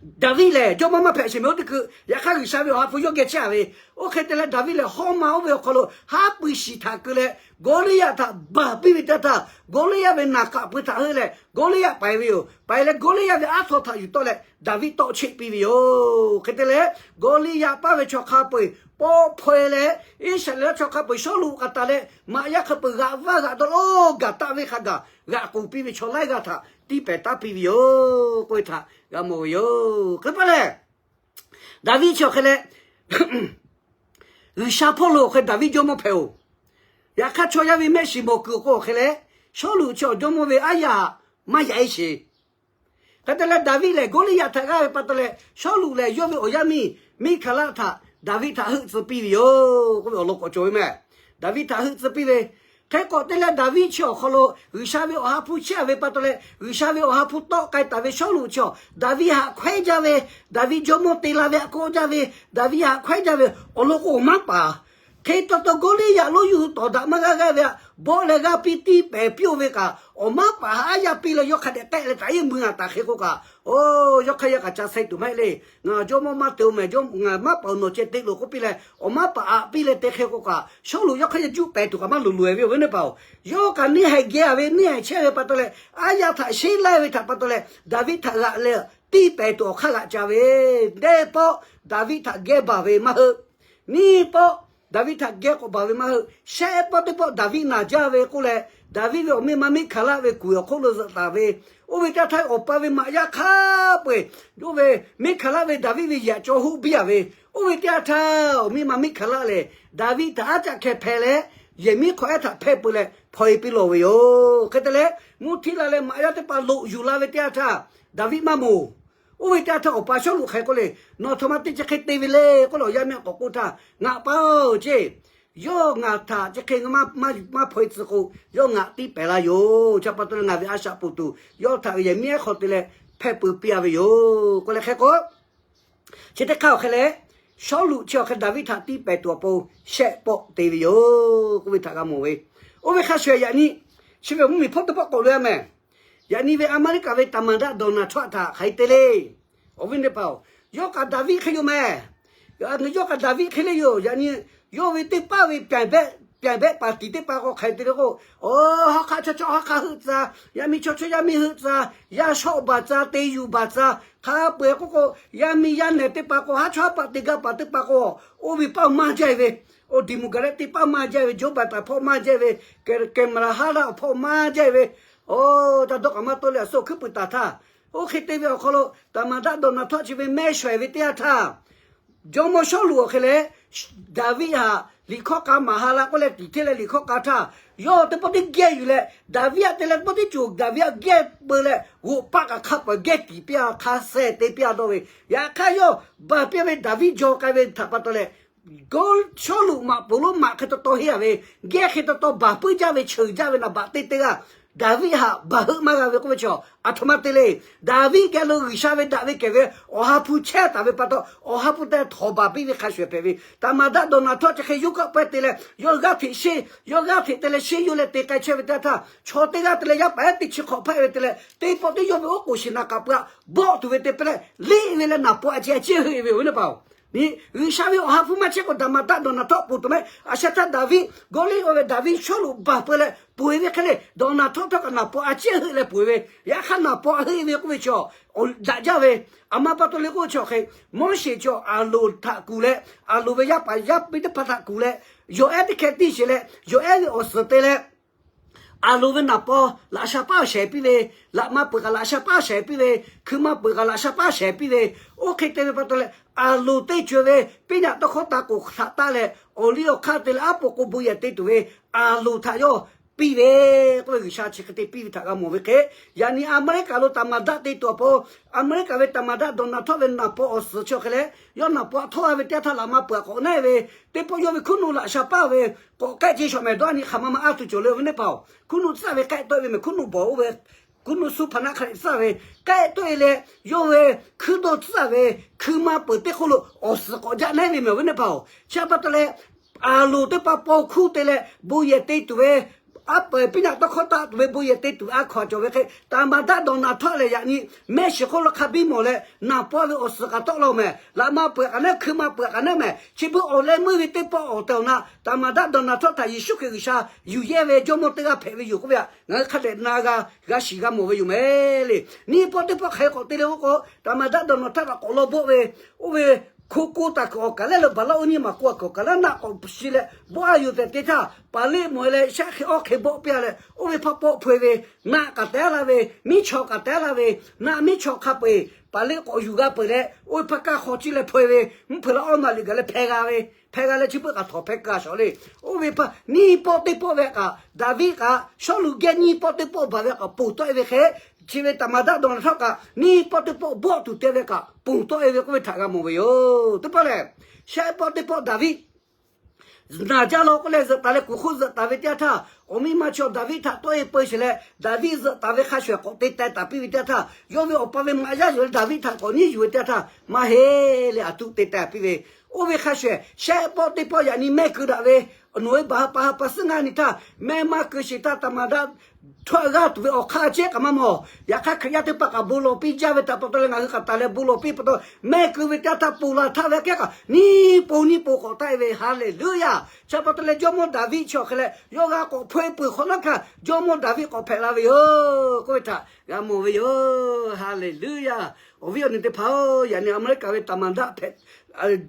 Daˍviˆ lehˬ jawˇmawˇ maˇ hpehꞈ sheˍ mehˍ oˇ teˇ hkui, yaꞈ hk'aˇ G'uiˬsha ve Awˬ ha hpu yawˇ geh chehˇ a ve. Oˇ hk'e te leh, Daˍviˆ lehˬ hawˉ ma oˇ ve awˬ hk'aw lo haˉ pui shiˍ htaꞈ keu leh, Gawˇliˇyaꞈ htaꞈ baˬ piˇ ve teˇ htaˇ, Gawˇliˇyaꞈ ve naˍ k'aꞈ pui htaꞈ heuˆ leh Gawˇliˇyaꞈ paiˍ ve yoˬ. Paiˍ leh Gawˇliˇyaꞈ ve aˉ htaw htaꞈ yuˬ tawˆ leh Daˍviˆ tawˆ cheˆ piˇ ve yoˬ. Hk'e te leh, Gawˇliˇyaꞈ paˇ ve chaw hk'a peu-eˬ pawˆ hpaw e leh, Iˉsaˍreˍlaˆ chaw hk'a peu-eˬ Sawˉluꞈ k'a taˍ leh, maꞈ yaˇ hk'a peu-eˬ g'aꞈ vaˇ g'aꞈ dawˇ lawˉ gaˬ taˆ ve hk'a gaˬ g'aꞈ k'oˍ piˇ ve chaw laiˉ g'aˇ htaꞈ tiˇ pehˍ taˉ piˇ ve yoˬ k'oˆ ve htaꞈ g'a mawˬ ve yoˬ. Hk'e pa lehˬ, Daˍviˆ chi awˬ hk'e leh G'uiˬsha hpawˇ lo awˬ hk'e Daˍviˆ jawˇmawˇ hpehꞈ oˬ. Yaꞈ hk'aˇ chaw yaˇ ve mehˆ shiˍ mawˬ kuiˬ awˬ hk'aw awˬ hk'e leh, Sawˉluꞈ chi awˬ jawˇmawˇ ve aˉ yaˇ maˇ yaꞈ e sheˍ. Hk'e te leh Daˍviˆ lehˬ Gawˇliˇyaꞈ htaꞈ g'aˇ ve pa taw leh, Sawˉluꞈ lehˬ yawˇ ve awˬ yaˇ miˇ Miˉhkaˍlaˆ htaꞈ Daˍviˆ htaꞈ heuˆ tcuh piˇ ve yoˬ k'oˆ ve awˬ lawn k'awꞈ cawˬ ve mehˍ. Daˍviˆ htaꞈ heuˆ tcuh piˇ ve. Hk'e k'awꞈ te leh Daˍviˆ chi awˬ hk'aw lo G'uiˬsha ve Awˬ ha hpu chehˇ a ve pa taw leh, G'uiˬsha ve Awˬ ha hpu tawˆ k'ai taˍ ve Sawˉluꞈ chi awˬ Daˍviˆ haꞈ hkawehˉ jaˇ ve, Daˍviˆ jawˇmawˇ te la ve haꞈ kawˆ jaˇ ve, Daˍviˆ haꞈ hkawehˉ jaˇ ve awˬ lawn k'o, awˬ maˉ paˍ hk'e taw taw Gawˇliˇyaꞈ lonˉ yuˬ tawˍ daꞈ maˇ g'aˇ g'aˇ ve htaꞈ bawˆ leh g'aˇ piˇ tiˇ pehˍ piˇ-oˬ ve kaꞈ, awˬ maˉ paˍ haꞈ aˉ yaˇ piˇ leh yawˇ hk'a dehꞈ tehˆ leh taꞈ yeˇ mui a taˍ hk'e k'o kaꞈ, oˬ, yawˇ hk'aˇ yaˇ kaꞈ ca sheh tuˬ maˇ heˆ le. Ngaˬ jawˇmawˇ maˇ te-o mehˍ, ngaˬ maˉ paˍ awˬ nawˬ ceh te loˬ k'oˆ piˇ leh, awˬ maˉ paˍ haꞈ piˇ leh te hk'e k'o kaꞈ, Sawˉluꞈ yawˇ hk'aˇ yaˇ juˆ pehˍ tuˬ kaꞈ maˇ loˍ loꞈ e ve yoˬ ve neˇ paˍ-oˬ. Yawˇ kaꞈ neˇ haiˬ geh a ve, neˇ haiˬ chehˇ ve pa taw leh, aˉ yaˇ htaꞈ sheˉ laiˇ ve htaꞈ pa taw leh, Daˍviˆ htaꞈ g'aꞈ leh tiˇ pehˍ tuˬ awˬ hk'aˇ g'aꞈ ca ve. Teˇ pawˆ Daˍviˆ htaꞈ geh baˬ ve maˇ heˆ. Nyiˇ pawˆ Daˍviˆ htaꞈ geh k'awꞈ baˬ ve maˇ heˆ. Shehˆ pawˆ teˇ pawˆ Daˍviˆ naˬ jaˇ ve k'oˆ leh, Daˍviˆ ve awˬ miˇ ma Miˉhkaˍlaˆ ve kuˬ awˬ hk'oˆ lo zuhꞈ taˍ ve, oˇ ve teˇ yanˇ htaˇ awˬ pa ve maꞈ yaˇ hk'a peu-eˬ, oˇ ve Miˉhkaˍlaˆ ve Daˍviˆ ve yehˬ aꞈ caw hoˆ biˇ a ve, oˇ ve teˇ yanˇ htaˇ awˬ miˇ ma Miˉhkaˍlaˆ lehˬ Daˍviˆ htaꞈ aˉ caˆ hkeh hpeh leh, yehˬ miˉ hk'awꞈ ehˉ htaꞈ hpehˇ peu leh hpaw e piˇ lawˬ ve yoˬ. Hk'e te leh, mvuhˇ htiˇ la leh maꞈ yaˇ teˇ hpaˍ loꞈ yuˬ la ve teˇ yanˇ htaˇ, Daˍviˆ maˇ moˍ. Oˇ ve teˇ yanˇ htaˇ awˬ pa Sawˉluꞈ hk'aˬ hk'e k'oˆ le, Nawˬ htawꞈ ma teˇ chi hk'e te ve le k'oˆ leh awˬ yaˇ miˇ k'awꞈ k'oˆ htaˇ, Ngaˬ pa-oˬ ceˇ, yawˇ ngaˬ htaꞈ chi hk'e maˇ hpaw e tcuh k'o, yawˇ ngaˬ tiˇ pehˍ la yoˬ. Chi pa taw leh ngaˬ ve a shaꞈ poˬ tuˬ yawˇ htaꞈ ve yehˬ miˉ ehˉ hk'aw te leh hpehˇ peu piˇ a ve yoˬ k'oˆ leh hk'e k'o, chi teˇ hk'aˇ awˬ hk'e leh, Sawˉluꞈ chi awˬ hk'e Daˍviˆ htaꞈ tiˇ pehˍ tuˬ awˬ pon shehˆ pawˆ te ve yoˬ k'oˆ ve htaꞈ g'a mawˬ ve. Oˇ ve hk'a shuˍ shuˍ yaꞈ nyi, chi ve mvuhˇmiˬ hpawˇ teˇ pawˆ k'awꞈ loꞈ e mehˍ. Yaꞈ nyi ve America ve taˍmaˍdaˆ Donald Trump htaꞈ hk'aˬ hk'e te le. Awˬ viˉ teˇ hpaˍ-oˬ, yawˇ kaꞈ Daˍviˆ hk'e yoˬ mehˍ. Yawˇ kaꞈ Daˍviˆ hk'e le yoˬ. Yaꞈ nyi yawˇ ve teˇ paˉ ve pyaˍ behˆ paˍ tiˍ teˇ hpaˍ k'o hk'aˬ hk'e te le k'o, oˬ, ha hk'aˆ chaw chaw ha hk'aˆ heuˆ tcuh, yaˇ miˇ chaw chaw yaˇ miˇ heuˆ tcuh, yaˇ shawˆ baˬ tcuh, te yuˬ baˬ tcuh, hk'a peu-eˬ k'oˆ k'o, yaˇ miˇ yaˇ nehˬ teˇ hpaˍ k'o, haˉ chawˇ haˉ paˆ te gaˇ paˍ teˇ hpaˍ k'o, oˇ ve paˆ maˇ jaˇ ve, oˬ, Democrat teˇ paˍ maˇ jaˇ ve, Joe Biden hpawˇ maˇ jaˇ ve, Kamala Harris awˬ hpawˇ maˇ jaˇ ve, oˬ, ca dawˇ k'aꞈ maˇ tawˆ leh a suhˉ awˬ hkuiˉ puiˍ taˍ htaˇ, oˇ hk'e te ve awˬ hk'aw lo taˍmaˍdaˆ Donald Trump chi ve mehˆ shawehˍ ve teˇ yanˇ htaˇ, jawˇmawˇ Sawˉluꞈ awˬ hk'e leh Daˍviˆ htaꞈ liꞈ hkawˇ k'a maˍ ha la k'oˆ leh tiˍ hteˇ leh liꞈ hkawˇ k'a htaˇ, yawˇ teˇ pawˆ teˇ gehˇ yuˬ leh Daˍviˆ htaꞈ te leh teˇ pawˆ teˇ cawˬ Daˍviˆ htaꞈ gehˇ peu leh g'oꞈ paˆ kaꞈ hk'a peu-eˬ gehˇ tiˍ piˇ a, hk'a shehˍ te piˇ a dawˇ ve. Yaꞈ hk'aˇ yawˇ baˬ piˇ ve Daˍviˆ jaw k'ai ve htaꞈ pa taw leh, Sawˉluꞈ maꞈ poˍ lonˉ maꞈ hk'e taw taw henˇ a ve, gehˇ hk'e taw taw baˬ puiˉ jaˇ ve cheuˬ jaˇ ve naˍ baꞈ teˇ teˇ g'aˇ Daˍviˆ htaꞈ baˬ heuˆ maˇ g'a ve k'oˆ ve chi, aˬ htoꞈ ma te le. Daˍviˆ geh lo G'uiˬsha ve daꞈ ve kehˬ ve Awˬ ha hpu chehˇ taˍ ve pa taw, Awˬ ha hpu te htaꞈ hawˍ baˬ piˇ ve hk'a shuˍ hpehꞈ ve. Taˍmaˍdaˆ Dawˍnaˍ htawˇ chi hk'e yawˇ kaˆ pawehˇ te leh, yawˇ g'aˇ hteꞈ sheˇ, yawˇ g'aˇ hteꞈ te leh sheˇ yawˇ leh te k'ai chehˇ ve teˇ htaˇ, chaw teˇ g'aˇ te leh yaˇ paˍ ehˉ teˇ chi hk'awꞈ hpehꞈ ve te leh, teˇ pawˆ teˇ yawˇ ve oˉ k'oˍ shiˍ naˍ k'aˍ pui htaꞈ bawˆ tuˬ ve te pehˇ leh, liˇ ve leh naˍ paw a ciˉ a ciˉ heuˆ ve yoˬ ve teˇ hpaˍ-oˬ. Ni G'uiˬsha ve Awˬ ha hpu maˇ chehˇ k'o, Daˍmaˍdaˆ Dawˍnaˍ htawˇ ponˬ tuˬ meh. A sheh htaˇ Daˍviˆ, Gawˇliˇ-oˆ ve Daˍviˆ Sawˉluꞈ baˬ peu leh ponˬ e ve hk'e le, Dawˍnaˍ htawˇ htawˇ kaꞈ naˍ paw a ciˉ heuˆ leh ponˬ e ve. Yaꞈ hk'aˇ naˍ paw a heuˆ ve k'oˆ ve chi daꞈ jaˇ ve. Aˬ ma pa taw le k'oˆ ve chi hk'e, Moˉseˍ chi Aˍronˍ htaꞈ kuˬ leh, Aˍronˍ ve yaˇ paˍ yaˇ piˇ teˇ hpaˍ htaꞈ kuˬ leh, yawˬ ehˉ teˇ hkeh tiˇ sheˍ leh, yawˬ ehˉ ve awˬ suhˍ te leh, Aˍronˍ ve naˍ paw laꞈ sha paˉ shehˍ piˇ ve, laꞈ ma peuˬ kaꞈ laꞈ sha paˉ shehˍ piˇ ve, hkui ma peuˬ kaꞈ laꞈ sha paˉ shehˍ piˇ ve, oˇ hk'e te ve pa taw leh, Aˍronˍ teˇ ceuˬ ve piˇ nyaꞈ tawˇ hkawˇ taˍ k'oˍ htaꞈ taˍ leh, awˬ liˇ awˬ hk'aˇ te leh aˉ po k'o bon yehˬ te tuˬ ve Aˍronˍ htaꞈ yawˇ piˇ ve k'oˆ ve G'uiˬsha chi hk'e te piˇ ve htaꞈ g'a mawˬ ve hk'e, yaꞈ nyi Aˍmeˍriˆkaꞈ lo taˍmaˍdaˆ te tuˬ awˬ pon, Aˍmeˍriˆkaꞈ ve taˍmaˍdaˆ Dawˍnaˍ htawˇ ve naˍ paw awˬ suhˍ chi hk'e leh, yawˇ naˍ paw a htawˇ a ve teˇ htaˇ laꞈ ma peuˬ kaꞈ k'awꞈ naˉ ve, teˇ pawˆ yawˇ ve hkuiˉ nuˆ laꞈ sha paˉ ve k'awꞈ k'ehˆ ce shawˍ mehˍ dawˇ a nyi hk'aˬ ma ma a tuˬ cawˬ le ve teˇ hpaˍ-oˬ. Hkuiˉ nuˆ tcuhˉ ve k'ehˆ tawˆ e ve mehˍ, hkuiˉ nuˆ bawˬ oˇ ve hkuiˉ nuˆ suhˉ hpaˍ naˆ hk'a leh tcuhˉ ve k'ehˆ tawˆ e leh, yawˇ ve hkuiˉ dawˇ tcuhˉ ve hkui ma peuˬ teˇ hk'oˆ lo awˬ suhˍ k'awꞈ jaˆ naˉ ve mehˍ ve teˇ hpaˍ-oˬ. Chi pa taw leh, Aˍronˍ teˇ pa paw hkuˇ te leh bon yehˬ te tuˬ ve, aˉ po piˇ nyaꞈ tawˇ hkawˇ taˍ tuˬ ve bon yehˬ te tuˬ ve a hkaw-anˬ cawˬ ve hk'e, taˍmaˍdaˆ Dawˍnaˍ htawˇ lehˬ yaꞈ nyi mehˆ shiˍ hk'oˆ lo hk'a biˇ mawˬ leh, naˍ paw ve awˬ suhˍ kaꞈ tawˆ la-oˬ mehˍ, laꞈ ma peuˬ kaꞈ naˉ, hkui ma peuˬ kaꞈ naˉ mehˍ. Chi beuꞈ awˬ leh meuˇ ve teˇ pawˆ awˬ tehˬ awˬ na, taˍmaˍdaˆ Dawˍnaˍ htawˇ htaꞈ Yeˍsuˆ Hkriꞈ G'uiˬsha yuˬ yehˇ ve jawˇmawˇ teˇ g'aˇ hpehꞈ ve yoˬ k'oˆ ve htaꞈ ngaˬ hui hk'a dehꞈ na g'a g'a shiˍ g'a mawˬ ve yoˬ mehˍ le. Nyiˇ pawˆ teˇ pawˆ hk'aˬ hk'e k'awꞈ te le k'oˆ k'o, taˍmaˍdaˆ Dawˍnaˍ htawˇ kaꞈ k'awꞈ law bawˆ ve, oˇ ve hkoˇ k'oˆ taˍ kuiˬ awˬ kaˍ lehˉ lo baˬ laˇ oˇ nyiˇ maˬ k'oˆ a kuiˬ awˬ kaˍ lehˉ naˆ k'awꞈ shiˍ leh bawˆ a yoˬ tehꞈ te htaˇ, Paˍliˆ mawˬ e leh shaˉ hk'e awˇ hk'e bawˆ piˇ a leh, oˇ ve hpaˇ pawˆ hpaw e ve, naˆ kaꞈ teh a la ve, miˉ chaw kaꞈ teh a la ve, naˆ miˉ chaw hk'a peu-eˬ Paˍliˆ k'awꞈ yuˬ g'a peuˬ leh, oˇ ve hpaˇ kaˇ hk'aw ciˇ leh hpaw e ve, mvuhˇ hpeuꞈ la awˇ maˬ liꞈ gaˬ leh hpeh g'a ve, hpeh g'a leh chi beuꞈ kaꞈ htawnˍ hpehˇ keu a shawˍ le. Oˇ ve hpaˇ nyiˇ pawˆ teˇ pawˆ ve kaꞈ, Daˍviˆ kaꞈ Sawˉluꞈ geh nyiˇ pawˆ teˇ pawˆ baˬ ve kaꞈ ponˬ tawˆ e ve hk'e, chi ve taˍmaˍdaˆ Dawˍnaˍ htawˇ kaꞈ nyiˇ pawˆ teˇ pawˆ bawˆ tuˬ te ve kaꞈ ponˬ tawˆ e ve k'oˆ ve htaꞈ g'a mawˬ ve yoˬ. Teˇ pawˆ lehˬ, shehˆ pawˆ teˇ pawˆ Daˍviˆ naˬ jaˇ law k'oˆ leh zuhꞈ taˍ leh kuˬ hk'oˆ zuh'taˍ ve teˇ yanˇ htaˇ, awˬ miˇ ma chaw Daˍviˆ htaꞈ tawˆ e peu sheˍ leh, Daˍviˆ zuhꞈ taˍ ve hk'a shuˍ k'awꞈ te teh taˍ piˇ ve teˇ yanˇ htaˇ, yawˇ ve awˬ pa ve maꞈ yaˇ yuˬ leh Daˍviˆ htaꞈ k'awꞈ nyiˉ yuˬ ve teˇ yanˇ htaˇ, maˇ heˆ leh aˬ htoꞈ te teh piˇ ve, oˇ ve hk'a shuˍ shehˆ pawˆ teˇ pawˆ yaꞈ nyi mehˆ keu daꞈ ve, nawˬ ve baˬ ha pa ha pa suhˉ ngaˇ nyi htaˇ mehˆ maˇ keu sheˍ htaˇ taˍmaˍdaˆ htawˇ g'aˇ tuˬ ve awˬ hk'aˇ cehˉ kaꞈ maˇ mawˬ. Yaꞈ hk'aˇ Hkriꞈ yaˇ teˇ hpaˍ kaꞈ bon lawˬ piˇ jaˇ ve htaꞈ pa taw leh ngaˬ hui kaꞈ taˍ leh bon lawˬ piˇ pa taw, mehˆ keu ve teˇ yanˇ htaˇ ponˬ la htaˇ ve aꞈ kehˉ kaꞈ nyiˇ pon nyiˇ pon k'awꞈ taˆ e ve, Haˍleˍluˆyaˇ. Chi pa taw leh jawˇmawˇ Daˍviˆ chi awˬ hk'e leh yawˇ g'a k'awꞈ hpaw e peuˬ hk'awꞈ nawˉ hkanˇ jawˇmawˇ Daˍviˆ k'awꞈ hpehꞈ la ve yoˬ k'oˆ ve htaꞈ g'a mawˬ ve yoˬ. Haˍleˍluˆyaˇ. Awˬ viˉ awˬ nyi teˇ hpaˍ-oˬ, yaꞈ nyi Aˍmeˍriˆkaˍ ve taˍmaˍdaˆ hpehꞈ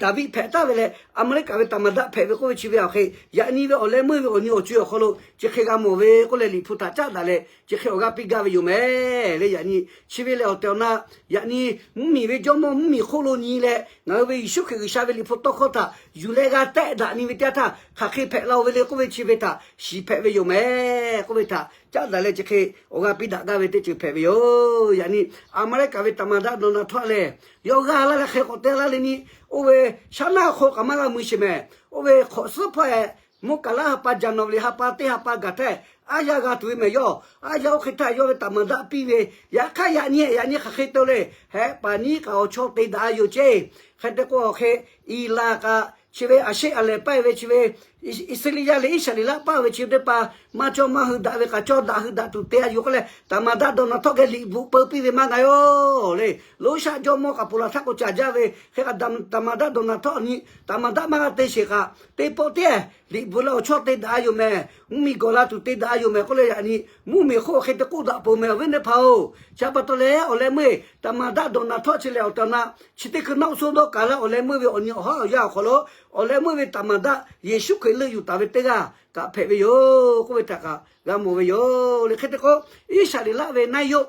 Daˍviˆ hpehꞈ taˍ ve leh, Aˍmeˍriˆkaˍ ve taˍmaˍdaˆ hpehꞈ ve k'oˆ ve chi ve awˬ hk'e, yaꞈ nyi ve awˬ leh meuˇ ve awˬ nyi awˬ co awˬ hk'aw lo chi hk'e g'a mawˬ ve k'oˆ leh, Liꞈ hpu htaꞈ caˉ daꞈ leh chi hk'e awˬ g'aˇ piˇ gaˇ ve yoˬ mehˍ le. Yaꞈ nyi chi ve lehˬ awˬ tehˬ awˬ na, yaꞈ nyi mvuhˇmiˬ ve jawˇmawˇ mvuhˇmiˬ hk'oˆ lo nyi leh ngaˬ hui ve Yeˍsuˆ Hkriꞈ G'uiˬsha ve Liꞈ hpu tawˇ hkawˇ htaꞈ yuˬ leh g'a tehˆ daꞈ nyi ve teˇ yanˇ htaˇ hk'aˬ hk'e hpehꞈ la-o ve le k'oˆ ve chi ve htaꞈ shiˍ hpehꞈ ve yoˬ mehˍ k'oˆ ve htaꞈ caˉ daꞈ leh chi hk'e awˬ g'aˇ piˇ daꞈ gaˇ ve teˇ ceuˬ hpehꞈ ve yoˬ. Yaꞈ nyi Aˍmeˍriˆkaˍ ve taˍmaˍdaˆ Dawˍnaˍ htawˇ lehˬ, yawˇ g'aˇ laˇ leh hk'e k'awꞈ te laˇ le nyi, oˇ ve shaˉ naˆ hk'aw kaꞈ maˇ g'a mui sheˍ mehˍ. Oˇ ve hk'awꞈ suhˉ hpawˇ-eh, mvuhˇ kaˍ laˇ ha pa Jaˍnaˍriˍ ha pa teˇ ha pa gaˬ htaˇ, aˉ yaˇ g'a tuˬ ve mehˍ yawˇ. Aˉ yaˇ oˇ hk'e htaˇ yawˇ ve taˍmaˍdaˆ piˇ ve, yaꞈ hk'aˇ yaꞈ nyi yaꞈ nyi hk'aˬ hk'e te-o le. Hehꞈ paˍ nyiˉ kaꞈ awˬ chawˇ te daꞈ a yoˬ ceˇ. Hk'e te k'o awˬ hk'e, Iˍlaˍ kaꞈ chi ve aˬ sheˆ aˬ lehˬ paˇ e ve chi ve Iˉsaˍreˍlaˆ leh Iˉsaˍreˍlaˆ paˇ ve chi teˇ hpaˍ maˇ cawˇ maˇ hui daꞈ ve kaꞈ cawˇ daꞈ hui daꞈ tuˬ te a yoˬ k'oˆ leh, taˍmaˍdaˆ Dawˍnaˍ htawˇ geh liꞈ bvuhꞈ peu piˇ ve maˇ g'a yoˬ le. Loˇ shaˆ jawˇmawˇ kaꞈ ponˬ laˬ htaˇ k'o caˍ jaˇ ve hk'e kaꞈ, taˍmaˍdaˆ Dawˍnaˍ htawˇ nyi taˍmaˍdaˆ maˇ g'a te sheˍ kaꞈ, teˇ pawˆ tiˉ liꞈ bvuhꞈ leh awˬ chawˇ te daꞈ a yoˬ mehˍ, mvuhˇmiˬ gawˬ la tuˬ te daꞈ a yoˬ mehˍ k'oˆ leh, yaꞈ nyi mvuhˇmiˬ hk'oˆ hk'e te k'oˆ daꞈ peuˬ mehˍ awˬ viˉ teˇ hpaˍ-oˬ. Chi pa taw leh awˬ leh meuˇ-e taˍmaˍdaˆ Dawˍnaˍ htawˇ chi lehˬ awˬ tehˬ awˬ na chi teˇ hkui naˆ suh dawˇ kaˬ laˇ awˬ leh meuˇ ve awˬ nyi awˬ haˉ awˬ yanˇ awˬ hk'aw lo, awˬ leh meuˇ ve taˍmaˍdaˆ Yeˍsuˆ Hkriꞈ leuˆ yuˬ taˍ ve teˇ g'aˇ kaꞈ hpehꞈ ve yoˬ k'oˆ ve htaꞈ kaꞈ g'a mawˬ ve yoˬ le. Hk'e te k'o, Iˉsaˍreˍlaˆ ve naˆ yoˇ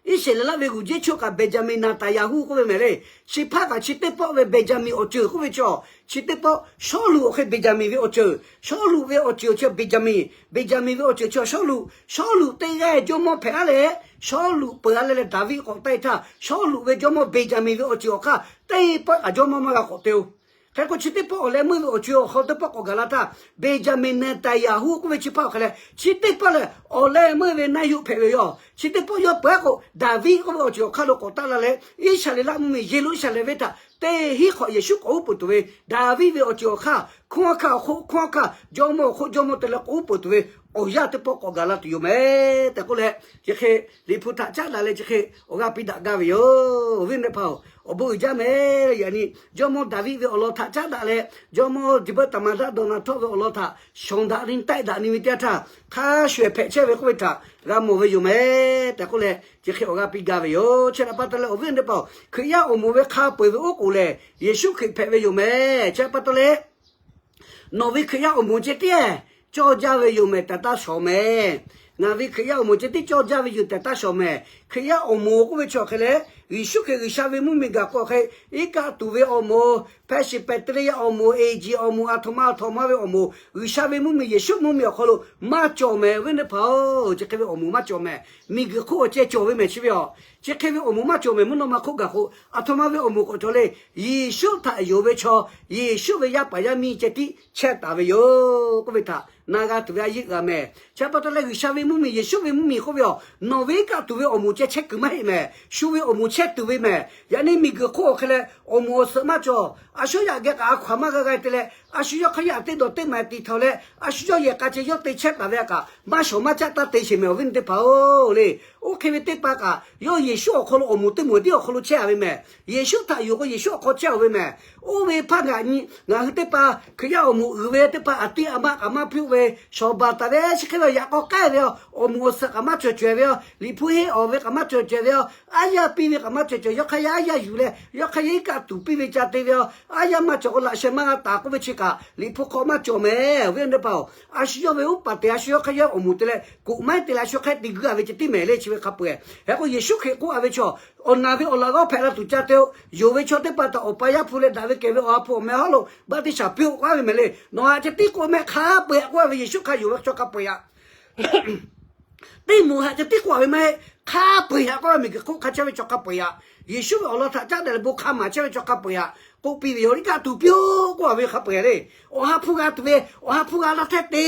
Iˉsaˍreˍlaˆ ve g'uˬ jeˇ choˆ kaꞈ Beˍjaˍmenˍ Naˍtaˍyaˍhuˆ k'oˆ ve mehˍ le. Chi hpaˇ kaꞈ chi teˇ pawˆ ve Beˍjaˍmenˍ awˬ ceuˬ k'oˆ ve chi, chi teˇ pawˆ Sawˉluꞈ awˬ hk'e Beˍjaˍmenˍ ve awˬ ceuˬ, Sawˉluꞈ ve awˬ ceuˬ chi Beˍjaˍmenˍ, Beˍjaˍmenˍ ve awˬ ceuˬ chi Sawˉluꞈ, Sawˉluꞈ teˇ g'aˇ jawˇmawˇ hpehꞈ a leh, Sawˉluꞈ peuˬ a leh leh Daˍviˆ k'awꞈ taˆ e htaˇ, Sawˉluꞈ ve jawˇmawˇ Beˍjaˍmenˍ ve awˬ ceuˬ awˬ hk'aˇ teˇ pawˆ kaꞈ jawˇmawˇ maˇ g'a k'awꞈ te-o. Hk'e k'o, chi teˇ pawˆ awˬ leh meuˇ ve awˬ co awˬ hk'aw teˇ pawˆ k'awꞈ gaˬ la htaˇ, Benjamin Netanyahu k'oˆ ve chi hpaˇ awˬ hk'e leh, chi teˇ pawˆ lehˬ awˬ leh meuˇ ve naˆ yuˆ hpehꞈ ve yoˬ. Chi teˇ pawˆ yawˇ peuˬ k'o, Daˍviˆ k'oˆ ve awˬ ceuˬ awˬ hk'aˇ lo k'awꞈ taˆ la leh, Iˉsaˍreˍlaˆ mvuhˇmiˬ Yeˍruˆsaˍlehnˍ venˇ htaꞈ teˇ hinˉ hk'awꞈ Yeˍsuˆ k'awꞈ uˉ peunˍ tuˬ ve, Daˍviˆ ve awˬ ceuˬ awˬ hk'aˇ, hkunˉ hawˉ hkanˇ awˬ hk'oˆ hkunˉ hawˉ hkanˇ, jawˇmawˇ awˬ hk'oˆ jawˇmawˇ te leh k'awꞈ uˉ peunˍ tuˬ ve awˬ yanˇ teˇ pawˆ k'awꞈ gaˬ la tuˬ yoˬ mehˍ tehꞈ k'oˆ leh, chi hk'e Liꞈ hpu htaꞈ caˉ daꞈ leh chi hk'e awˬ g'aˇ piˇ daꞈ gaˇ ve yoˬ. Awˬ viˉ teˇ hpaˍ-oˬ, awˬ bon uiˍ jaˇ mehˍ. Yaꞈ nyi jawˇmawˇ Daˍviˆ ve awˬ lawn htaꞈ caˉ daꞈ leh, jawˇmawˇ Jaˍbeuˆ Taˍmaˍdaˆ Dawˇnaˍ htawˆ ve awˬ lawn htaꞈ shawˍ daꞈ nyi tehˆ daꞈ nyi ve teˇ yanˇ htaˇ, hk'a shuˍ ehˍ hpehꞈ chehˇ ve k'oˆ ve htaꞈ g'a mawˬ ve yoˬ mehˍ tehꞈ k'oˆ leh, chi hk'e awˬ g'aˇ piˇ gaˇ ve yoˬ. Chi htaꞈ pa taw leh awˬ viˉ teˇ hpaˍ-oˬ, Hkriꞈ yaˇ awˬ moˍ ve hk'a peu-eˬ ve oˉ k'oˍ lehˬ, Yeˍsuˆ Hkriꞈ hpehꞈ ve yoˬ mehˍ. Chi htaꞈ pa taw leh, nawˬ ve Hkriꞈ yaˇ awˬ moˍ ceh tiˉ cawˇ jaˇ ve yoˬ mehˍ tehꞈ taˇ shawˍ mehˍ. Ngaˬ ve Hkriꞈ yaˇ awˬ moˍ ceh tiˉ cawˇ jaˇ ve yoˬ tehꞈ taˇ shawˍ mehˍ. Hkriꞈ yaˇ awˬ moˍ k'oˆ ve chi awˬ hk'e leh, Yeˍsuˆ Hkriꞈ G'uiˬsha ve mvuhˇmiˬ gaˬ k'o hk'e, iˉ kaˆ tuˬ ve awˬ moˍ, Hpeˇshiˍpehˍteˇriˆ yaˇ awˬ moˍ, eˍjiˍ awˬ moˍ, aˬ htoꞈ ma aˬ htoꞈ ma ve awˬ moˍ, G'uiˬsha ve mvuhˇmiˬ Yeˍsuˆ mvuhˇmiˬ awˬ hk'aw lo maˇ cawˬ mehˍ. Awˬ viˉ teˇ hpaˍ-oˬ, chi hk'e ve awˬ moˍ maˇ cawˬ mehˍ. Miˬguiˬ hk'oˆ awˬ ceh cawˬ ve mehˍ chi ve yoˬ. Chi hk'e ve awˬ moˍ maˇ cawˬ mehˍ. Mvuhˇ naw ma hk'oˆ gaˬ k'o, aˬ htoꞈ ma ve awˬ moˍ k'awꞈ cawˬ le. Yeˍsuˆ htaꞈ yonˍ ve chaw, Yeˍsuˆ ve yaˇ paˍ yaˇ miˇ ceh tiˉ chehˇ taˍ ve yoˬ k'oˆ ve htaꞈ na g'a tuˬ ve a yeˆ g'a mehˍ. Chi pa taw leh G'uiˬsha ve mvuhˇmiˬ, Yeˍsuˆ ve mvuhˇmiˬ k'oˆ ve yoˬ, nawˬ ve iˉ kaˆ tuˬ ve awˬ moˍ ceh chehˇ kuiˬ maˇ heˆ mehˍ. Shu ve awˬ moˍ chehˇ tuˬ ve mehˍ. Yaꞈ nyi miˬguiˬ hk'oˆ awˬ hk'e leh awˬ moˍ awˬ suhˍ maˇ cawˬ. A shuˉ yaꞈ geh kaꞈ a hkaw-anˬ maˇ g'a g'a te leh, a shu yawˇ hk'aˇ yaꞈ teˇ dawˬ teˇ maˍ tiˍ htaꞈ leh, a shu yawˇ yehˬ k'a ceh yawˇ te chehˇ taˍ ve a kaꞈ, maˇ shawˍ maˇ caˆ taˇ te sheˍ mehˍ. Awˬ viˉ teˇ hpaˍ-oˬ le, oˇ hk'e ve teˇ hpaˍ kaꞈ yawˇ Yeˍsuˆ awˬ hk'aw lo awˬ moˍ teˇ moˍ tiˉ awˬ hk'aw lo chehˇ a ve mehˍ. Yeˍsuˆ htaꞈ yonˍ k'o Yeˍsuˆ awˬ hk'aw chehˇ a ve mehˍ. Oˇ ve hpaˇ ngaˬ nyi, ngaˬ hui teˇ hpaˍ Hkriꞈ yaˇ awˬ moˍ uiˍ ve teˇ hpaˍ a tiˉ a maˆ kaꞈ maˇ piˇ-oˆ ve, shawˍ baˬ taˍ ve chi hk'e ve yaꞈ k'aw k'ai ve yoˬ. Awˬ moˍ awˬ suhˍ kaꞈ maˇ cawˬ caweh ve yoˬ. Liꞈ hpu henˇ awˬ ve kaꞈ maˇ cawˬ caweh ve yoˬ. Aˉ yaˇ piˇ ve kaꞈ maˇ cawˬ caweh. Yawˇ hk'aˇ yaˇ aˉ yaˇ yuˬ leh, yawˇ hk'aˇ yaˇ iˉ kaˆ tuˬ piˇ ve ca te ve yoˬ. Aˉ yaˇ maˇ cawˬ k'o laꞈ sheh maˇ g'a taˍ k'oˆ ve chi kaꞈ Liꞈ hpu hk'aw maˇ cawˬ mehˍ. Awˬ viˉ teˇ hpaˍ-oˬ, a shu yawˇ ve uˉ paˍ te, a shu yawˇ hk'aˇ yaˇ awˬ moˍ te leh, koꞈ maiˉ te leh a shu hk'aˇ te guiˇ a ve ceh tiˉ mehˍ le. Chi ve hk'a peu-eˬ hk'e k'o, Yeˍsuˆ Hkriꞈ k'oˆ a ve chaw, awˬ naˬ ve awˬ laꞈ g'awˇ hpehꞈ la tuˬ ca te-o. Yonˍ ve chaw teˇ hpaˍ htaꞈ Awˬ pa Yaˇ hpu leh daꞈ ve kehˬ ve Awˬ ha hpu awˬ meh hawˉ lo baˆtiˆsaˬ piˇ-oˆ k'oˆ a ve mehˍ le. Nawˬ htaꞈ ceh tiˉ k'oˆ mehˍ, hk'a peu-eˬ k'oˆ a ve Yeˍsuˆ hk'aˇ yonˍ ve chaw hk'a peu-eˬ yaꞈ teˇ moˍ htaꞈ ceh tiˉ k'oˆ a ve maˇ heˆ. Hk'a peu-eˬ yaꞈ k'oˆ ve, miˬguiˬ hk'oˆ hk'a chehˇ ve chaw hk'a peu-eˬ yaꞈ, Yeˍsuˆ ve awˬ lawn htaꞈ caˉ daꞈ leh bon hk'a maˍ chehˇ ve chaw hk'a peu-eˬ yaꞈ k'oˆ piˇ ve yoˬ. Iˉ kaˆ tuˬ piˇ-oˆ k'oˆ a ve hk'a peu-eˬ le. Awˬ ha hpu g'a tuˬ ve, Awˬ ha hpu g'a laˇ htehˇ te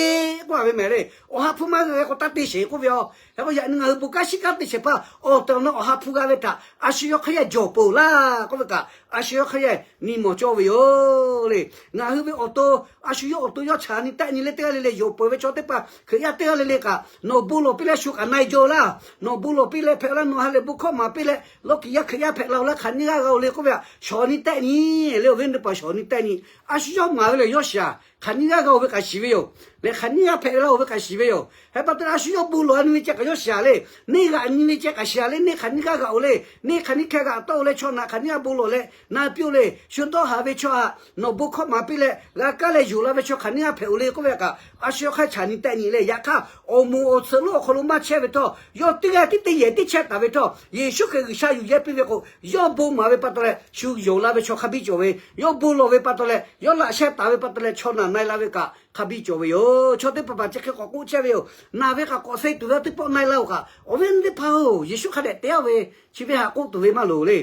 k'oˆ a ve mehˍ le. Awˬ ha hpu maˇ g'a g'a k'o taˇ te sheˍ k'oˆ ve yoˬ. Hk'e k'o yaꞈ nyi ngaˬ hui bon kanˉ shiˉ kanˉ te shehˍ hpaˇ awˬ tehˬ awˬ na Awˬ ha hpu g'a ve htaꞈ a shu yawˇ hk'aˇ yaˇ jawˬ peuˬ laˇ k'oˆ ve kaꞈ, a shu yawˇ hk'aˇ yaˇ nyi mawˬ cawˇ ve yoˬ le. Ngaˬ hui ve awˬ to, a shu yawˇ awˬ to yawˇ chaꞈ nyi tehˆ nyi leh teˇ g'aˇ le le yonˍ peuˬ ve chaw teˇ hpaˍ, Hkriꞈ yaˇ teˇ g'aˇ le le kaꞈ nawˬ bon lawˬ piˇ leh shu kaꞈ na-e jaw laˇ. Nawˬ bon lawˬ piˇ leh hpehꞈ laˇ, nawˬ ha lehˬ bon hkawˇ maˍ piˇ leh lawˇ kiˍ yaˇ Hkriꞈ yaˇ hpehꞈ la-oˬ laˇ, hk'aˬ nyiˇ g'aˇ g'a-oˬ le k'oˆ ve htaꞈ shawˍ nyi tehˆ nyi le. Awˬ viˉ teˇ hpaˍ, shawˍ nyi tehˆ nyi. A shu yawˇ maˍ ve lehˬ yawˇ shiˍ-aˬ, hk'aˬ nyiˇ g'aˇ g'a-oˬ ve kaꞈ shiˍ ve yoˬ. Lehˬ hk'aˬ nyiˇ g'aˇ hpehꞈ la-oˬ ve kaꞈ shiˍ ve yoˬ. Hk'e pa taw leh a shu yawˇ bon lawˬ nyi ve ceh kaꞈ yawˇ shiˍ-aˬ le. Neˇ g'aꞈ nyi ve ceh kaꞈ shiˍ-aˬ le. Neˇ hk'aˬ nyiˇ g'aˇ g'a-oˬ le. Neˇ hk'aˬ nyiˇ hkeh g'aꞈ tawˆ-oˬ leh chaw naꞈ hk'aˬ nyiˇ g'aˇ bon lawˬ leh na piˇ-oˬ le. Shu dawˇ haˍ ve chaw htaꞈ nawˬ bon hkawˇ maˍ piˇ leh g'a kaˇ leh yonˍ la ve chaw hk'aˬ nyiˇ g'aˇ hpehꞈ-oˬ le k'oˆ ve kaꞈ, a shu yawˇ hk'aˇ chaꞈ nyi tehˆ nyi le. Yaꞈ hk'aˇ awˬ moˍ awˬ tsuhꞈ lonˉ awˬ hk'aw lo maˇ chehˇ ve htawˇ, yawˇ teˇ g'aˇ tiˉ teˇ yehˬ tiˉ chehˇ taˍ ve htawˇ, Yeˍsuˆ Hkriꞈ G'uiˬsha yuˬ yehˇ piˇ ve k'o, yawˇ bon maˍ ve pa taw leh shu yonˍ la ve chaw hk'a biˇ cawˬ ve, yawˇ bon lawˬ ve pa taw leh, yawˇ laꞈ sheh taˍ ve pa taw leh chaw naˬ na-e la ve kaꞈ hk'a biˇ cawˬ ve yoˬ. Chaw teˇ hpaˍ hpaˍ chi hk'e k'awꞈ k'oˆ chehˇ ve yoˬ. Naˬ ve kaꞈ k'awꞈ suh tuˬ ve teˇ pawˆ na-e laˇ-oˬ kaꞈ, awˬ viˉ teˇ hpaˍ-oˬ, Yeˍsuˆ hk'a dehꞈ te-a ve, chi ve htaꞈ k'oˆ tuˬ ve maˇ loˍ le.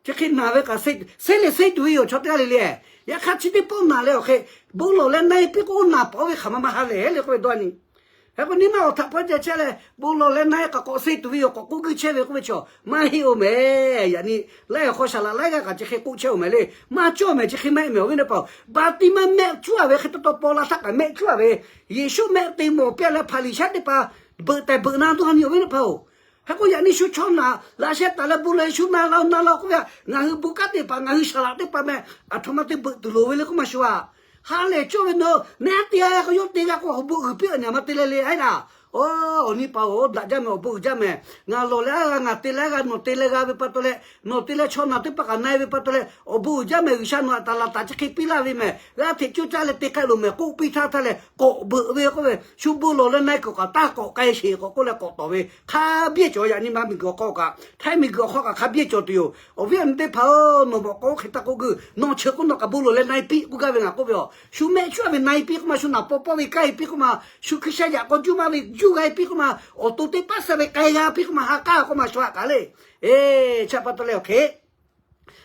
Chi hk'e naˬ ve kaꞈ suh leh suh tuˬ ve yoˬ chaw teˇ g'aˇ le le. Yaꞈ hk'aˇ chi teˇ pawˆ naˬ leh awˬ hk'e bon lawˬ leh na-e piˇ k'o, oˇ naˬ paˍ oˇ ve hk'aˬ ma ma ha lehˬ le k'oˆ ve dawˇ nyi. Hk'e k'o nyi ma awˬ htaꞈ hpawˇ ceh chehˇ leh bon lawˬ leh na-e kaꞈ k'awꞈ suh tuˬ ve yoˬ, k'awꞈ k'oˆ guiˇ chehˇ ve k'oˆ ve chaw maˇ heˆ-oˬ mehˍ. Yaꞈ nyi laiˉ awˬ hk'aw shaˍ laꞈ laiˉ g'aˇ kaꞈ chi hk'e k'oˆ chehˇ-oˬ mehˍ le. Maˇ cawˇ mehˍ, chi hk'e maˇ heˆ mehˍ. Awˬ viˉ teˇ hpaˍ-oˬ, Baˍtiˇmaˆ mehˆ cuˉ-a ve hk'e taw taw paw la htaˇ kaꞈ mehˆ cuˉ-a ve, Yeˍsuˆ mehˆ te mawˬ piˇ leh Hpaˍriˍsehˇ teˇ hpaˍ beuꞈ tehˬ beuꞈ na dawˇ nyi. Awˬ viˉ teˇ hpaˍ-oˬ, hk'e k'o yaꞈ nyi shu chaw naˬ laꞈ sheh taˍ leh bon lawˬ shu na la na la k'oˆ ve htaꞈ ngaˬ hui bon kanˉ teˇ hpaˍ, ngaˬ hui shaˍ laꞈ teˇ hpaˍ mehˍ, aˬ htoꞈ ma te beuꞈ tuˬ loˍ ve le k'oˆ maˇ shu-a. Ha lehˬ cawˇ ve nawˬ mehˆ te-a k'o yawˇ te g'a k'o awˬ bon uiˍ piˇ-a nyi ma te leh le a laˇ. Awˬ nyi paˍ-oˬ, daꞈ jaˇ mehˍ, awˬ bon uiˍ jaˇ mehˍ. Ngaˬ lawˬ leh a g'a, ngaˬ te leh a g'a, nawˬ te leh g'a ve pa taw leh, nawˬ te leh chaw naˬ teˇ hpaˍ kaꞈ na-e ve pa taw leh awˬ bon uiˍ jaˇ mehˍ. G'uiˬsha nawˬ htaꞈ taˍ laˬ taˍ chi hk'e piˇ laˇ ve mehˍ. G'aˇ hteꞈ coˇ caˇ leh te k'ai loˬ mehˍ k'oˆ piˇ htaˇ htaˇ leh k'awꞈ beuꞈ ve k'oˆ ve, shu bon lawˬ leh na-e kuiˬ kaꞈ taˇ k'awꞈ k'ai sheˍ k'awꞈ k'oˆ leh k'awꞈ tawˍ ve hk'a biˇ cawˬ. Yaꞈ nyi ma miˬguiˬ awˬ hk'aw kaꞈ, htaiˇ miˬguiˬ awˬ hk'aw kaꞈ hk'a biˇ cawˬ tuˬ yoˬ. Awˬ viˉ awˬ nyi teˇ hpaˍ-oˬ, nawˬ mawꞈ k'aw oˇ hk'e taˇ k'oˆ g'uiˬ, nawˬ cheuˬ k'oˆ nawˬ kaꞈ bon lawˬ leh na-e piˇ k'oˆ gaˇ ve ngaˬ k'oˆ ve yoˬ. Shu mehˆ cuˉ-a ve na-e piˇ k'oˆ ma, shu naˬ paw pawˇ ve k'ai piˇ k'oˆ ma, shu hkui sheh yaꞈ k'aw juˇ maˇ ve juˇ g'a-e piˇ k'oˆ ma, awˬ to teˇ paˉ suh ve k'ai g'a piˇ k'oˆ ma, ha k'aˉ k'oˆ ma shu haꞈ kaꞈ le. Eˬ, chi pa taw leh awˬ hk'e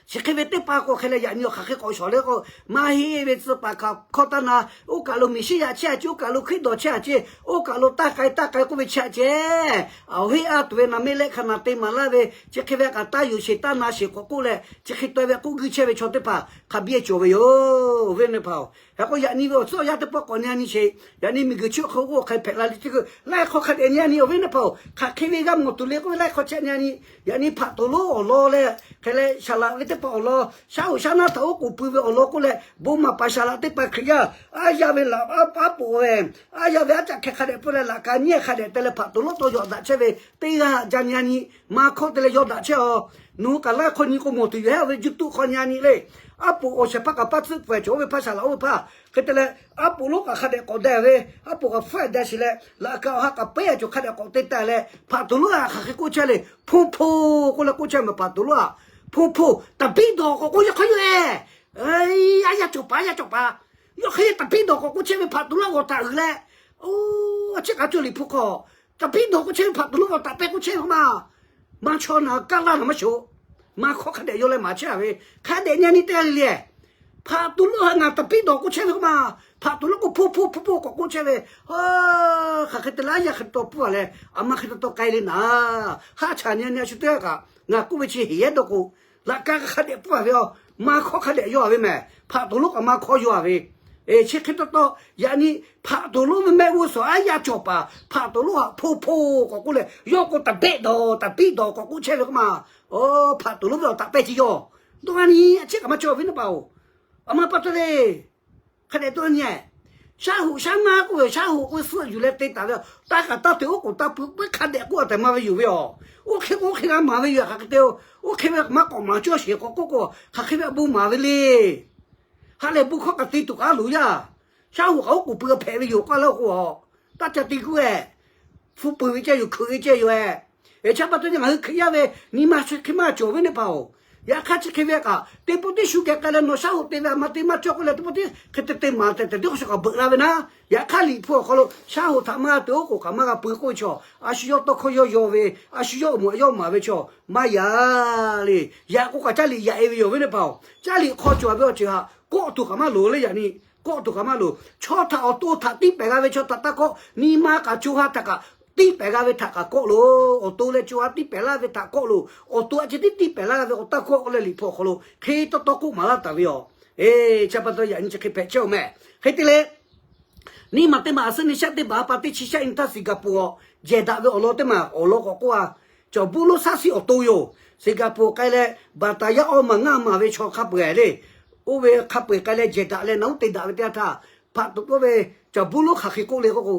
Chi hk'e ve teˇ hpaˍ k'o hk'e leh yaꞈ nyi awˬ hk'aˬ hk'e k'awꞈ shawˍ le k'o, maˇ heˆ ve tcuh paˍ hkaˍ hkawˇ taˇ na, oˇ kaˬ lo Meˍsiˉyaꞈ chehˇ a ce, oˇ kaˬ lo Hkriꞈ dawˬ chehˇ a ce, oˇ kaˬ lo taˇ k'ai taˇ k'ai k'oˆ ve chehˇ a ce. Awˬ heˆ a tuˬ ve naˍ meˆ lehˆ hk'a naˬ te maˍ laˇ ve, chi hk'e ve kaꞈ taˇ yuˬ sheˍ taˇ na sheˍ k'awꞈ k'oˆ leh, chi hk'e taw ve k'oˆ guiˇ chehˇ ve chaw teˇ hpaˍ hk'a biˇ cawˬ ve yoˬ. Awˬ viˉ awˬ nyi teˇ hpaˍ-oˬ, hk'e k'o yaꞈ nyi ve awˬ tcuhˉ awˬ yanˇ teˇ pawˆ k'awꞈ nyi a nyi sheˍ. Yaꞈ nyi miˬguiˬ chi hk'e k'o hk'e hpehꞈ la le, chi hk'e laiˉ hk'aw hk'a dehꞈ nyi a nyi. Awˬ viˉ awˬ nyi teˇ hpaˍ-oˬ, hk'aˬ hk'e ve g'a mawˬ tuˬ le k'oˆ ve laiˉ hk'aw chehˇ nyi a nyi. Yaꞈ nyi hpaꞈ toˍ lonˉ awˬ lawn leh hk'e leh saˍ laꞈ ve teˇ hpaˍ awˬ lawn, shaˉ hoꞈ shaˉ naˇ htaꞈ oˉ k'oˍ pui ve awˬ lawn k'oˆ leh, bon maˍ paˍ saˍ laꞈ teˇ hpaˍ Hkriꞈ yaˇ aˉ yaˇ ve laꞈ aˉ poꞈ ve, aˉ yaˇ ve aˉ caꞈ hkeh hk'a dehꞈ pui leh laꞈ ka nyiˇ hk'a dehꞈ te leh hpaꞈ toˍ lonˉ tawˇ yaw daꞈ chehˇ ve teˇ g'aˇ ja nyi a nyi. Maˇ hkawˇ te leh yaw daꞈ chehˇ a. Nawˬ hui kaꞈ laiˉ hk'aw nyi k'o mawˬ tuˬ yoˬ, heˉ ve juˇ tuˆ hk'aw nyi a nyi le. Aˉ poꞈ awˬ shehˍ hpaˇ kaꞈ paˇ tcuhˆ pfuhˍ cawˬ oˇ ve hpaˇ saˍ laꞈ oˇ ve hpaˇ hk'e te leh, aˉ poꞈ lonˉ kaꞈ hk'a dehꞈ k'awꞈ deh ve, aˉ poꞈ kaꞈ hpfuhˆ daꞈ sheˍ leh laꞈ ka awˬ ha kaꞈ pehˉ a cawˬ hk'a dehꞈ k'awꞈ te taˍ leh hpaꞈ toˍ lonˉ a hk'aˬ hk'e k'oˆ chehˇ le, โพโพ k'oˆ leh k'oˆ chehˇ ve hpaꞈ toˍ lonˉ a, โพโพ taˍ biˉ dawˬ k'awꞈ k'oˆ yaˇ hk'aˇ yoˬ e. Aˉ yaˇ cawˬ paˍ, yaˇ cawˬ paˍ, yawˇ hk'e taˍ biˉ dawˬ k'awꞈ k'oˆ chehˇ ve hpaꞈ toˍ lonˉ a g'awˬ taˍ uiˍ leh, oˇ a ciˉ k'a cawˬ liꞈ hpu hk'aw taˍ biˉ dawˬ k'oˆ chehˇ ve hpaꞈ toˍ lonˉ g'awˬ taˍ pehˇ k'oˆ chehˇ ve k'oˆ ma, maˇ chaw naˬ kaˇ laˇ naˬ maˇ shoˍ. Maˇ hk'awˇ hk'a dehꞈ yaw leh maˍ chehˇ a ve, hk'a dehꞈ nyi a nyi te le le. Hpaꞈ toˍ lonˉ a ngaˬ taˍ biˉ dawˬ k'oˆ chehˇ ve k'oˆ ma, hpaꞈ toˍ lonˉ k'o โพโพ โพโพ k'awꞈ k'oˆ chehˇ ve, hk'aˬ hk'e te leh aˉ yaˇ hk'e taw pfuhˇ a leh, a ma hk'e taw taw k'ai le naˍ. Haˆ chaꞈ nyi a nyi a shu teˇ g'aˇ kaꞈ ngaˬ k'oˆ ve chi heˍ yehˉ dawˇ k'o, laꞈ ka hk'a dehꞈ pfuhˇ a ve a, maˇ hkawˇ hk'a dehꞈ yaw a ve mehˍ. Hpaꞈ toˍ lonˉ kaꞈ maˇ hkawˇ yaw a ve, chi hk'e taw taw, yaꞈ nyi hpaꞈ toˍ lonˉ ve mehˆ g'uˇ suhˍ aˉ yaˇ cawˬ paˍ hpaꞈ toˍ lonˉ htaꞈ โพโพ k'awꞈ k'oˆ leh, yawˇ k'o taˍ behˆ dawˬ taˍ biˉ dawˬ k'awꞈ k'oˆ chehˇ ve k'oˆ ma, hpaꞈ toˍ lonˉ ve awˬ taꞈ pehˇ chi yaw. Dawˇ a nyi, a ciˉ kaꞈ maˇ cawˬ ve naˉ paˍ-oˬ. A ma pa taw le, hk'a dehꞈ dawˇ nyi e. Shaˉ hoꞈ shaˉ naˇ k'oˆ ve, shaˉ hoꞈ k'oˆ ve suhˆ yuˬ leh te taˍ ve, taˇ kaꞈ taˇ te oˉ k'oˍ taˇ pui k'oˆ ve hk'a dehꞈ k'oˆ a tehꞈ maˇ ve yoˬ ve a. Oˇ hk'e k'o oˇ hk'e g'a maˍ ve yoˬ, hk'aˬ hk'e te-o. Oˇ hk'e ve maˇ k'awꞈ maˍ cawˇ sheˍ k'awꞈ k'oˆ k'o, hk'aˬ hk'e ve a bon maˍ ve le. Ha lehˬ bon hkawˇ kaꞈ te tuˬ k'aˉ loˍ yaˇ. Shaˉ hoꞈ kaꞈ oˉ k'oˍ pui a hpehꞈ ve yoˬ k'oˆ a le k'o, taˇ ca te guˇ e. Hpu pui ve ceh yoˬ, hkui ve ceh yoˬ e. Eˬ, chi pa taw ngaˬ hui Hkriꞈ yaˇ ve nyi ma chi hk'e maˇ cawˬ ve naˉ paˍ-oˬ. Yaꞈ hk'aˇ chi hk'e ve kaꞈ teˇ pawˆ teˇ shu geh k'ai leh nawˬ shaˉ hoꞈ te ve a ma te maˇ cawˇ k'oˆ leh teˇ pawˆ teˇ hk'e te te maˍ tehꞈ tehꞈ teˇ hk'awꞈ shawˍ kaꞈ beuꞈ la ve naˉ. Yaꞈ hk'aˇ liꞈ hpu awˬ hk'aw lo shaˉ hoꞈ htaꞈ maˇ te oˉ k'oˍ kaꞈ maˇ g'a pui k'oˆ ve chaw, a shu yawˇ tawˇ hkawˇ yawˇ yaw ve, a shu yawˇ awˬ moˍ yawˇ maˍ ve chaw maˇ yaˇ le. Yaꞈ k'o kaꞈ caˇ liꞈ yaꞈ e ve yoˬ ve naˉ paˍ-oˬ. Caˇ liꞈ hk'aw cawˬ ve awˬ ceuˬ htaꞈ kawˆ tuˬ kaꞈ maˇ loˍ le yaꞈ nyi. Kawˆ tuˬ kaꞈ maˇ loˍ. Chaw htaꞈ awˬ to htaꞈ tiˇ pehˍ g'a ve chaw htaꞈ taˇ kawˆ. Nyi ma kaꞈ co ha htaꞈ kaꞈ tiˇ pehˍ g'a ve htaꞈ kaꞈ kawˆ loˬ. Awˬ to leh co ha tiˇ pehˍ laˇ ve htaꞈ kawˆ loˬ. Awˬ to a ciˉ tiˉ tiˇ pehˍ laˇ ve awˬ taˇ kawˆ k'oˆ leh liꞈ hpu awˬ hk'aw lo hk'e tawˇ tawˇ k'oˆ maˍ laˇ taˍ ve yoˬ. Eˬ, chi pa taw yaꞈ nyi chi hk'e hpehꞈ chehˇ-oˬ mehˍ. Hk'e te leh, nyi ma teˇ ma a suhˉ nyi shehˆ teˇ baˬ ha pa teˇ chi shehˆ nyi htaˇ Singapore jehˬ daꞈ ve awˬ lawn teˇ maˬ awˬ lawn k'awꞈ k'oˆ a. Cawˬ buˇ lonˉ shaˉ siˆ awˬ to yoˬ. Singapore k'ai leh, baˬ taˍ yaˇ awˇ maˬ ngaˇ maˬ ve chaw hk'a peu-eˬ le. Oˇ ve hk'a peu-eˬ k'ai leh jehˬ daꞈ leh naˬ uˉ te daꞈ ve teˇ yanˇ htaˇ, hpaꞈ toˍ lonˉ ve cawˬ buˇ lonˉ hk'aˬ hk'e k'oˆ le k'oˆ k'o,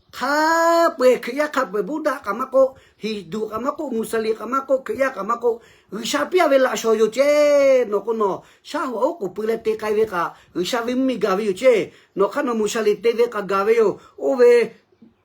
hk'a peu-eˬ Hkriꞈ yaˇ hk'a peu-eˬ Buddha kaꞈ maˇ k'oˆ, Hindu kaꞈ maˇ k'oˆ, Muslim kaꞈ maˇ k'oˆ, Hkriꞈ yaˇ kaꞈ maˇ k'oˆ, G'uiˬsha piˇ a ve laꞈ shawˍ yoˬ ceˇ. Nawˬ k'o nawˬ shaˉ hoꞈ oˉ k'oˍ pui leh te k'ai ve kaꞈ G'uiˬsha ve mvuhˇmiˬ gaˬ ve yoˬ ceˇ. Nawˬ hk'aˇ nawˬ Muslim te ve kaꞈ gaˬ ve yoˬ. Oˇ ve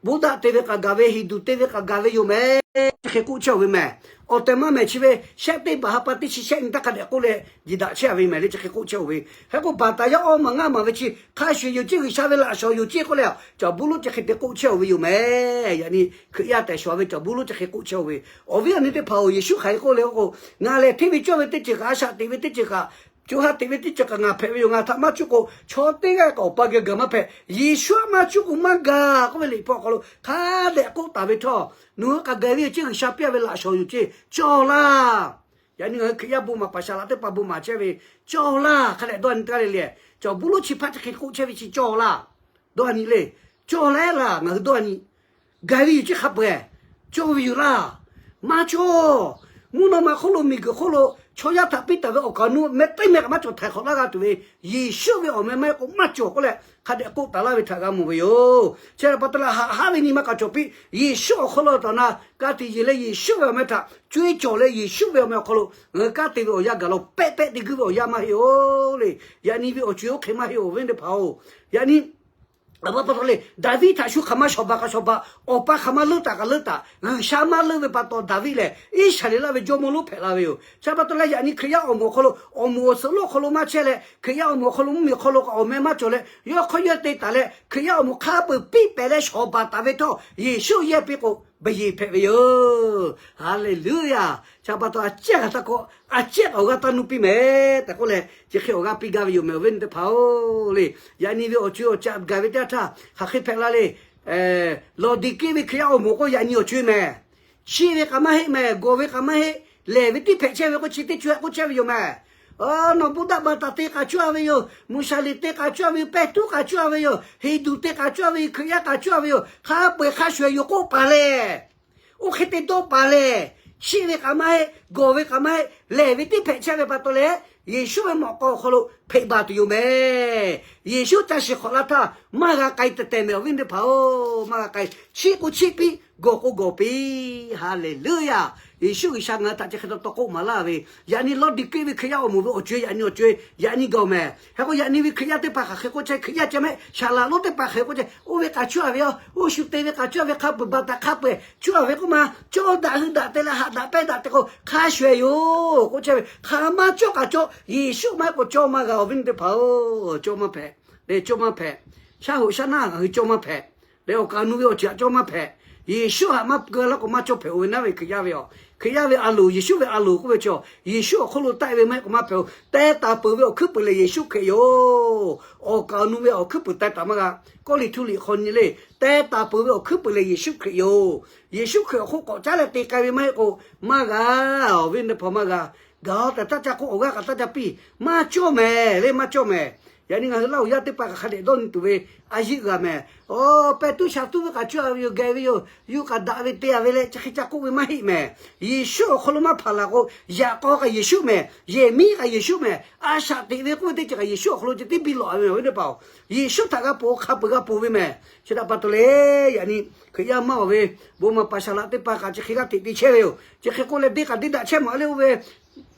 Buddha te ve kaꞈ gaˬ ve, Hindu te ve kaꞈ gaˬ ve yoˬ mehˍ. Chi hk'e k'oˆ chehˇ-oˬ ve mehˍ. Awˬ tehˬ maˇ mehˍ chi ve shehˆ teˇ baˬ ha pa teˇ chi shehˆ nyi htaˇ hk'a dehꞈ k'oˆ leh jehˬ daꞈ chehˇ ve mehˍ le. Chi hk'e k'oˆ chehˇ-oˬ ve. Hk'e k'o baˬ taˍ yaˇ awˇ maˬ ngaˇ maˬ ve chi hk'a shuˍ yoˬ ceˇ, G'uiˬsha ve laꞈ shawˍ yoˬ ceˇ k'oˆ leh, cawˬ buˇ lonˉ chi hk'e te k'oˆ chehˇ-oˬ ve yoˬ mehˍ. Yaꞈ nyi Hkriꞈ yaˇ tehˬ shawˍ ve cawˬ buˇ lonˉ chi hk'e k'oˆ chehˇ-oˬ ve. Awˬ viˉ awˬ nyi teˇ hpaˍ-oˬ, Yeˍsuˆ hk'aˬ hk'e k'oˆ le k'o, ngaˬ lehˬ hteˇ ve cawˇ ve teˇ ceuˬ kaꞈ, a shaꞈ teꞈ ve teˇ ceuˬ kaꞈ, co ha teꞈ ve teˇ ceuˬ kaꞈ ngaˬ hpehꞈ ve yoˬ. Ngaˬ htaꞈ maˇ cuˇ k'o, chaw teˇ g'aˇ kaꞈ Awˬ pa geh gaˬ maˇ hpehꞈ. Yeˍsuˆ maˇ cuˇ k'o maˇ gaˬ k'oˆ ve liꞈ hpu awˬ hk'aw lo hk'a dehꞈ k'oˆ taˍ ve htawˇ, nawˬ hui kaꞈ gaˬ ve yoˬ ceˇ, G'uiˬsha piˇ a ve laꞈ shawˍ yoˬ ceˇ, cawˬ laˇ. Yaꞈ nyi ngaˬ hui Hkriꞈ yaˇ bon maˍ paˍ shaˍ laꞈ teˇ hpaˍ bon maˍ chehˇ ve, cawˬ laˇ. Hk'a dehꞈ dawˇ nyi teˇ g'aˇ le le. Cawˬ buˇ lonˉ chi hpaˇ chi hk'e k'oˆ chehˇ ve chi cawˬ laˇ. Dawˇ nyi le. Cawˬ laˇ laˇ, ngaˬ hui dawˇ nyi. Gaˬ ve yoˬ ceˇ hk'a peu-eˬ. Cawˬ ve yoˬ laˇ. Maˇ cawˬ. Mvuhˇ naw ma hk'oˆ lo, miˬguiˬ hk'oˆ lo, chaw yaˇ htaꞈ piˇ taˍ ve awˬ kaˍ awˬ nu meh teˇ meh kaꞈ maˇ cawˬ, htaiˍ hk'awꞈ laˇ g'a tuˬ ve, Yeˍsuˆ ve awˬ meh maˇ heˆ k'o maˇ cawˬ k'oˆ leh hk'a dehꞈ k'oˆ taˍ laˇ ve htaꞈ g'a mawˬ ve yoˬ. Chi pa taw leh haꞈ haˉ ve nyi ma kaꞈ cawˬ piˇ, Yeˍsuˆ awˬ hk'aw lo taˍ na, ka tiꞈ yeˬ leh Yeˍsuˆ ve awˬ meh htaꞈ co-e cawˬ leh Yeˍsuˆ ve awˬ meh awˬ hk'aw lo ngaˬ hui kanˉ te ve awˬ yanˇ gaˬ la pehˆ pehˆ te guiˇ ve awˬ yanˇ maˇ heˆ-oˬ le. Yaꞈ nyi ve awˬ co-e oˇ hk'e maˇ heˆ-oˬ ve teˇ hpaˍ-oˬ. Yaꞈ nyi A pa taw le, Daˍviˆ htaꞈ shu hk'aˬ ma shawˍ baˬ kaꞈ shawˍ baˬ, awˬ pa hk'aˬ ma leuˆ taˍ kaꞈ leuˆ taˍ, G'uiˬsha maˇ leuˆ ve pa taw Daˍviˆ lehˬ Iˉsaˍreˍlaˆ ve jawˇmawˇ lonˉ hpehꞈ la ve yoˬ. Chi pa taw leh yaꞈ nyi Hkriꞈ yaˇ awˬ moˍ awˬ hk'aw lo, awˬ moˍ awˬ suhˍ lonˉ awˬ hk'aw lo maˇ chehˇ leh, Hkriꞈ yaˇ awˬ moˍ awˬ hk'aw lo mvuhˇmiˬ hk'aw lo kaꞈ awˬ meh maˇ cawˬ leh, yawˇ hk'aw yawˇ te taˍ leh Hkriꞈ yaˇ awˬ moˍ hk'a peu-eˬ piˇ pehˍ leh shawˍ baˬ taˍ ve htawˇ Yeˍsuˆ yehˇ piˇ k'o, baˬ yeˬ hpehꞈ ve yoˬ. Haˍleˍluˇyaˬ. Chi pa taw a ciˉ kaꞈ taˇ kawˆ, a ciˉ kaꞈ awˬ g'aˇ taˇ nuˇ piˇ mehˍ tehꞈ k'oˆ leh, chi hk'e awˬ g'aˇ piˇ gaˇ ve yoˬ mehˍ awˬ viˉ teˇ hpaˍ-oˬ le. Yaꞈ nyi ve awˬ co-e awˬ caꞈ gaˬ ve teˇ yanˇ htaˇ hk'aˬ hk'e hpehꞈ la le. Lawˬ diˍ keˆ ve Hkriꞈ yaˇ awˬ moˍ k'o yaꞈ nyi awˬ co-e mehˍ. Chiˆ ve k'aꞈ maˇ heˆ mehˍ, gawˬ ve k'aꞈ maˇ heˆ, lehˬ ve tiˉ hpehꞈ chehˇ ve k'o chi teˇ co-e k'oˆ chehˇ ve yoˬ mehˍ. Nawˬ Buddha baˬ taˍ te k'aꞈ cawˇ a ve yoˬ, Musˍalehˍ te k'aꞈ cawˇ a ve yoˬ, pehˇ tuˉ k'aꞈ cawˇ a ve yoˬ, Hindu te k'aꞈ cawˇ a ve yoˬ, Hkriꞈ yaˇ k'aꞈ cawˇ a ve yoˬ, hk'a peu-eˬ hk'a shuˍ yoˬ k'oˆ paˍ lehˬ, oˇ hk'e te dawˇ paˍ lehˬ, chiˆ ve k'aꞈ maˇ heˆ, gawˬ ve k'aꞈ maˇ heˆ, lehˬ ve tiˉ hpehꞈ chehˇ ve pa taw leh, Yeˍsuˆ ve mawꞈ k'aw awˬ hk'aw lo hpehꞈ baˬ tuˬ yoˬ mehˍ. Yeˍsuˆ ca shiˍ hk'awꞈ la htaˇ maˇ g'a k'ai tehꞈ tehꞈ mehˍ awˬ viˉ teˇ hpaˍ-oˬ, maˇ g'a k'ai. Chiˆ k'o chiˆ piˇ, gawˬ k'o gawˬ piˇ. Haˍleˍluˇyaˬ. Yeˍsuˆ G'uiˬsha ngaˬ hui htaꞈ chi hk'e taw taw k'oˆ maˍ laˇ ve, yaꞈ nyi lawˇ diˍ keˆ ve Hkriꞈ yaˇ awˬ moˍ ve awˬ co-e yaꞈ nyi awˬ co-e yaꞈ nyi gaˬ mehˍ. Hk'e k'o yaꞈ nyi ve Hkriꞈ yaˇ teˇ hpaˍ hk'aˬ hk'e k'oˆ chehˇ, Hkriꞈ yaˇ ceh mehˆ, saˍ laꞈ lonˉ teˇ hpaˍ hk'aˬ hk'e k'oˆ chehˇ, oˇ ve k'aꞈ cawˇ a ve yoˬ, oˇ shu te ve k'aꞈ cawˇ a ve, hk'a peu-eˬ baˬ taˍ hk'a peu-eˬ cawˇ a ve k'oˆ ma, cawˇ daꞈ hui daꞈ te leh haꞈ daꞈ pehnˇ daꞈ te k'o hk'a shuˍ yoˬ k'oˆ chehˇ ve, hk'aˬ ma cawˇ k'aꞈ cawˇ, Yeˍsuˆ maˇ heˆ k'o cawˇ maˇ g'a awˬ viˉ teˇ hpaˍ-oˬ, cawˇ maˇ hpehꞈ. Leh cawˇ maˇ hpehꞈ. Shaˉ hoꞈ shaˉ naˆ ngaˬ hui cawˇ maˇ hpehꞈ. Leh awˬ kaˍ awˬ nu ve awˬ ceuˬ htaꞈ cawˇ maˇ hpehꞈ. Yeˍsuˆ htaꞈ maˇ keu laˇ k'o maˇ cawˇ hpehꞈ-oˬ ve naˉ ve Hkriꞈ yaˇ ve yoˬ. Hkriꞈ yaˇ ve a loˍ, Yeˍsuˆ ve a loˍ k'oˆ ve chaw, Yeˍsuˆ awˬ hk'oˆ lo taˆ-e ve maˇ heˆ k'o maˇ hpehꞈ-oˬ. Teh taˍ peuˬ ve awˬ hkuiˉ puiˍ lehˬ Yeˍsuˆ Hkriꞈ yoˬ. Awˬ kaˍ awˬ nu ve awˬ hkuiˉ puiˍ teh taˍ maˇ g'a. Kawˇrenˍhtuˆ liꞈ hk'aw nyi le, teh taˍ peuˬ ve awˬ hkuiˉ puiˍ lehˬ Yeˍsuˆ Hkriꞈ yoˬ. Yeˍsuˆ Hkriꞈ awˬ hk'oˆ k'awꞈ caˉ leh te k'ai ve maˇ heˆ k'o maˇ g'a, awˬ viˉ teˇ hpaˍ maˇ g'a. Gaˬ-oˬ tehꞈ taˇ ca k'oˆ, awˬ g'aˇ kaꞈ taˇ ca piˇ. Maˇ cawˇ mehˍ le, maˇ cawˇ mehˍ. Yaꞈ nyi ngaˬ hui Laˇ huˍ yaˇ teˇ hpaˍ kaꞈ hk'a dehꞈ dawˇ nyi tuˬ ve a yiˆ g'a mehˍ. Oˇ, pehˇ tuˉ sha tuˉ ve k'aꞈ cawˇ a ve yoˬ, geh ve yoˬ, yuˬ k'aꞈ daꞈ ve te a ve leh chi hk'e ca k'oˆ ve maˇ heˆ mehˍ. Yeˍsuˆ awˬ hk'aw lo maˇ hpaˍ laˬ k'o, yaꞈ k'aw kaꞈ Yeˍsuˆ mehˍ, yehˬ miˉ kaꞈ Yeˍsuˆ mehˍ, a shaꞈ teꞈ ve k'oˆ ve teˇ ceuˬ kaꞈ Yeˍsuˆ awˬ hk'aw lo ceh tiˉ biˇ lawꞈ ve awˬ viˉ teˇ hpaˍ-oˬ. Yeˍsuˆ htaꞈ g'a ponˬ hk'a peu-eˬ g'a ponˬ ve mehˍ. Chi htaꞈ pa taw leh yaꞈ nyi Hkriꞈ yaˇ maˇ awˬ ve bon maˍ paˍ saˍ laꞈ teˇ hpaˍ kaꞈ chi hk'e g'aˇ teꞈ te chehˇ ve yoˬ. Chi hk'e k'oˆ leh deˇ kaꞈ deˇ daꞈ chehˇ mawˬ le, oˇ ve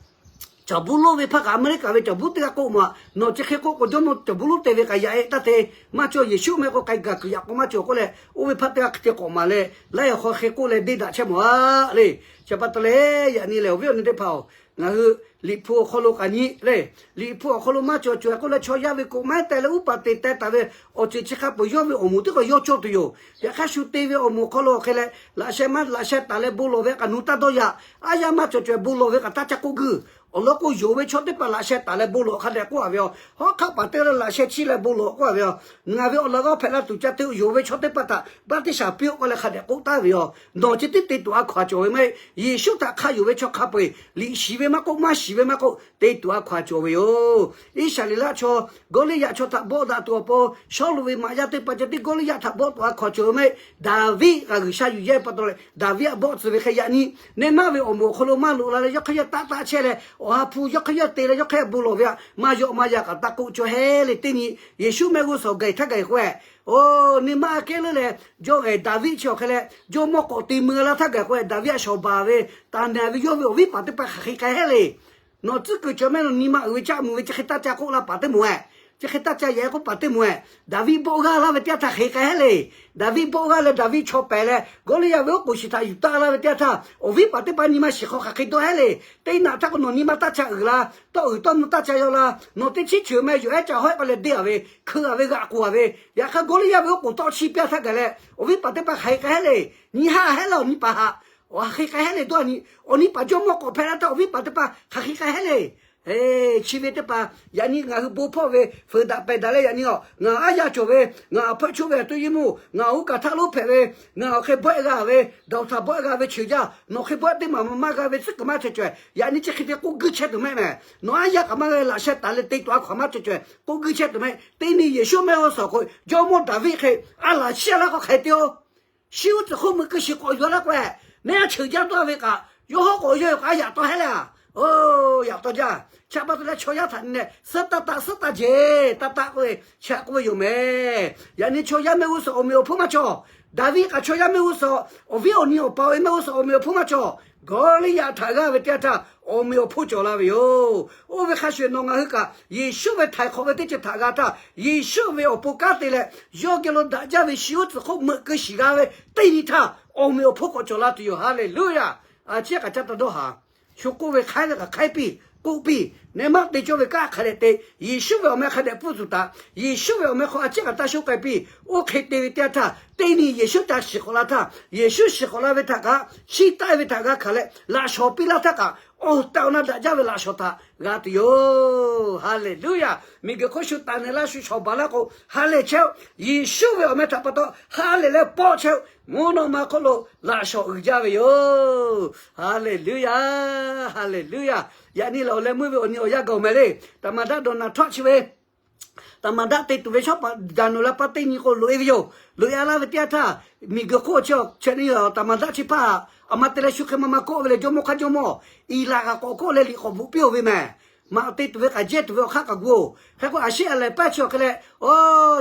Cawˬ buˇ lonˉ ve hpaˇ kaꞈ Aˍmeˍriˆkaˍ ve cawˬ buˇ teˇ g'aˇ k'oˆ ma, nawˬ chi hk'e k'oˆ k'o, Jawˇmawˇ cawˬ buˇ lonˉ te ve kaꞈ yaꞈ-e taˇ te. Maˇ cawˬ, Yeˍsuˆ mehˆ k'o k'ai gaˬ kuiˬ yaꞈ k'o maˇ cawˬ k'oˆ leh, oˇ ve hpaˇ teˇ g'aˇ hk'e te k'awꞈ maˍ leh, laiˉ awˬ hk'aw hk'e k'oˆ leh deˇ daꞈ chehˇ mawˬ a le. Chi pa taw leh yaꞈ nyi lehˬ awˬ viˉ awˬ nyi teˇ hpaˍ-oˬ, ngaˬ hui Liꞈ hpu awˬ hk'aw lo k'aꞈ nyi le. Liꞈ hpu awˬ hk'aw lo maˇ cawˬ cawˬ k'oˆ leh, chaw yaˇ ve k'oꞈ maˇ teh leh uˉ paˍ te teh taˍ ve awˬ ceuˬ chi hk'a peuˬ yawˇ ve awˬ moˍ teˇ hk'awꞈ yawˇ cawˇ tuˬ yoˬ. Yaꞈ hk'aˇ shu te ve awˬ moˍ awˬ hk'aw lo awˬ hk'e leh laꞈ sheh maˇ laꞈ sheh taˍ leh bon lawˬ ve k'aꞈ nu taˇ dawˇ yaꞈ. Aˉ yaˇ maˇ cawˬ cawˬ bon lawˬ ve k'aꞈ taˇ ca k'oˆ guiˇ. Awˬ lawn k'o, yonˍ ve chaw teˇ hpaˍ laꞈ sheh taˍ leh bon lawˬ hk'a dehꞈ k'oˆ a ve yoˬ. Hawˉ hk'aˆ paˍ teˇ g'aˇ leh laꞈ sheh chiˇ leh bon lawˬ k'oˆ a ve yoˬ. Ngaˬ ve awˬ laꞈ g'awˇ hpehꞈ la tuˬ ca te yoˬ ve chaw teˇ hpaˍ htaꞈ baˆtiˆsaˬ piˇ-oˆ k'oˆ leh hk'a dehꞈ k'oˆ taˍ ve yoˬ. Nawˬ chi tiˉ te tuˬ a hkaw-anˬ cawˬ ve maˇ heˆ. Yeˍsuˆ htaꞈ hk'a yonˍ ve chaw hk'a peu-eˬ liꞈ shiˍ ve maˇ k'oˆ, maˇ shiˍ ve maˇ k'oˆ, te tuˬ a hkaw-anˬ cawˬ ve yoˬ. Iˉsaˍreˍlaˆ chaw Gawˇliˇyaꞈ chaw htaꞈ bawˆ daꞈ tuˬ awˬ pon, Sawˉluꞈ ve maꞈ yaˇ teˇ hpaˍ ceh tiˉ Gawˇliˇyaꞈ htaꞈ bawˆ tuˬ a hkaw-anˬ cawˬ ve maˇ heˆ. Daˍviˆ kaꞈ G'uiˬsha yuˬ yehˇ pa taw leh Daˍviˆ htaꞈ bawˆ tcuh ve hk'e yaꞈ nyi, neˇ maˇ ve awˬ moˍ awˬ hk'aw lo maˇ loꞈ la leh yawˇ hk'aˇ yawˇ taˆ taˆ chehˇ leh, awˬ ha hpu yawˇ hk'aˇ yawˇ te leh yawˇ hk'aˇ bon lawˬ ve htaꞈ maˇ yawˆ maˇ yan kaꞈ taˇ k'oˆ cawˇ heˆ le. Teˇ nyi Yeˍsuˆ mehˆ g'uˇ suhˍ gaˬ htaˇ gaˬ k'o-e, oˇ neˇ maˇ a kehˉ leuˉ leh, jawˇ ehˍ Daˍviˆ chi awˬ hk'e leh jawˇmawˇ k'awꞈ te mui la htaˇ gaˬ k'o-e, Daˍviˆ a shawˍ baˬ ve taˍ naˍ ve yawˇ ve awˬ viˉ paˍ teˇ hpaˍ hk'aˬ hk'e k'ai heˆ le. Nawˬ tcuhˉ kuiˬ cawˬ mehˆ nawˬ nyi ma uiˍ ve caˆ mui ve chi hk'e taˇ ca k'oˆ la paˍ teˇ moˍ-e. Chi hk'e taˇ ca yehˬ k'oˆ paˍ teˇ moˍ-e. Daˍviˆ bawˆ g'aˇ laˇ ve teˇ yanˇ htaˇ hk'e k'ai heˆ le. Daˍviˆ bawˆ g'aˇ leh Daˍviˆ chaw pehˍ leh Gawˇliˇyaꞈ ve oˉ k'oˍ shiˍ htaꞈ yuˬ taˆ la ve teˇ yanˇ htaˇ, awˬ viˉ paˍ teˇ hpaˍ nyi ma shiˍ hk'aw hk'aˬ hk'e dawˇ heˆ le. Teˇ naꞈ htaˇ k'o nawˬ nyi ma taˇ ca uiˍ la, tawˇ uiˍ tawˇ mvuh taˇ ca yaw la, nawˬ teˇ chiˉ cheuˬ meh yawˬ ehˉ ca hawehˆ k'oˆ leh deˇ a ve, hkeu a ve, g'aꞈ k'oˍ a ve, yaꞈ hk'aˇ Gawˇliˇyaꞈ ve oˉ k'oˍ tawˇ chiˇ piˇ htaˇ gaˬ leh, awˬ viˉ paˍ teˇ hpaˍ hk'aˬ hk'e k'ai heˆ le. Nyi haˆ heˆ le awˬ nyi paˍ htaꞈ, aˬ hk'e k'ai heˆ le dawˇ a nyi, awˬ nyi paˍ jawˇmawˇ k'awꞈ hpehꞈ la htaˇ awˬ viˉ paˍ teˇ hpaˍ hk'aˬ hk'e k'ai heˆ le. Chi ve teˇ hpaˍ yaꞈ nyi ngaˬ hui bon hpawˇ ve fuiˍ daꞈ pehˬ daꞈ leh yaꞈ nyi a, ngaˬ aˉ yaˇ cawˬ ve, ngaˬ awˬ hpeuˆ choˆ ve a tuˇ yeˇ mvuhˇ, ngaˬ oˇ kaˬ htaˇ lonˉ hpehꞈ ve, ngaˬ awˬ hk'e bawehˆ g'a ve, dawˬ htaꞈ bawehˆ g'a ve cheuˬ jaˇ, nawˬ hk'e bawehˆ teˇ maˬ maˇ g'a ve tcuhˉ kuiˬ maˇ cawˬ cawˬ. Yaꞈ nyi chi hk'e te k'oˆ guiˇ chehˇ tuˬ mehˆ mehˍ. Nawˬ aˉ yaˇ kaꞈ maˇ g'a ve laꞈ sheh taˍ leh te tuˬ a hkaw-anˬ maˇ cawˬ cawˬ, k'oˆ guiˇ chehˇ tuˬ mehˆ. Teˇ nyi Yeˍsuˆ mehˆ g'uˇ suhˍ k'o jawˇmawˇ Daˍviˆ hk'e a laˬ chiˇ a laˇ k'o hk'aˬ hk'e te-oˬ. Shiˉ uˉ tcuhˍ hk'oˆ meuꞈ keu shiˍ k'awꞈ yuˬ laˇ k'o-e, neˇ a cheuˬ jaˇ dawˇ ve kaꞈ, yawˇ hawˉ k'awꞈ yawˇ kaꞈ a yaꞈ taw heˆ le a. Oˇ, yaꞈ taw jaˇ. Chi pa taw leh chaw yaˇ htaꞈ nyi leh suhˉ taˇ taˆ, suhˉ taˆ jeˬ taˇ taˆ k'oˆ ve chi htaꞈ k'oˆ ve yoˬ mehˍ. Yaꞈ nyi chaw yaˇ mehˆ g'uˇ suhˍ awˬ meꞈ awˬ hponˇ maˇ cawˬ. Daˍviˆ kaꞈ chaw yaˇ mehˆ g'uˇ suhˍ awˬ viˉ awˬ nyi awˬ pa awˬ e mehˆ g'uˇ suhˍ awˬ meꞈ awˬ hponˇ maˇ cawˬ. Gawˇliˇyaꞈ htaꞈ g'aˇ ve teˇ yanˇ htaˇ awˬ meꞈ awˬ hponˇ cawˬ la ve yoˬ. Oˇ ve hk'a shuˍ nawˬ ngaˬ hui kaꞈ Yeˍsuˆ ve htaiˍ hk'awꞈ ve teˇ ceuˬ htaꞈ g'a htaˇ, Yeˍsuˆ ve awˬ pon kanˉ te leh yawˇ geh lo daꞈ jaˇ ve shiˉ uˉ tcuhˍ hk'oˆ meuꞈ keu shiˍ g'a ve teˇ nyi htaˇ awˬ meꞈ awˬ hponˇ k'awꞈ cawˬ la tuˬ yoˬ. Haˍleˍluˇyaˬ. A ciˉ kaꞈ caˇ taˇ dawˇ haˍ. Shu k'oˆ ve hk'aiˉ ve kaꞈ hk'aiˉ piˇ. k'oˆ piˇ. Neh maˆ te cawˇ ve kanˉ hk'a dehꞈ te, Yeˍsuˆ ve awˬ meh hk'a dehꞈ pfuhˇ tuˬ taˍ, Yeˍsuˆ ve awˬ meh hk'aw a ciˉ k'a taˇ shoˉ k'ai piˇ. Oˇ hk'e te ve teˇ yanˇ htaˇ, teˇ nyi Yeˍsuˆ ca shiˍ hk'awꞈ la htaˇ, Yeˍsuˆ shiˍ hk'awꞈ la ve htaꞈ kaꞈ, chiˇ taˆ ve htaꞈ g'a hkanˍ leh, laꞈ shawnˍ piˇ laˇ htaˇ kaꞈ, awˬ tehˬ awˬ na daꞈ jaˇ ve laꞈ shawnˍ htaꞈ g'a tuˬ yoˬ. Haˍleˍluˆyaꞈ. Miˬguiˬ hk'oˆ shu taˍ nehˬ laˇ shu shawˍ baˬ laˇ k'o, ha lehˬ chehˇ-oˆ. Yeˍsuˆ ve awˬ meh htaꞈ pa taw ha lehˬ leh pawˆ chehˇ-oˆ. Mvuhˇ naw ma hk'oˆ lo laꞈ shawnˍ uiˍ jaˇ ve yoˬ. Haˍleˍluˆyaꞈ. Haˍleˍluˆyaꞈ. Yaꞈ nyi lehˬ awˬ leh meuˇ ve awˬ nyi awˬ yanˇ gaˬ-oˬ mehˍ le. သမ္မတ Donald Trump chi ve သမ္မတ te tuˬ ve shawˉ paˍ ဒါႏနိ laˇ paˇ teˇ nyi k'o loꞈ-e ve yoˬ. Loꞈ-e laˇ ve teˇ yanˇ htaˇ, miˬguiˬ hk'oˆ chi, chi nyi သမ္မတ chi hpaˇ, aˬ ma te leh shu hk'e ma ma kawˆ ve leh, jawˇmawˇ hk'aˇ jawˇmawˇ, Iˍlaˍ kaꞈ k'awꞈ kawˆ leh liꞈ k'awꞈ bvuhꞈ piˇ-oˬ ve mehˍ. Maꞈ te tuˬ ve k'aꞈ jehˇ tuˬ ve awˬ hk'aˇ kaꞈ gu-oˬ. Hk'e k'o, Aˍsiˉaˍ lehˬ paˇ chi awˬ hk'e leh, o,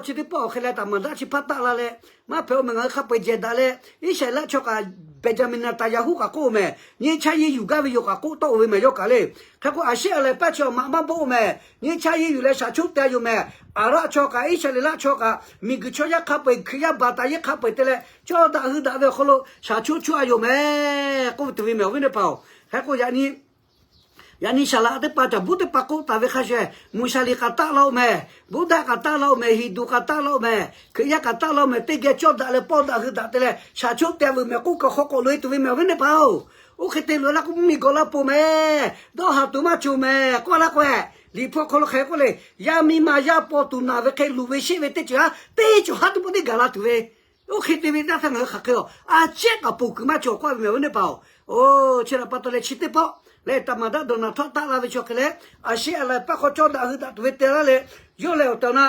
chi teˇ pawˆ awˬ hk'e leh သမ္မတ chi hpaˇ taˆ la leh, maˇ hpehꞈ-oˬ mehˍ, ngaˬ hui hk'a peu-eˬ jehˬ daꞈ leh, Iˉsaˍreˍlaˆ chaw kaꞈ Benjamin Netanyahu kaꞈ k'oˆ-oˬ mehˍ, nyiˇ chaˇ yeˇ yuˬ gaˇ ve yoˬ kaꞈ k'oˆ tawˆ-oˬ ve mehˍ yawˇ kaꞈ le. Hk'e k'o, Aˍsiˉaˍ lehˬ paˇ chi awˬ maꞈ maˇ bawˆ-oˬ mehˍ, nyiˇ chaˇ yeˇ yuˬ leh shaˍ choˆ te-a yoˬ mehˍ. Aˍraˆ chaw kaꞈ Iˉsaˍreˍlaˆ chaw kaꞈ miˬguiˬ chaw yaˇ hk'a peu-eˬ Hkriꞈ yaˇ baˬ taˍ yeˇ hk'a peu-eˬ te leh, cawˇ daꞈ hui daꞈ ve awˬ hk'aw lo shaˍ choˆ choˆ-a yoˬ mehˍ k'oˆ ve tuˬ ve mehˍ awˬ viˉ teˇ hpaˍ-oˬ. Hk'e k'o, yaꞈ nyi yaꞈ nyi saˍ laꞈ teˇ hpaˍ caˬ buˉ teˇ hpaˍ k'oˆ taˍ ve hk'a shuˍ, Muˍshaˍliˍ kaꞈ taˆ la-oˬ mehˍ, Buddha kaꞈ taˆ la-oˬ mehˍ, Hindu kaꞈ taˆ la-oˬ mehˍ, Hkriꞈ yaˇ kaꞈ taˆ la-oˬ mehˍ, teˇ geh cawˇ daꞈ leh pawˇ daꞈ hui daꞈ te leh shaˍ choˆ te-a veuˬ mehˍ k'oˆ kaꞈ hk'aw k'awꞈ loꞈ-e tuˬ ve mehˍ awˬ viˉ teˇ hpaˍ-oˬ. Oˇ hk'e te loꞈ-e laˇ k'o, mvuhˇmiˬ gawˬ la peuˬ mehˍ. Dawˇ haˍ tuˬ maˇ cawˬ mehˍ k'oˆ laˇ k'o-e, Liꞈ hpu awˬ hk'aw lo hk'aˬ hk'e k'oˆ le, yaˇ miˇ ma yaˇ paw tuˬ naˬ ve hk'e luˬ ve sheˆ ve teˇ ceuˬ haˉ teˇ cawˬ haˉ teˇ pawˆ teˇ gaˬ la tuˬ ve, oˇ hk'e te ve teˇ yanˇ htaˇ ngaˬ hui hk'aˬ hk'e-a, a ciˉ k'aꞈ ponˬ kuiˬ maˇ cawˬ k'oˆ ve mehˍ awˬ viˉ teˇ hpaˍ-oˬ. Oˇ, chi htaꞈ pa taw leh chi teˇ pawˆ lehˬ, သမ္မတ Donald Trump taˆ la ve chi awˬ hk'e leh, Aˍsiˉaˍ lehˬ paˇ hk'aw cawˇ daꞈ hui daꞈ tuˬ ve te laˇ leh, yawˇ lehˬ awˬ tehˬ awˬ na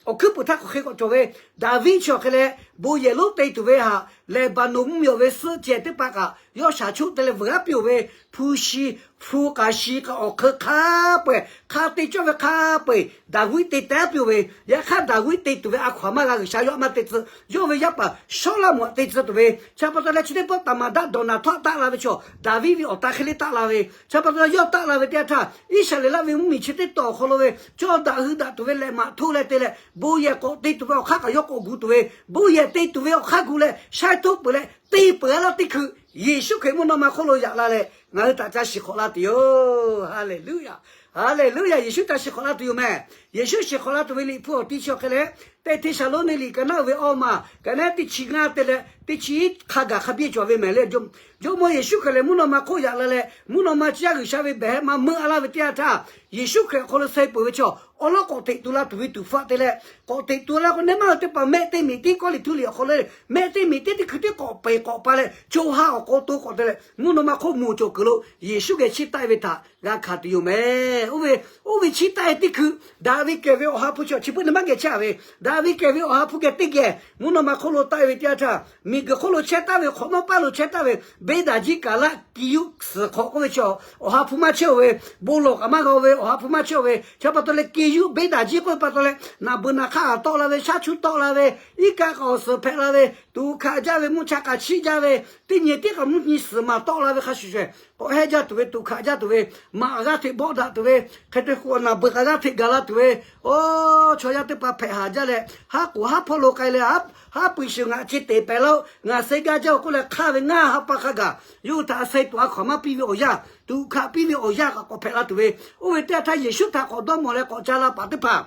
awˬ hkuiˉ puiˍ htaˇ hk'aˬ hk'e k'awꞈ cawˬ ve, Daˍviˆ chi awˬ hk'e leh bon yehˬ lonˉ te tuˬ ve htaꞈ, Leˍbaˍnonˍ mvuhˇmiˬ awˬ ve suhˆ cehˬ teˇ hpaˍ kaꞈ yawˇ shaˍ choˆ te leh veuˬ g'aˇ piˇ-oˬ ve, hpu shi, hpu k'aꞈ shi k'aꞈ awˬ hk'eun hk'a peu-eˬ, hk'a te cawˇ ve hk'a peu-eˬ Daˍviˆ te teh piˇ-oˬ ve. Yaꞈ hk'aˇ Daˍviˆ te tuˬ ve a hkaw-anˬ maˇ g'a, G'uiˬsha yawˇ maˇ te tcuh, yawˇ ve yaˇ paˍ Sawˉlaꞈmonˍ te tcuh tuˬ ve. Chi pa taw leh chi teˇ pawˆ သမ္မတ Donald Trump taˆ la ve chaw, Daˍviˆ ve awˬ ta hk'e le taˆ la ve. Chi pa taw leh yawˇ taˆ la ve teˇ yanˇ htaˇ, Iˉsaˍreˍlaˆ ve mvuhˇmiˬ chi teˇ taw awˬ hk'aw lo ve cawˇ daꞈ hui daꞈ tuˬ ve lehˬ maꞈ htoˇ leh te leh, bon yehˬ k'awꞈ te tuˬ ve awˬ hk'aˇ kaꞈ yawˇ k'awꞈ gu tuˬ ve, bon yehˬ te tuˬ ve awˬ hk'aˇ gu leh shaˉ htoˆ peuˬ leh te peuˬ-a laˇ teˇ hkui, Yeˍsuˆ Hkriꞈ mvuhˇ naw ma hk'oˆ lo yaꞈ la leh ngaˬ hui htaꞈ ca shiˍ hk'awꞈ la tuˬ yoˬ. Haˍleˍluˆyaꞈ. Haˍleˍluˆyaꞈ. Yeˍsuˆ ca shiˍ hk'awꞈ la tuˬ yoˬ mehˍ. Yeˍsuˆ shiˍ hk'awꞈ la tuˬ ve Liꞈ hpu awˬ ti chi awˬ hk'e leh, Teˇ Hteˇsaˍlawˇniˆ liꞈ ka naˉ uiˍ ve awˇ maˬ ka naˉ teˇ chi ngaˇ te leh teˇ chi hk'a gaˬ hk'a biˇ cawˬ ve mehˍ le. Jawˇmawˇ Yeˍsuˆ Hkriꞈ lehˬ mvuhˇ naw ma hk'oˆ yaꞈ la leh, mvuhˇ naw ma chi yaˇ G'uiˬsha ve behˬ hehˆ ma meuˇ-a laˇ ve teˇ yanˇ htaˇ, Yeˍsuˆ Hkriꞈ awˬ hk'aw lo suh peuˬ ve chaw awˉ lawˉ k'awꞈ teꞈ tu la tuˬ ve tuˬ faˆ te leh, k'awꞈ teꞈ tu la k'o, neˇ maˇ hui teˇ hpaˍ mehˆ teˇ miꞈ tiˉ, Kawˇrenˍhtuˆ liꞈ awˬ hk'aw lo mehˆ teˇ miꞈ tiˉ teˇ hkui tiˉ k'awꞈ peˬ k'awꞈ pa leh, co ha awˬ k'aw to k'awꞈ te leh, mvuhˇ naw ma hk'oˆ moˍ cawˬ kuiˬ lo Yeˍsuˆ geh chiˇ taˆ-e ve htaꞈ g'a hkanˍ tuˬ yoˬ mehˍ. Oˇ ve, oˇ ve chiˇ taˆ-e teˇ hkui, daꞈ ve kehˬ ve Awˬ ha hpu chi awˬ chi beuꞈ neˇ maˇ geh chehˇ-a ve, daꞈ ve kehˬ ve Awˬ ha hpu geh teˇ geh mvuhˇ naw ma hk'oˆ lo taˆ-e ve teˇ yanˇ htaˇ, miˬguiˬ hk'oˆ lo chehˇ taˍ ve hk'awꞈ nawˉ paˇ lo chehˇ taˍ ve, Beˇdaˍjiˆ kaˍ laˆ Kiˇ yuˆ suhˍ hk'awꞈ k'oˆ ve chi awˬ ha hpu maˇ chehˇ-oˬ ve, bon lawˬ kaꞈ maˇ g'a-oˬ ve Awˬ ha hpu maˇ chehˇ-oˬ ve. Chi pa taw leh Kiˇ yuˆ Beˇdaˍjiˆ k'oˆ ve pa taw leh, naˬ beuˬ naˬ hk'aˇ kaꞈ tawˆ la ve, shaˉ chuˇ tawˆ la ve, iˉ kaˆ kaꞈ awˬ suhˍ hpehꞈ la ve, tuꞈ hkaꞈ jaˇ ve, mvuhˇ cha kaꞈ chiˆ jaˇ ve, teˇ nyi tiˉ kaꞈ mvuhˇ nyi suhˍ maˍ tawˆ la ve hk'a shuˍ shuˍ, k'awꞈ hehnˇ jaˇ tuˬ ve, tuꞈ hkaꞈ jaˇ tuˬ ve, maꞈ g'aˇ hteꞈ bawˆ daꞈ tuˬ ve, hk'e te k'o naˬ beuˬ k'aꞈ g'aˇ hteꞈ gaˬ la tuˬ ve, oˇ, chaw yaˇ teˇ hpaˍ hpehꞈ haˍ jaˇ leh, haˉ k'oˍ haˉ hpawˇ lo k'ai leh, haˉ pui shuˍ ngaˬ chi teˍ pehˍ laˇ-oˆ, ngaˬ seh gaˇ jaˇ-oˬ k'oˆ leh hk'aˇ ve ngaˇ ha pa hk'a gaˬ yawˇ hui htaꞈ a seh tuꞈ a hkaw-anˬ maˇ piˇ ve awˬ yanˇ, tuꞈ hkaꞈ piˇ ve awˬ yanˇ kaꞈ k'awꞈ hpehꞈ la tuˬ ve, oˇ ve teˇ yanˇ htaˇ Yeˍsuˆ htaꞈ k'awꞈ dawˇ mawˬ leh k'awꞈ ca la paˍ teˇ hpaˍ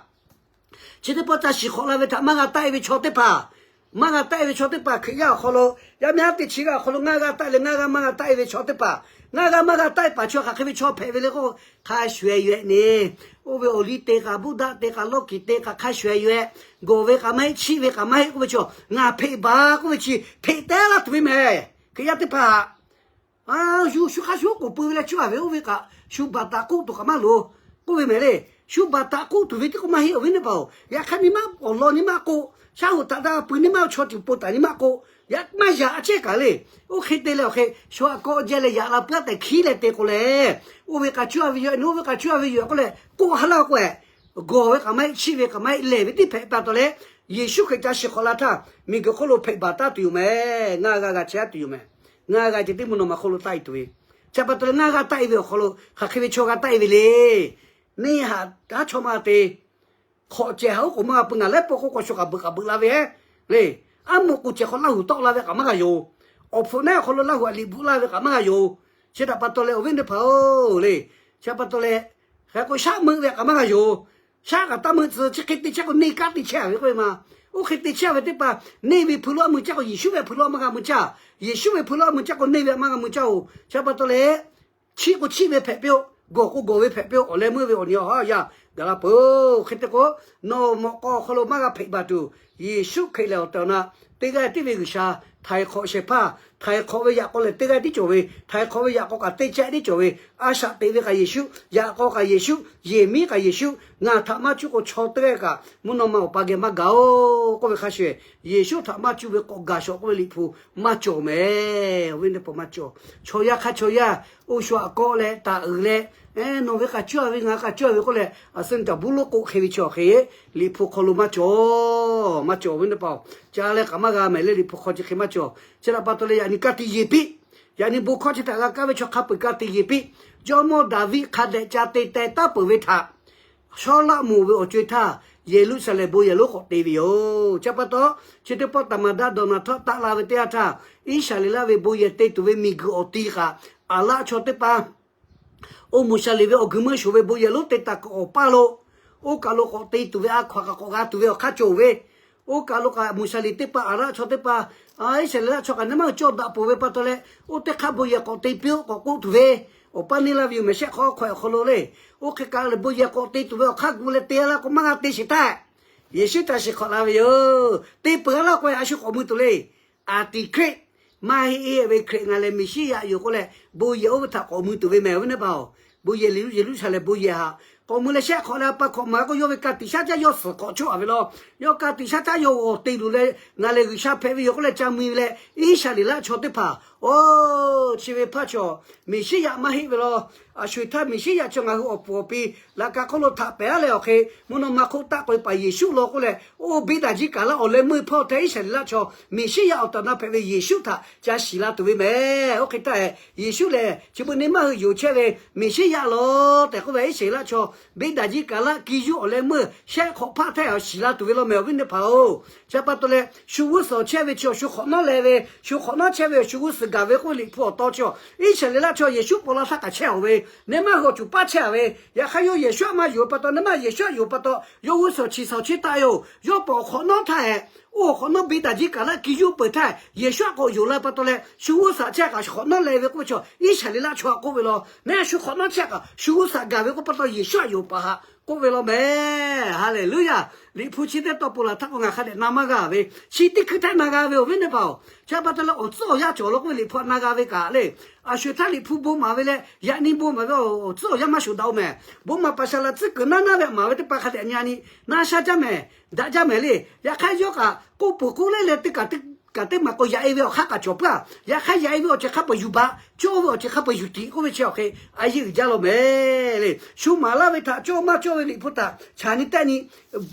chi teˇ pawˆ ca shiˍ hk'awꞈ la ve htaꞈ maˇ g'a taˆ-e ve chaw teˇ hpaˍ, maˇ g'a taˆ-e ve chaw teˇ hpaˍ Hkriꞈ yaˇ awˬ hk'aw lo, yaˇ miˇ haˉ teˇ chi g'aˇ awˬ hk'aw lo ngaˇ g'aˇ taˆ leh ngaˇ g'aˇ maˇ g'a taˆ-e ve chaw teˇ hpaˍ, ngaˇ g'aˇ maˇ g'a taˆ-e paˍ chaw hk'aˬ hk'e ve chaw hpehꞈ ve le k'o, hk'a shuˍ-eh yoˬ-eh ne. Oˇ ve awˬ liˇ te kaꞈ, Buddha te kaꞈ, lawˇ kiˍ te kaꞈ hk'a shuˍ-eh yoˬ-eh. Gawˬ ve kaꞈ maˇ heˆ, chiˆ ve kaꞈ maˇ heˆ k'oˆ ve chaw, ngaˬ hpeꞈ baˬ k'oˆ ve chi hpeꞈ teh laˇ tuˬ ve mehˍ. Hkriꞈ yaˇ teˇ hpaˍ shu, shu hk'a shu k'oˍ pui ve leh cuˇ-a ve, oˇ ve kaꞈ shu baˬ taˍ k'oˆ tuˬ kaꞈ maˇ loˍ k'oˆ ve mehˍ le. Shu baˬ taˍ k'oˆ tuˬ ve tiˉ k'o maˇ heˆ awˬ viˉ teˇ hpaˍ-oˬ. Yaꞈ hk'aˇ nyi ma awˬ lawn nyi ma k'o, shaˉ hoꞈ htaꞈ daˇ pui nyi ma chaw tiꞈ po taˍ nyi ma k'o, yaꞈ maˇ yaꞈ a chehˇ kaꞈ le. Oˇ hk'e te leh awˬ hk'e shu aꞈ kawˆ jehˇ leh yaꞈ la puiˉ-a tehꞈ hkiˉ leh te k'o lehˬ, oˇ ve k'a cuˇ-a ve yoˬ-eh, nawˬ oˇ ve k'a cuˇ-a ve yoˬ-eh k'oˆ leh k'oˆ ha laˇ k'o-eh, gawˬ ve kaꞈ maˇ heˆ, chiˆ ve kaꞈ maˇ heˆ, lehˬ ve tiˉ hpehꞈ pa taw leh, Yeˍsuˆ Hkriꞈ ca shiˍ hk'awꞈ la htaˇ miˬguiˬ hk'oˆ lo hpeꞈ baˬ taˍ tuˬ yoˬ mehˍ. Ngaˇ g'aˇ g'a chehˇ tuˬ yoˬ mehˍ. Ngaˇ g'aˇ ceh tiˉ mvuhˇ naw ma hk'oˆ lo taˆ-e tuˬ ve, chi pa taw leh ngaˇ g'aˇ taˆ-e ve awˬ hk'aw lo hk'aˬ hk'e ve chaw g'a taˆ-e ve le. Neˇ haꞈ haˉ chaw maˇ te, hk'awꞈ cehˬ haꞈ oˉ k'oˍ maˇ g'a pui, ngaˬ lehˉ pawˆ k'oˆ k'awꞈ shu k'aꞈ beuꞈ k'aꞈ beuꞈ la ve heˆ le. Aˉ moˍ k'oˍ cehˬ hk'aw Laˇ huˍ tawˆ la ve kaꞈ maˇ g'a yoˬ. Awˬ hpfuhꞈ naˉ awˬ hk'aw lo Laˇ huˍ aꞈ liꞈ bvuhꞈ laˇ ve kaꞈ maˇ g'a yoˬ. Chi htaꞈ pa taw leh awˬ viˉ teˇ hpaˍ-oˬ le, Chi pa taw leh, hk'e k'o shaˉ meuˆ ve kaꞈ maˇ g'a yoˬ. Shaˉ kaꞈ taˇ meuˆ tcuh, chi hk'e te chehˇ k'o neˇ kanˉ te chehˇ ve k'oˆ ve ma. Oˇ hk'e te chehˇ ve teˇ hpaˍ, neˇ ve hpu lo a mui caˇ k'o Yeˍsuˆ ve hpu lo maˇ g'a mui caˇ. Yeˍsuˆ ve hpu lo a mui caˇ k'o neˇ ve maˇ g'a mui caˇ-oˬ. Chi pa taw leh, chiˆ k'o chiˆ ve hpehꞈ piˇ-oˆ, gawˬ k'o gawˬ ve hpehꞈ piˇ-oˆ, awˬ leh meuˇ ve awˬ nyi awˬ ha yaˇ gaˬ la peuˬ. Hk'e te k'o, nawˬ mawꞈ k'aw awˬ hk'aw lo maˇ g'a hpehꞈ baˬ tuˬ, Yeˍsuˆ Hkriꞈ lehˬ awˬ tehˬ awˬ na teˇ g'aˇ tiˉ ve G'uiˬsha, htaiˍ hk'awꞈ shehˍ hpaˇ, htaiˍ hk'awꞈ ve yaꞈ k'aw lehˬ teˇ g'aˇ tiˉ cawˬ ve, htaiˍ hk'awꞈ ve yaꞈ k'aw kaꞈ teˇ caˆ tiˉ cawˬ ve, a shaꞈ teꞈ ve kaꞈ Yeˍsuˆ, yaꞈ k'aw kaꞈ Yeˍsuˆ, yehˬ miˉ kaꞈ Yeˍsuˆ, ngaˬ htaꞈ maˇ cuˇ k'o chaw teˇ g'aˇ kaꞈ mvuhˇ naw ma Awˬ pa geh maˇ gaˬ-oˬ k'oˆ ve hk'a shuˍ, Yeˍsuˆ htaꞈ maˇ cuˇ ve k'awꞈ gaˬ shawˍ k'oˆ ve Liꞈ hpu maˇ cawˬ mehˍ. Awˬ viˉ teˇ hpaˍ maˇ cawˬ. Chaw yaˇ hk'aˇ chaw yaˇ, oˇ shu aꞈ kawˆ leh taˍ uiˍ leh, nawˬ ve k'a cuˇ a ve, ngaˬ k'a cuˇ a ve k'oˆ leh, a suhˉ nyi taˍ buˇ lonˉ k'oˆ hk'e ve chi awˬ hk'e, Liꞈ hpu hk'aw lo maˇ cawˬ, maˇ cawˬ. Awˬ viˉ teˇ hpaˍ-oˬ, ca leh k'aꞈ maˇ g'a mehˍ leh Liꞈ hpu hk'aw chi hk'e maˇ cawˬ. Chi htaꞈ pa taw leh yaꞈ nyi ka tiꞈ yeˬ piˇ. Yaꞈ nyi bon hkawˇ chi htaꞈ g'a kaˇ ve chaw hk'a peu-eˬ ka tiꞈ yeˬ piˇ. Jawˇmawˇ Daˍviˆ hk'a dehꞈ ca te teh taˉ peuˬ ve htaꞈ Sawˉlaˆmonˍ ve awˬ co-e htaˇ, Yeˍruˆsaˍlehnˍ bon yehˬ lonˉ k'awꞈ te ve yoˬ. Chi pa taw, chi teˇ pawˆ taˍ maˍ daˇ dawˬ naˬ htawˇ taˆ la ve teˇ yanˇ htaˇ, Iˉsaˍreˍlaˆ ve bon yehˬ te tuˬ ve miˬguiˬ awˬ ti kaꞈ, Aˍraˆ chaw teˇ hpaˍ, oˇ Moˍsaˍlehnˍ ve awˬ guiˬ meuˇ shoˍ ve bon yehˬ lonˉ te taˍ kuiˬ awˬ paˇ lo, oˇ kaˬ lo k'awꞈ te tuˬ ve a hkaw-anˬ kaꞈ k'awꞈ g'a tuˬ ve awˬ hk'aˇ cawˬ ve, oˇ kaˬ lo kaꞈ Moˍsaˍlehnˍ teˇ hpaˍ, Aˍraˆ chaw teˇ hpaˍ, Iˉsaˍreˍlaˆ chaw kaꞈ neˇ maˇ cawˇ daꞈ peuˬ ve pa taw leh, oˇ teˇ hk'aˇ bon yehˬ k'awꞈ te piˇ-oˆ k'awꞈ k'oˆ tuˬ ve, awˬ paˇ neˇ laˇ ve yoˬ mehˍ. Shehˆ hk'awꞈ hk'awꞈ awˬ hk'aw lo le, oˇ hk'e kaꞈ lehˬ bon yehˬ k'awꞈ te tuˬ ve awˬ hk'aˇ gu leh te laˇ k'o maˇ g'a te sheˍ htaˇ, Yeˍsuˆ htaꞈ shiˍ hk'awꞈ la ve yoˬ. Te peuˬ laˇ k'o, a shu k'awꞈ mui tuˬ le. Antichrist, maˇ heˆ ve Hkriꞈ ngaˬ lehˬ Meˍsiˉyaꞈ yoˬ k'oˆ leh, bon yehˬ oˇ ve htaꞈ k'awꞈ mui tuˬ ve mehˍ. Awˬ viˉ teˇ hpaˍ-oˬ, bon yehˬ Yeˍruˆsaˍlehnˍ bon yehˬ htaꞈ k'awꞈ mui leh shehˆ hk'awꞈ leh a pa hkawꞈ maˍ k'o, yawˇ ve ka tiꞈ shaˉ caˉ yawˇ suhˍ hk'awꞈ cawˇ-a ve law. Yawˇ ka tiꞈ shaˉ caˉ yawˇ awˬ te luˬ leh, ngaˬ lehˬ G'uiˬsha hpehꞈ ve yoˬ k'oˆ leh ca mui leh, Iˉsaˍreˍlaˆ chaw teˇ hpaˍ, oˇ, chi ve hpaˇ chaw, Meˍsiˉyaꞈ maˇ heˆ ve law. A sho-eˬ htaˇ Meˍsiˉyaꞈ chaw ngaˬ hui awˬ puˍ awˬ pi laꞈ ka hk'oˆ lo htaꞈ pehˍ-a leh awˬ hk'e, mvuhˇ naw ma hk'oˆ taˆ k'oꞈ-e paˍ Yeˍsuˆ law k'oˆ leh, oˇ beˇ daꞈ jiˇ kaˍ laˇ awˬ leh meuˇ hpawˇ hteh Iˉsaˍreˍlaˆ chaw Meˍsiˉyaꞈ awˬ tehˬ awˬ na hpehꞈ ve Yeˍsuˆ htaꞈ ca shiˍ la tuˬ ve mehˍ. Oˇ hk'e htaˇ, Yeˍsuˆ lehˬ chi beuꞈ neˇ maˇ hui yonˍ chehˇ ve Meˍsiˉyaꞈ law tehꞈ k'oˆ ve Iˉsaˍreˍlaˆ chaw beˇ daꞈ jiˇ kaˍ laˇ ki yuˇ awˬ leh meuˇ shehˆ hk'awꞈ hpaˇ hteh shiˍ la tuˬ ve law mehˍ. Awˬ viˉ teˇ hpaˍ-oˬ, chi pa taw leh shu g'uˇ suhˍ chehˇ ve chi awˬ shu hk'awꞈ nawˉ leh ve, shu hk'awꞈ nawˉ chehˇ ve awˬ shu g'uˇ suhˍ gaˬ ve k'oˆ ve Liꞈ hpu awˬ taw chi, Iˉsaˍreˍlaˆ chaw Yeˍsuˆ paw la htaˇ kaꞈ chehˇ-oˬ ve, neˇ maˇ hui awˬ cuˬ paˇ chehˇ-a ve, yaꞈ hk'aˇ yawˇ Yeˍsuˆ aꞈ maˇ yonˍ pa taw, neˇ maˇ Yeˍsuˆ aꞈ yonˍ pa taw, yawˇ g'uˇ suhˍ chi suhˍ chi taˆ yoˬ. Yawˇ paw awˬ hk'awꞈ nawˉ htaˇ-e, oˇ awˬ hk'awꞈ nawˉ beˇ daꞈ jiˇ kaˍ laˇ ki yuˇ peuˬ htaˇ, Yeˍsuˆ aꞈ k'awꞈ yonˍ la pa taw leh, shu g'uˇ suhˍ chehˇ kaꞈ shu hk'awꞈ nawˉ leh ve k'oˆ ve chaw Iˉsaˍreˍlaˆ chaw htaꞈ k'oˆ ve law. Neˇ shu hk'awꞈ nawˉ chehˇ kaꞈ shu g'uˇ suhˍ gaˬ ve k'oˆ pa taw Yeˍsuˆ aꞈ yonˍ paˍ htaꞈ k'oˆ ve law mehˍ. Haˍleˍluˇyaˬ. Liꞈ hpu chi teˇ taw ponˬ laˬ htaˇ k'o ngaˬ hk'a dehꞈ na maˇ g'a ve, chi teˇ hkui htaˇ na g'a ve awˬ viˉ teˇ hpaˍ-oˬ, chi pa taw leh awˬ tcuhˉ awˬ yanˇ cawˬ law k'oˆ ve Liꞈ hpu htaꞈ na g'a ve kaꞈ le. A sho-eˬ htaˇ Liꞈ hpu bon maˍ ve leh yaꞈ nyi bon maˍ ve awˬ tcuhˉ awˬ yanˇ maˇ shuˍ daꞈ-oˬ mehˍ. Bon maˍ paˍ shaˍ laꞈ tcuhˉ kuiˬ naˉ naˉ ve maˍ ve teˇ hpaˍ hk'a dehꞈ nyi a nyi, na sha jaˇ mehˍ, daꞈ jaˇ mehˍ le. Yaꞈ hk'aˇ yawˇ kaꞈ k'oˆ peuˬ k'oˆ leh leh teˇ kaꞈ teˇ kaꞈ teˇ maˬ k'o yaꞈ e ve awˬ hk'aˇ kaꞈ cawˬ peuˬ-a. Yaꞈ hk'aˇ yaꞈ e ve awˬ ceuˬ hk'a peu-eˬ yuˬ baˬ, cawˇ ve awˬ ceuˬ hk'a peu-eˬ yuˬ tiꞈ k'oˆ ve chi awˬ hk'e a yeˇ uiˍ jaˇ law mehˍ le. Shu maˍ laˇ ve htaꞈ cawˇ maˇ cawˇ ve Liꞈ hpu htaꞈ chaꞈ nyi tehˆ nyi,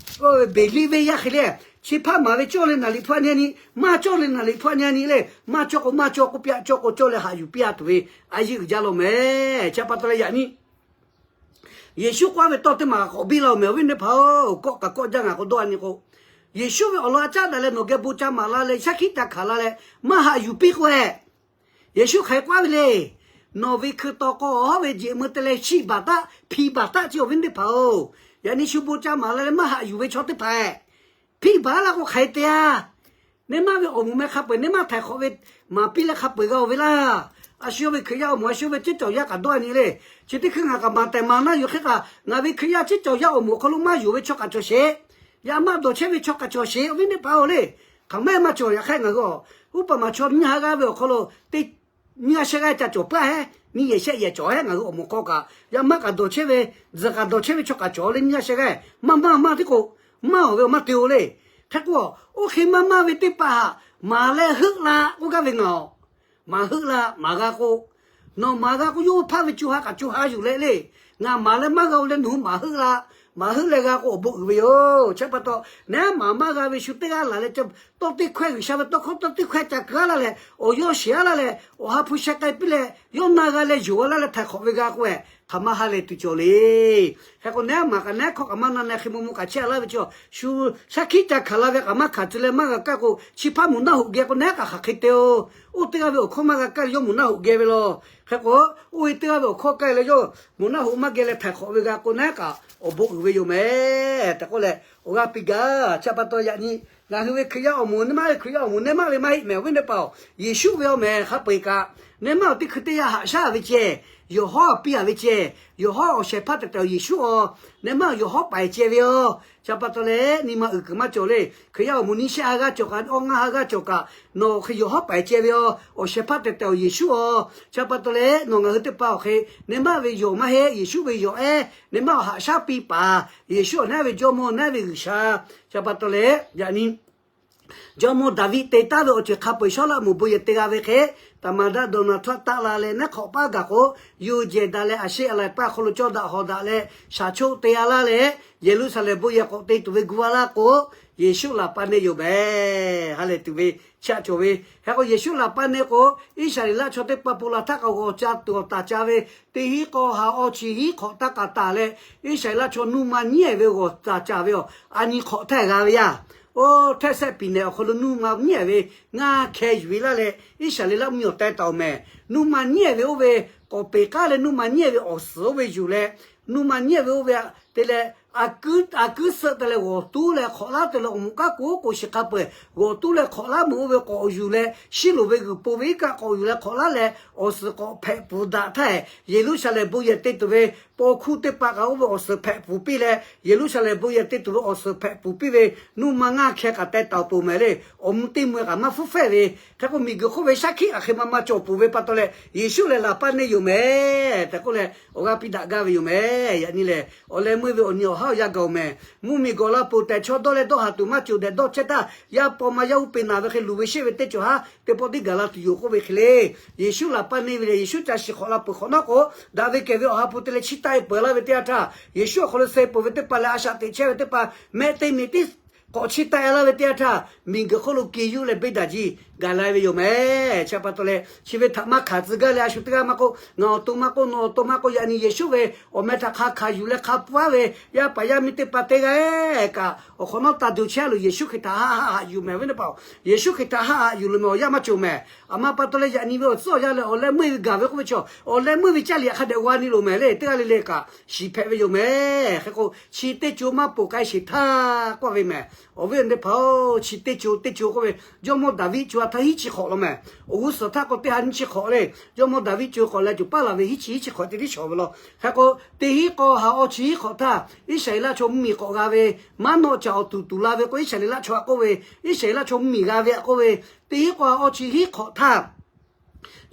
beˬ liˇ ve yaˇ hk'e le. Chi hpaˇ maˍ ve cawˇ leh naˬ Liꞈ hpu htaꞈ nyi a nyi, maˇ cawˇ leh naˬ Liꞈ hpu htaꞈ nyi a nyi le. Maˇ cawˇ k'o maˇ cawˇ k'oˆ piˇ-a, cawˇ k'o cawˇ leh haꞈ yuˬ piˇ-a tuˬ ve a yeˇ uiˍ jaˇ law mehˍ. Chi pa taw leh yaꞈ nyi Yeˍsuˆ k'oˆ ve tawˇ teˇ maˬ k'awꞈ biˇ laˇ-oˬ mehˍ. Awˬ viˉ teˇ hpaˍ-oˬ, kawˆ kaꞈ kawˆ jaˇ ngaˬ k'awꞈ dawˇ a nyi k'o, Yeˍsuˆ ve awˬ lawn a caˉ daꞈ leh nawˬ geh bon ca maˍ la leh shaˉ hkiˆ ca hkanˍ la leh maˇ haꞈ yuˬ piˇ k'o-e, Yeˍsuˆ hk'aˬ hk'e k'oˆ ve le. Nawˬ ve hkui taw k'o awˬ hawˉ ve jeꞈ mui te leh shiˆ baˬ taˆ, hpi baˬ taˆ ce. Awˬ viˉ teˇ hpaˍ-oˬ, yaꞈ nyi shu bon ca maˍ la leh maˇ haꞈ yuˬ ve chaw teˇ hpaˍ hpiˇ baˬ laˇ k'o hk'aˬ hk'e te-a. Neˇ maˇ ve awˬ moˍ meh hk'a peu-eˬ neˇ maˇ htaiˍ hk'awꞈ ve maˍ piˇ leh hk'a peu-eˬ g'a-oˬ ve laˇ. A shu yawˇ ve Hkriꞈ yaˇ awˬ moˍ, a shu yawˇ ve ceˉ cawˬ yaˇ kaꞈ dawˇ a nyi le. Chi teˇ hkui ngaˬ kaꞈ maˍ tehˬ maˍ naˇ yoˬ hk'e kaꞈ, ngaˬ ve Hkriꞈ yaˇ ceˉ cawˬ yaˇ awˬ moˍ awˬ hk'aw lo maˇ yonˍ ve chaw kaꞈ cawˬ sheˍ. Yaꞈ maˇ dawˬ chehˇ ve chaw kaꞈ cawˬ sheˍ. Awˬ viˉ teˇ hpaˍ-oˬ le, hk'aˬ maˇ maˇ cawˬ. Yaꞈ hk'aˇ ngaˬ hui a, uˉ paˍ maˍ chaw nyiˇ ha g'aˇ ve awˬ hk'aw lo teˇ nyiˇ g'aˇ shehˆ g'aˇ ca cawˬ peuˬ-a hehˉ, nyiˇ yehˬ shehˆ yehˬ cawˬ hehˉ. Ngaˬ hui awˬ moˍ hk'aw kaꞈ yaꞈ maˇ kaꞈ dawˬ chehˇ ve, tzuhˬ kaꞈ dawˬ chehˇ ve chaw kaꞈ cawˬ le. Nyiˇ g'aˇ shehˆ g'aˇ maˇ maˇ maˇ teˇ k'o, maˇ awˬ ve awˬ maˇ te-o le. Hk'e k'o, oˇ hk'e maˇ maˇ ve teˇ hpaˍ htaꞈ maˍ leh heuˆ la k'oˆ gaˇ ve ngaˬ-oˬ, maˍ heuˆ la maˍ g'a k'o, nawˬ maˍ g'a k'o yawˇ hpaˇ ve co ha kaꞈ co ha yuˬ leh le. Ngaˬ maˍ leh maˇ g'a-o leh nawˬ hui maˍ heuˆ la, maˍ heuˆ leh g'a k'o awˬ bon uiˍ ve yoˬ. Chi pa taw, neˇ maˍ maˇ g'a ve shu teˇ g'aˇ laˬ leh tawˇ teˇ hkawehˇ G'uiˬsha ve tawˇ hkawˇ tawˇ teˇ hkawehˇ ca keu-a laˇ leh awˬ yawˇ shiˍ-a laˇ leh awˬ ha hpu sheh k'ai piˇ leh yawˇ na g'a leh yonˍ-a laˇ leh htaiˍ hk'awꞈ ve g'a k'o-e, hk'aˬ ma ha lehˬ tuˬ cawˬ le. Hk'e k'o, nehˉ maˬ kaꞈ nehˉ hkawˇ kaꞈ maˇ na leh hk'e mvuh mvuh kaꞈ chehˇ laˇ ve chaw, shu shaˉ hkiˆ ca hkanˍ la ve kaꞈ maˇ hkanˍ tcuh leh maˇ g'a kaˇ k'o, chi hpaˇ mvuhˇ naˆ hoꞈ geh k'o nehˉ kaꞈ hk'aˬ hk'e te-o. Oˇ teˇ g'aˇ ve awˬ hkawˇ maˇ g'a kaˇ leh yawˇ mvuhˇ naˆ hoꞈ geh ve law. Hk'e k'o, oˇ ve teˇ g'aˇ ve awˬ hkawˇ kaˇ leh yawˇ mvuhˇ naˆ hoꞈ maˇ geh leh htaiˍ hk'awꞈ ve g'a k'o nehˉ kaꞈ awˬ bon uiˍ ve yoˬ mehˍ tehꞈ k'oˆ leh, awˬ g'aˇ piˇ gaˇ. Chi pa taw yaꞈ nyi ngaˬ hui ve Hkriꞈ yaˇ awˬ moˍ nehˉ maˇ ve Hkriꞈ yaˇ awˬ moˍ nehˉ maˇ ve maˇ heˆ mehˍ, awˬ viˉ teˇ hpaˍ-oˬ, Yeˍsuˆ ve awˬ mehˍ hk'a peu-eˬ kaꞈ, nehˉ maˇ awˬ teˇ hkui teˇ yanˇ haꞈ shaˉ ve ceh, yawˬ hawˉ piˇ a ve ceh, yawˬ hawˉ awˬ shehˍ hpaˇ tehꞈ tehꞈ Yeˍsuˆ-oˬ, nehˉ maˇ yawˬ hawˉ paiˍ ceh ve-oˬ. Chi pa taw leh nyi ma uiˍ kuiˬ maˇ cawˬ le. Hkriꞈ yaˇ awˬ moˍ nyiˇ shehˆ ha g'aˇ cawˬ kaꞈ, awˇ ngaˇ ha g'aˇ cawˬ kaꞈ, nawˬ hk'e yawˬ hawˉ paiˍ ceh ve-oˬ, awˬ shehˍ hpaˇ tehꞈ tehꞈ-oˬ Yeˍsuˆ-oˬ. Chi pa taw leh nawˬ ngaˬ hui teˇ hpaˍ awˬ hk'e nehˉ maˇ ve yawˬ maˇ heˆ, Yeˍsuˆ ve yawˬ ehˉ, nehˉ maˇ awˬ haꞈ shaˉ piˇ paˍ, Yeˍsuˆ awˬ nehˉ ve Jawˇmawˇ nehˉ ve G'uiˬsha. Chi pa taw leh yaꞈ nyi Jawˇmawˇ Daˍviˆ te taˍ ve awˬ ceuˬ hk'a peu-eˬ Sawˉlaꞈmonˍ bon yehˬ te g'a ve hk'e, taˍ maˍ daꞈ dawˬ naˍ htaˇ taˆ la leh nehˉ hk'awꞈ paˉ gaˬ k'o, yuˬ jehˬ daꞈ leh a sheˆ a lai paˇ hk'aw lo cawˇ daꞈ hawˍ daꞈ leh shaˍ choˆ te a laˇ leh, Yeˍruˆsaˍlehnˍ bon yehˬ k'awꞈ te tuˬ ve gu a laˇ k'o, Yeˍsuˆ laˬ paˇ neˇ yoˬ mehˍ. Ha lehˬ tuˬ ve chi aꞈ cawˬ ve. Hk'e k'o Yeˍsuˆ laˬ paˇ neˇ k'o, Iˉsaˍreˍlaˆ chaw teˇ hpaˍ ponˬ laˬ htaˇ kaꞈ g'awˬ ca tuˬ awˬ taˍ ca ve, teˇ hinˉ k'aw ha awˇ chi hinˉ hk'awꞈ htaˇ kaꞈ taˍ leh, Iˉsaˍreˍlaˆ chaw nuˇ ma nyiˉ ehˍ ve g'awˬ taˍ ca ve awˬ a nyi hk'awꞈ htaˇ g'a ve yaˇ. Oˇ Htehˇ sehˆ piˍ nehˬ awˬ hk'aw lo nuˇ ma nyiˉ ehˍ ve ngaˇ hkeh yuˬ e laˇ leh, Iˉsaˍreˍlaˆ mvuhˇmiˬ awˬ teh taˍ-oˬ mehˍ. Nuˇ ma nyiˉ ehˍ ve oˇ ve k'awꞈ peˬ k'aˉ leh nuˇ ma nyiˉ ehˍ ve awˬ suhˍ oˇ ve yuˬ leh, nuˇ ma nyiˉ ehˍ ve oˇ ve te leh, a kuiˉ suhˆ te leh g'awˬ tuˉ leh hk'awꞈ laˉ te leh awˬ moˍ k'aˉ k'o k'o shiˍ hk'a peu-eˬ g'awˬ tuˉ leh hk'awꞈ laˉ meuꞈ oˇ ve k'awꞈ yuˬ leh, shiˉ loˍ ve g'uiˬ po ve iˉ kaˆ k'awꞈ yuˬ leh hk'awꞈ laˉ leh awˬ suhˍ k'awꞈ hpehꞈ pfuhˍ daꞈ htaˇ, Yeˍruˆsaˍlehnˍ bon yehˬ te tuˬ ve paw hkuˇ teˇ hpaˍ kaꞈ oˇ ve awˬ suhˍ hpehꞈ pfuhˍ piˇ leh, Yeˍruˆsaˍlehnˍ bon yehˬ te tuˬ ve awˬ suhˍ hpehꞈ pfuhˍ piˇ ve nuˇ ma ngaˇ hkeh kaꞈ teh taˍ-oˬ peuˬ mehˍ le. Awˬ mvuh teˇ mvuh kaꞈ maˇ hpfuhˇ fehˇ ve. Hk'e k'o miˬguiˬ hk'oˆ ve shaˉ hkiˆ aꞈ hk'e ma ma cawˬ peuˬ ve pa taw leh, Yeˍsuˆ lehˬ laˬ paˇ neˇ yoˬ mehˍ tehꞈ k'oˆ leh, awˬ g'aˇ piˇ daꞈ gaˇ ve yoˬ mehˍ. Yaꞈ nyi lehˬ, awˬ leh meuˇ ve awˬ nyi awˬ haˉ awˬ yanˇ gaˬ-oˬ mehˍ. Mvuhˇmiˬ gawˬ la peuˬ tehꞈ chaw dawˇ leh dawˇ haˍ tuˬ maˇ cawˬ dehꞈ dawˇ chehˇ htaˇ, yaˇ paw ma yaˇ uˉ peꞈ naˬ ve hk'e luˬ ve sheˆ ve teˇ cawˬ haˉ teˇ pawˆ tiˉ gaˬ la tuˬ yoˬ k'oˆ ve hk'e le. Yeˍsuˆ laˬ paˇ neˇ ve lehˬ, Yeˍsuˆ ca shiˍ hk'awꞈ la peuˬ hk'awꞈ nawˉ k'o, daꞈ ve kehˬ ve awˬ ha hpu te leh chiˇ taˆ e peuˬ laˇ ve teˇ yanˇ htaˇ, Yeˍsuˆ awˬ hk'aw lo suh peuˬ ve teˇ hpaˍ lehˬ, a shaꞈ teꞈ chehˇ ve teˇ hpaˍ mehˆ te miˬ tiˉ k'awꞈ chiˇ taˆ e laˇ ve teˇ yanˇ htaˇ, miˬguiˬ hk'oˆ lo ke yuˇ leh beˇ daꞈ jiˇ gaˬ la ve yoˬ mehˍ. Chi pa taw leh, chi ve htaꞈ maˇ hkanˍ tcuh gaˇ leh, a shu teˇ g'aˇ maˇ k'oˆ, ngaˬ awˬ to maˇ k'oˆ, nawˬ awˬ to maˇ k'oˆ, yaꞈ nyi Yeˍsuˆ ve awˬ meh htaꞈ hk'a hkanˍ yuˬ leh hk'a pfuhˇ ve yaˇ paˍ yaˇ miˇ teˇ hpaˍ teˇ g'aˇ kaꞈ, awˬ hk'awꞈ nawˉ taˇ duˬ chehˇ loˬ. Yeˍsuˆ Hkriꞈ htaꞈ haˆ haˆ haꞈ yuˬ mehˍ ve teˇ hpaˍ-oˬ, Yeˍsuˆ Hkriꞈ htaꞈ haˆ haˆ yuˬ loˬ mehˍ. Awˬ yanˇ maˇ cawˬ mehˍ. Aˬ ma pa taw leh, yaꞈ nyi ve awˬ tcuhˉ awˬ yanˇ leh awˬ leh meuˇ ve gaˬ ve k'oˆ ve chaw, awˬ leh meuˇ ve caˇ liꞈ hk'a dehꞈ g'a nyi loˬ mehˍ le. Teˇ g'aˇ le le kaꞈ shiˍ hpehꞈ ve yoˬ mehˍ. Hk'e k'o, chi teˇ co maˇ poˬ k'ai sheˍ htaˇ k'oˆ ve mehˍ. Awˬ viˉ awˬ nyi teˇ hpaˍ-oˬ, chi teˇ co teˇ co k'oˆ ve, Jawˇmawˇ Daˍviˆ co a htaˇ hiˉ chi hk'awꞈ law mehˍ. Awˬ g'uˇ suhˍ htaˇ k'o teˇ ha nyiˇ chi hk'awꞈ le. Jawˇmawˇ Daˍviˆ co k'awꞈ leh coˬ paˉ laˬ ve hiˉ chi hiˉ chi hk'awꞈ te tiˉ shawˍ ve law. Hk'e k'o, teˇ hinˉ k'aw ha awˇ chi hinˉ hk'awꞈ htaˇ, Iˉsaˍreˍlaˆ chaw mvuhˇmiˬ k'awꞈ g'a ve, maˉ nawˆ ca awˬ tuˬ tuˬ la ve k'o, Iˉsaˍreˍlaˆ chaw a k'oˆ ve, Iˉsaˍreˍlaˆ chaw mvuhˇmiˬ g'a ve a k'oˆ ve, teˇ hinˉ k'aw ha awˇ chi hinˉ hk'awꞈ htaˇ,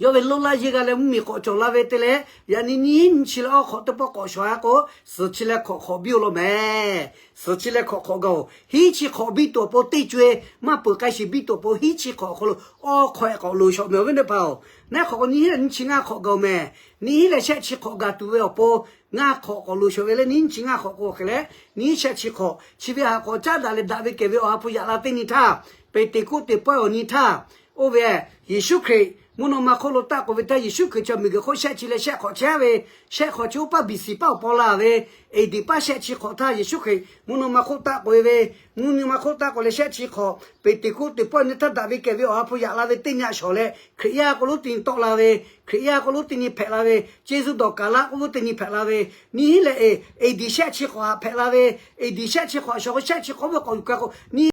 yawˇ ve lonˉ laˇ yeˇ g'a leh mvuhˇmiˬ k'awꞈ cawˬ la ve te leh, yaꞈ nyi nyiˇ hinˉ nyiˇ chi leh awˇ hk'awꞈ teˇ pawˆ k'awꞈ shawˍ a k'o, suhˍ chi leh hk'awꞈ hk'awꞈ biˇ-oˬ law mehˍ. Suhˍ chi leh hk'awꞈ hk'awꞈ gaˬ-oˬ. Hiˉ chi hk'awꞈ biˇ tuˬ awˬ pon teˇ co-e maˇ peuˬ k'ai sheˍ biˇ tuˬ awˬ pon hiˉ chi hk'awꞈ awˬ hk'aw lo awˇ hk'awꞈ-e k'awꞈ loˍ shawˍ mehˍ, awˬ viˉ teˇ hpaˍ-oˬ. Nehˉ hk'awꞈ k'o nyiˇ hinˉ leh nyiˇ chi ngaˇ hk'awꞈ gaˬ-oˬ mehˍ. Nyiˇ hinˉ leh shehˆ chi hk'awꞈ gaˬ tuˬ ve awˬ pon ngaˇ hk'awꞈ k'awꞈ loˍ shawˍ ve le. Nyiˇ hinˉ chi ngaˇ hk'awꞈ k'o hk'e leh, nyiˇ hinˉ shehˆ chi hk'awꞈ chi ve haꞈ k'awꞈ caˉ daꞈ leh daꞈ ve kehˬ ve awˬ ha hpu yaꞈ la teˇ nyi htaˇ, Peˍteˍkoˆteˍ pawehˇ awˬ nyi htaˇ, oˇ ve Yeˍsuˆ Hkriꞈ mvuhˇ naw ma hk'oˆ lo taˆ k'oꞈ ve htaˇ, Yeˍsuˆ Hkriꞈ chaw miˬguiˬ hk'oˆ shehˆ chi leh shehˆ hk'awꞈ chehˇ ve, shehˆ hk'awꞈ chi oˇ paˇ B C paˇ awˬ paw la ve, A D paˇ shehˆ chi hk'awꞈ htaˇ Yeˍsuˆ Hkriꞈ mvuhˇ naw ma hk'oˆ taˆ k'oꞈ e ve, mvuhˇ naw ma hk'oˆ taˆ k'oꞈ leh shehˆ chi hk'awꞈ Peˍteˍkoˆteˍ pawehˇ nyi htaˇ daꞈ ve kehˬ ve awˬ ha hpu yaꞈ la ve teˇ nyi a shawˍ leh, Hkriꞈ yaˇ k'o lonˉ teˇ nyi tawˆ la ve, Hkriꞈ yaˇ k'o lonˉ teˇ nyi hpehꞈ la ve, Ceˇsuˆ dawˬ kaˍ laˆ k'o lonˉ teˇ nyi hpehꞈ la ve, nyiˇ hinˉ leh A D shehˆ chi hk'awꞈ haꞈ hpehꞈ la ve, A D shehˆ chi hk'awꞈ shawˍ k'o shehˆ chi hk'awꞈ ve k'awꞈ yuˬ ka k'o nyiˇ